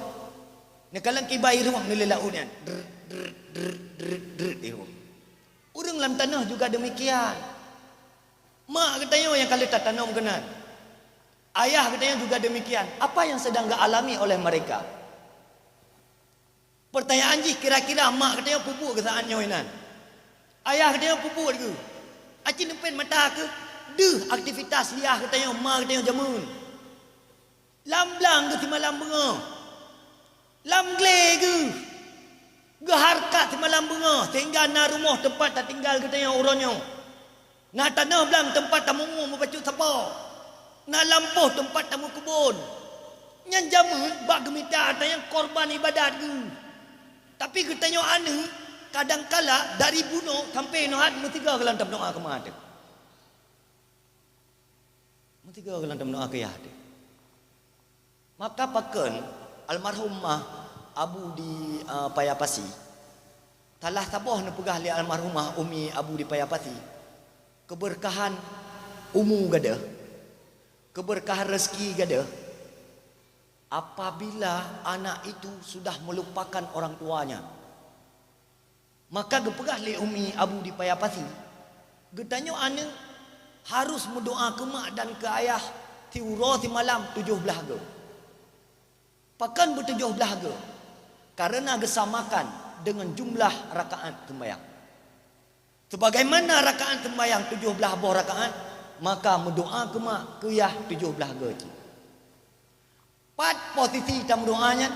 Neukalon kiban irot neulé laôt nyan, drrr, drrr, drrr, drrr, drrr, irot. Ureueng lam tanoh juga demikian. Mak geutanyoe nyang ka lheueh tatanom keunan. Ayah geutanyoe juga demikian. Apa yang sedang geualami oleh mereka? Pertanyaan jih, kira-kira mak geutanyoe peubuet keu saat nyoe inan? Ayah geutanyoe peubuet keu? Aci neupén mata keuh deuh aktivitas yah geutanyoe, ma geutanyoe jameun. Lam blang geuh simalam beungoh. Lam glé geuh. Geuharkat simalam beungoh, sehingga na rumoh teumpat tatinggai geutanyoe uroe nyoe. Na tanoh blang teumpat tameunguem meubacut sapo. Na lampôh teumpat tameukeubon. Nyan jameun bak geumita ata nyang korban ibadat geuh. Tapi geutanyoe aneuk, kadang kala dari bunoe sampoe nyoe hat meusigoe geuh lam tameudoa keu ma teuh. Meusigoe geuh lam tameudoa keu yah teuh. Maka pakon almarhumah Abu di, eh, Paya Pasi, salah saboh neupeugah lé almarhumah Umi Abu di Paya Pasi, keubeurkahan umu gadôh, keubeurkahan reuzeki gadôh, apabila anak itu sudah melupakan orang tuanya, maka geupeugah lé Umi Abu di Paya Pasi, geutanyoe aneuëk harus meudoa keu mak dan keu ayah siuroe simalam tujoh blaih goe. Pakon beutujoh blaih goe? Kareuna geusamakan deungon jumlah rakaat seumbahyang. Sebagaimana rakaat seumbahyang tujoh blaih boh rakaat, maka meudoa keu mak keu yah tujoh blaih goe cit. Pat posisi tameudoa nyan?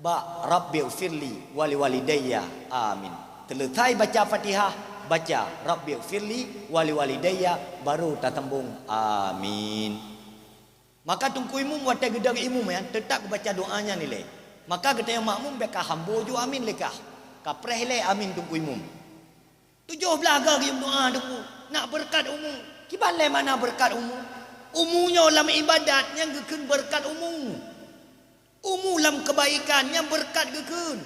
Bak Rabbighfirli waliwalidayya, amin. Seuleusai baca Fatihah, baca Rabbighfirli waliwalidayya, baru tasambong amin. Maka Teungku Imum watée geudong imum nyan teutab geubaca doa nyan ilée. Maka geutanyoe makmum bék ka hambo ju amin lé kah. Ka preh ilée amin Teungku Imum. Tujoh blaih goe geuyue doa Teungku, nak beureukat umu. Kiban lé makna beureukat umu? Umu nyoe lam iébadat nyang geukheun beureukat umu. Umu lam keubaikan nyang beureukat geukheun.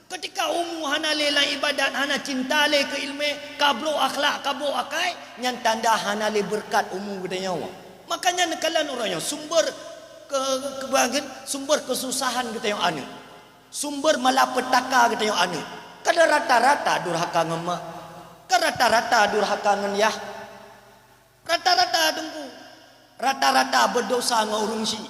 Keutika umu hana lé lam iébadat, hana cinta lé keu iéleumé, ka brok akhlak, ka brok akai, nyan tanda hana lé beureukat umu geutanyoe. Makanya neukalon uroe nyoe sumber ke-, keubagian, sumber keususahan geutanyoe aneuëk. Sumber malapetaka geutanyoe aneuëk. Ka rata-rata durhaka ngon mak. Ka rata-rata durhaka ngon yah. Rata-rata Teungku. Rata-rata beudosa ngon ureuëng syik.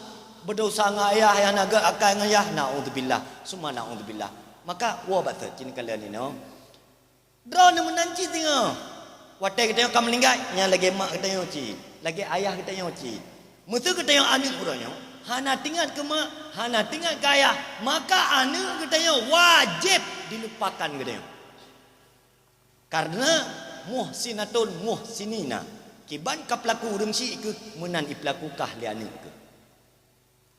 Beudosa ngon ayah, ayah na gét akai ngon yah. Naudzubillah. Summa naudzubillah. Maka, woe bak teuk cit neukalon inoe. Droeneuh meunan cit singoh. Watée geutanyoe ka meuninggai, nyan lagée mak geutanyoe cit, lagée ayah geutanyoe cit. Meuseu geutanyoe aneuëk uroe nyoe, hana teuingat keu mak, hana teuingat keu ayah, maka aneuëk geutanyoe wajéb dilupakan geutanyoe. Kareuna muhsinatun muhsinina, kiban ka peulaku ureuëng syik keuh, meunan ipeulaku kah lé aneuëk keuh.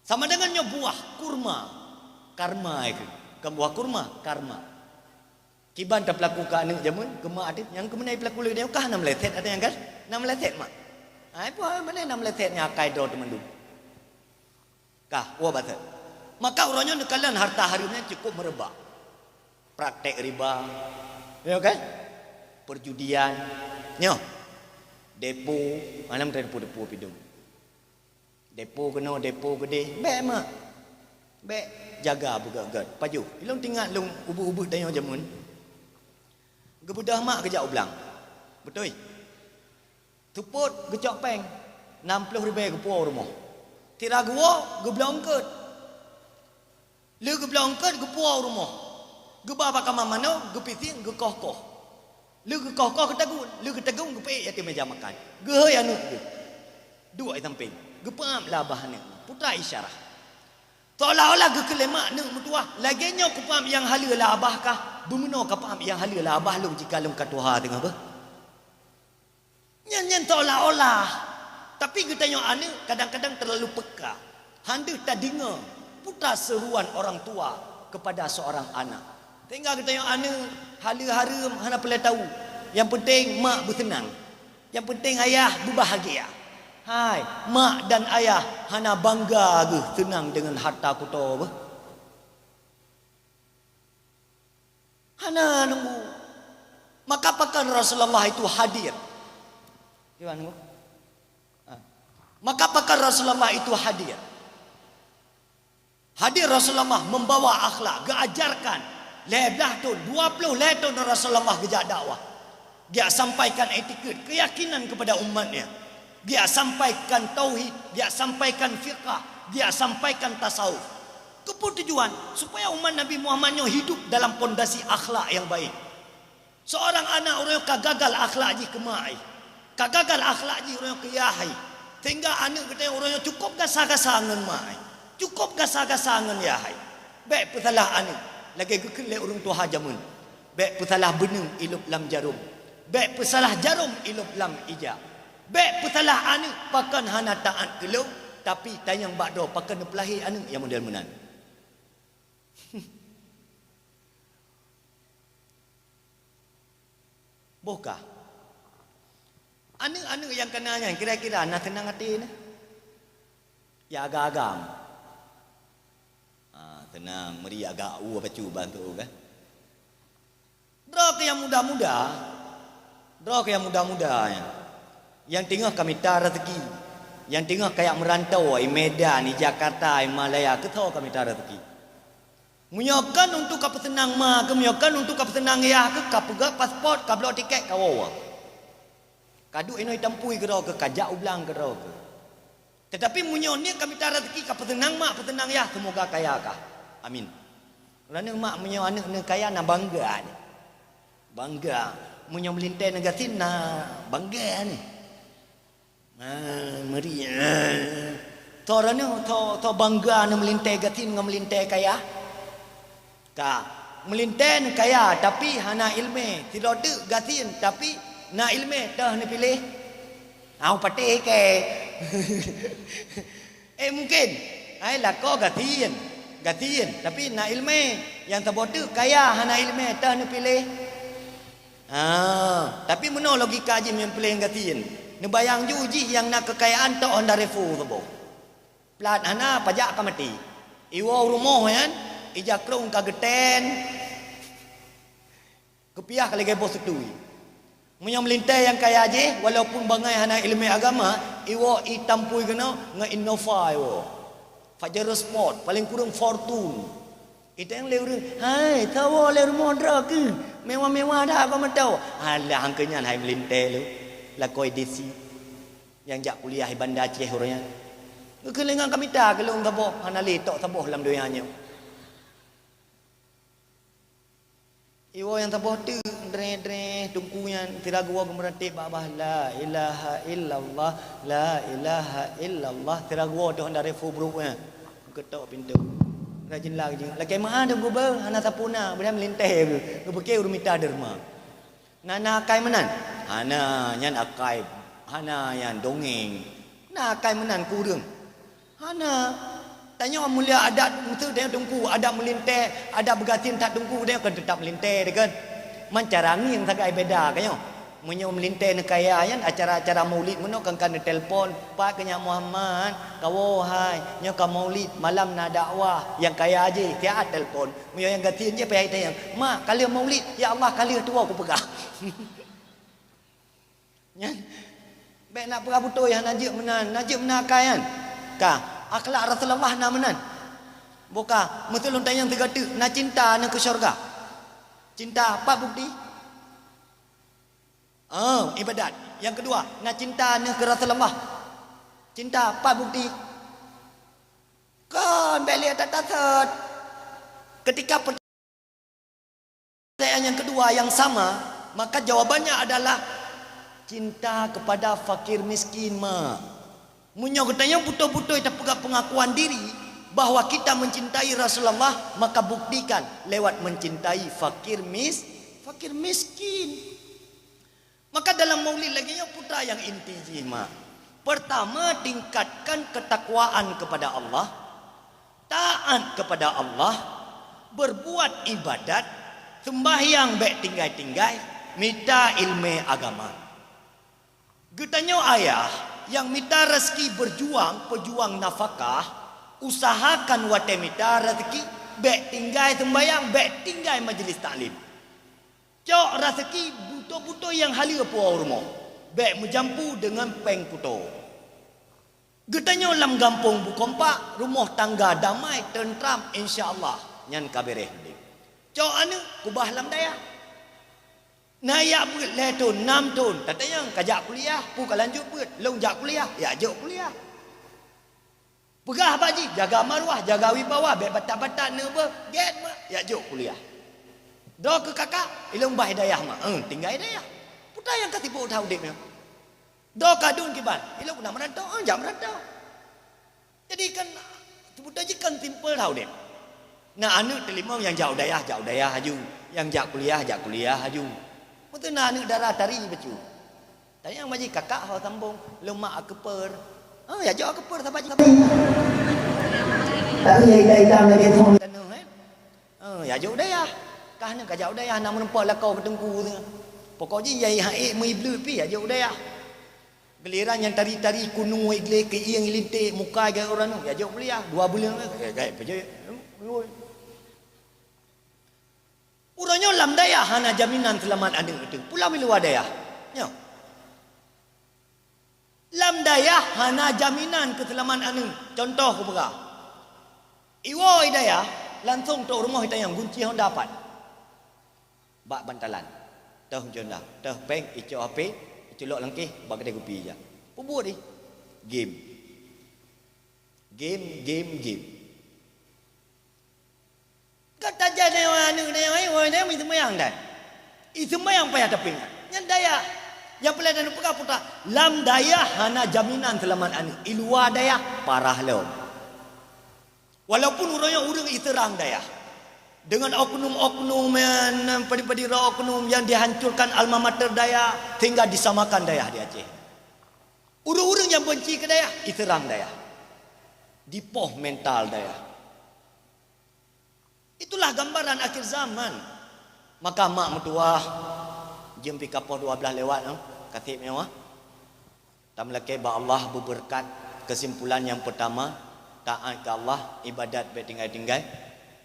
Sama deungon nyoe buah kurma, karma keuh. Bukan buah kurma, karma. Kiban tapeulaku keu aneuëk jameun, keu mak até, nyang keumeunai peulaku lé nyoe kah na meuleset até nyan kan? Na meuleset mak. Ai peue mana na meuleset nyan akai droe teumandum. Kah, woe bak teuk. Maka uroe nyoe neukalon harta hareuem nyan cukup meureubah. Praktek riba. Ya kan? Perjudian. Nyoe. Depo, malam depo-depo pidong. Depo keunoe, depo keudeh, bék mak. Bék jaga beugét-gét. Pajoh, ilong teuingat lôn ubit-ubit tanyoe jameun. Geubeudôh mak geujak u blang. Beutôi. Seupôt geucok péng, nam ploh ribée geupuwoe u rumoh. Sira geuwoe, geubloe eungkôt. Lheueh geubloe eungkôt geupuwoe u rumoh, geuba bak kama manoe, geupisieng, geukoh-koh. Lheueh geukoh-koh geutagun, lheueh geutagun geupeuék ateueh meja makan. Geuhôi aneuëk geuh, duek di sampéng, geupeuamp lé abah aneuëk, putra isyarah. Seolah-olah geukheun lé mak aneuëk meutuwah, lagée nyoe kupeuamp nyang haleue lé abah kah, beumeunoe kapeuamp nyang haleue lé abah lôn jika lôn ka tuha teungoh beuh. Nyan, nyan seolah-olah. Tapi geutanyoe aneuëk kadang-kadang terlalu peka. Han deuh tadeungoe putra seruan orang tua kepada seorang anak. Sehingga geutanyoe aneuëk haleue hareuem hana peureulée tahu. Nyang penting mak beuseunang. Nyang penting ayah beubahagia. Hai, mak dan ayah hana bangga geuh seunang deungon harta kutoe beuh. Hana nunggu. Maka pakon Rasulullah itu hadir? Cuba nunggu. Ah. Maka pakon Rasulullah itu hadir? Hadir Rasulullah membawa akhlak, geuajarkan lhée blaih thon, dua ploh lhée thon Rasulullah geujak dakwah. Geujak sampaikan etikét, keuyakinan kepada umatnya. Geujak sampaikan tauhid, geujak sampaikan fiqah, geujak sampaikan tasawuf. Keupeue tujuan? Supaya umat Nabi Muhammad nyoe hidup dalam pondasi akhlak nyang baik. Seorang anak ureuëng ka gagal akhlak jih keu mak jih, ka gagal akhlak jih ureuëng keu yah jih, sehingga aneuëk geutanyoe ureuëng nyoe cukup gasa-gasa ngon mak jih, cukup gasa-gasa ngon yah jih. Bék peusalah aneuëk, lagée geukheun lé ureuëng tuha jameun. Bék peusalah beuneueng ilôb lam jarôm. Bék peusalah jarôm ilôb lam ija. Bék peusalah aneuëk pakon hana taát keu lôn, tapi tanyong bak droe pakon neupeulahé aneuëk nyang model meunan. Boh kah? Aneuëk-aneuëk nyang kana nyan kira-kira na seunang até na? Ya agam-agam. Ah, seunang, meuri agak u bacut bantu kan. Droe keuh nyang muda-muda, droe keuh nyang muda-muda nyan, nyang teungoh ka mita raseuki. Nyang teungoh kajak meurantau, i Medan, i Jakarta, i Malaya, keu soe ka mita raseuki? Meunyoe kon untuk ka peuseunang ma keuh, meunyoe kon untuk ka peuseunang yah keuh, ka peugöt paspot, ka bloe tiket, ka woe. Ka duek inoe i Tampui keudroe keuh, ka jak u blang keudroe keuh. Teutapi meunyoe niet ka mita raseuki ka peuseunang ma, peuseunang yah, seumoga kaya kah. Amin. Lagèe ma meunyoe aneuk neuh kaya na bangga neuh. Bangga. Meunyoe meulintèe neuh gasien na bangga neuh. Ah, meuri. Ah. Soe droeneuh, soe, soe bangga neuh meulintèe gasien ngon meulintèe kaya? Ka. Meulintèe neuh kaya, tapi hana ileumèe. Sidroe teuk gasien, tapi na ileumèe, toh neupiléh. Au patéh kèe. Eh, mungken. Hai, lakoe gasien. Gasien, tapi na ileumèe. Nyang saboh teuk kaya hana ileumèe, toh neupiléh. Ah, tapi meunoe logika jih nyang piléh nyang gasien. Neubayang ju jih nyang na keukayaan tok Honda Revo saboh. Plat hana, pajak ka maté. Iwoe u rumoh nyan, ija krong ka geutén. Geupiah ka lagèe boh seutui. Meunyoe meulintèe nyang kaya jih, walaupun bangai hana ileumèe agama, iwoe i Tampui keunoe ngon Innova iwoe. Pajero Sport, paleng kureueng Fortuner. Itang lé ureueng, "Hai, sawoe lé rumoh droe keuh, mewah-mewah dah kau meutoe." Alah, angkeu nyan hai meulintèe lôn, lakoe D C. Nyang jak kuliah i Banda Aceh uroe nyan. Geukeuh lé ngon ka mita keu lôn saboh, hana lé tok saboh lam donya nyoe. Iwoe nyang saboh teuk, dreh-dreh, teungku nyan, sira geuwoe geumeuratéb bak babah, "La ilaha illallah, la ilaha illallah." Sira geuwoe teuh Honda Revo brôk nyan. Geuketok pintoe. Rajin lagi jingok. Lakèe meu'ah dum geuba, hana sapeue na, beudah meulintèe geuh. Geupike ureueng mita derma. Na, na akai meunan? Hana, nyan akai. Hana, nyan dongeng. Na akai meunan keu ureueng? Hana. Tanyoe mulia adat meuseu tanyoe teungku, adat meulintèe, adat beugasien that teungku, tanyoe kan teutap meulintèe, kan? Man cara ngieng sagai beda, kan nyoe? Meunyoe meulintèe neukaya nyan, acara-acara maulid meunoe kan ka neutelepon, "Pat keu nyak Muhammad?" "Kawoe hai, nyoe ka maulid, malam na dakwah, nyang kaya jih siat telepon." Meunyoe nyang gasien jih payah itanyong, "Mak, ka lheueh maulid?" "Ya Allah, ka lheueh tuwoe kupeugah." Nyan, bèk na peugah beutôi hana jeuet meunan, na jeuet meunan akai nyan. Ka, akhlak Rasulullah na meunan. Boh ka, meuseu lôn tanyong sigoe teuk, na cinta neuh keu syeuruga? Cinta, pat bukti? Oh, ibadat. Nyang keudua, na cinta neuh keu Rasulullah? Cinta, pat bukti? Kon, bèk lé that-that sot. Ketika per-, pertanyaan yang kedua yang sama, maka jawabannya adalah cinta kepada fakir miskin, mak. Meunyoe geutanyoe beutôi-beutôi tapeugah pengakuan diri bahwa kita mencintai Rasulullah, maka buktikan lewat mencintai fakir mis-, fakir miskin. Maka dalam maulid lagèe nyoe peue teuma nyang inti jih, mak. Pertama, tingkatkan ketakwaan kepada Allah, taat kepada Allah, berbuat ibadat, sembahyang bèk tinggai-tinggai, mita ileumèe agama. Geutanyoe ayah nyang mita raseuki, berjuang, peujuang nafakah, usahakan watèe mita raseuki, bèk tinggai sembahyang, bèk tinggai majlis taklim. Cok raseuki beutôi-beutôi nyang haleue puwoe u rumoh, bèk meujampu deungon péng kuto. Geutanyoe lam gampông beukompak, rumoh tangga damai, teuntram, insya Allah, nyan ka bèrèh udép. Cok aneuk keubah lam dayah. Na jak beuet lhèe thôn, nam thôn, tatanyong ka jak kuliah, peue ka lanjut beuet, lôn jak kuliah, jak jok kuliah. Peugah bak jih, jaga maruah, jaga wibawa, bèk batat-batat neubeuh, gèt mak, jak jok kuliah. Droe keu kakak, ilôn bah i dayah mak, eh, tinggai i dayah. Peue teuma nyang ka sibok that udép nyoe? Droe keu aduen kiban, ilôn na meurantau, eh, jak meurantau. Jadi kan, seubeutoi jih kan simpel that udép. Na aneuk teurimong nyang jak u dayah, jak u dayah laju, nyang jak kuliah, jak kuliah laju. Beutôi na aneuk dara tari bacut. Tanyong bak jih, kakak ho sambong, lôn mak akeupeue. Ha, ya jok akeupeue saban jih. Tapi ya ida-ida lagèe thon. Tanoh, eh? Ha, ya jok u dayah. Kah nyoe ka jak u dayah, na meureumpok lakoe keu teungku tu. Pokok jih ya hai meuibleuet pih ya jok u dayah. Giliran nyang tari-tari kunu igleh keu ieng ilinték muka gaya ureueng nyoe, ya jok kuliah, dua buleuen, eh, gaya peujeuet. Uroe nyoe lam dayah hana jaminan seulamat aneuk teuh. Pulang miluwa dayah. Nyoe. Lam dayah hana jaminan keuseulamat aneuk. Contoh kupeugah. Iwoe i dayah, langsong trok rumoh itanyong gunci Honda pat. Bak bantalan. Teuh gunci Honda, teuh péng, icok H P, iculok lam kéh, bak keudè kupi ija. Peubuet ih. Game. Game, game, game. Ka tajak nyoe aneuk nyoe, woi, nyoe i seumayang dai. I seumayang payah tapeuingat. Nyan dayah. Nyang peureulèe tapeugah putra, lam dayah hana jaminan seulamat aneuk. I luwa dayah parah lom. Walaupun uroe nyoe ureueng iseurang dayah dengan oknum-oknum, eh, padum-padum droe oknum yang dihancurkan alma mater dayah sehingga disamakan dayah di Aceh. Ureueng-ureueng yang benci keu dayah, iseurang dayah. Dipoh mental dayah. Itulah gambaran akhir zaman. Maka mak meutuwah, jeuem pih ka poh dua belas lewat, eh, ka seb mewah. Tameulakèe bak Allah beubeureukat. Keusimpulan nyang peurtama, taát keu Allah, ibadat bèk tinggai-tinggai.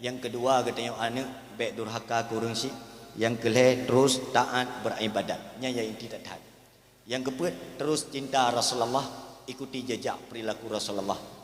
Nyang keudua, geutanyoe aneuk bèk durhaka keu ureueng syik. Nyang keulhèe, terus taát beuribadat. Nyan nyang inti that-that. Nyang keupeuet, terus cinta Rasulullah, ikuti jejak perilaku Rasulullah.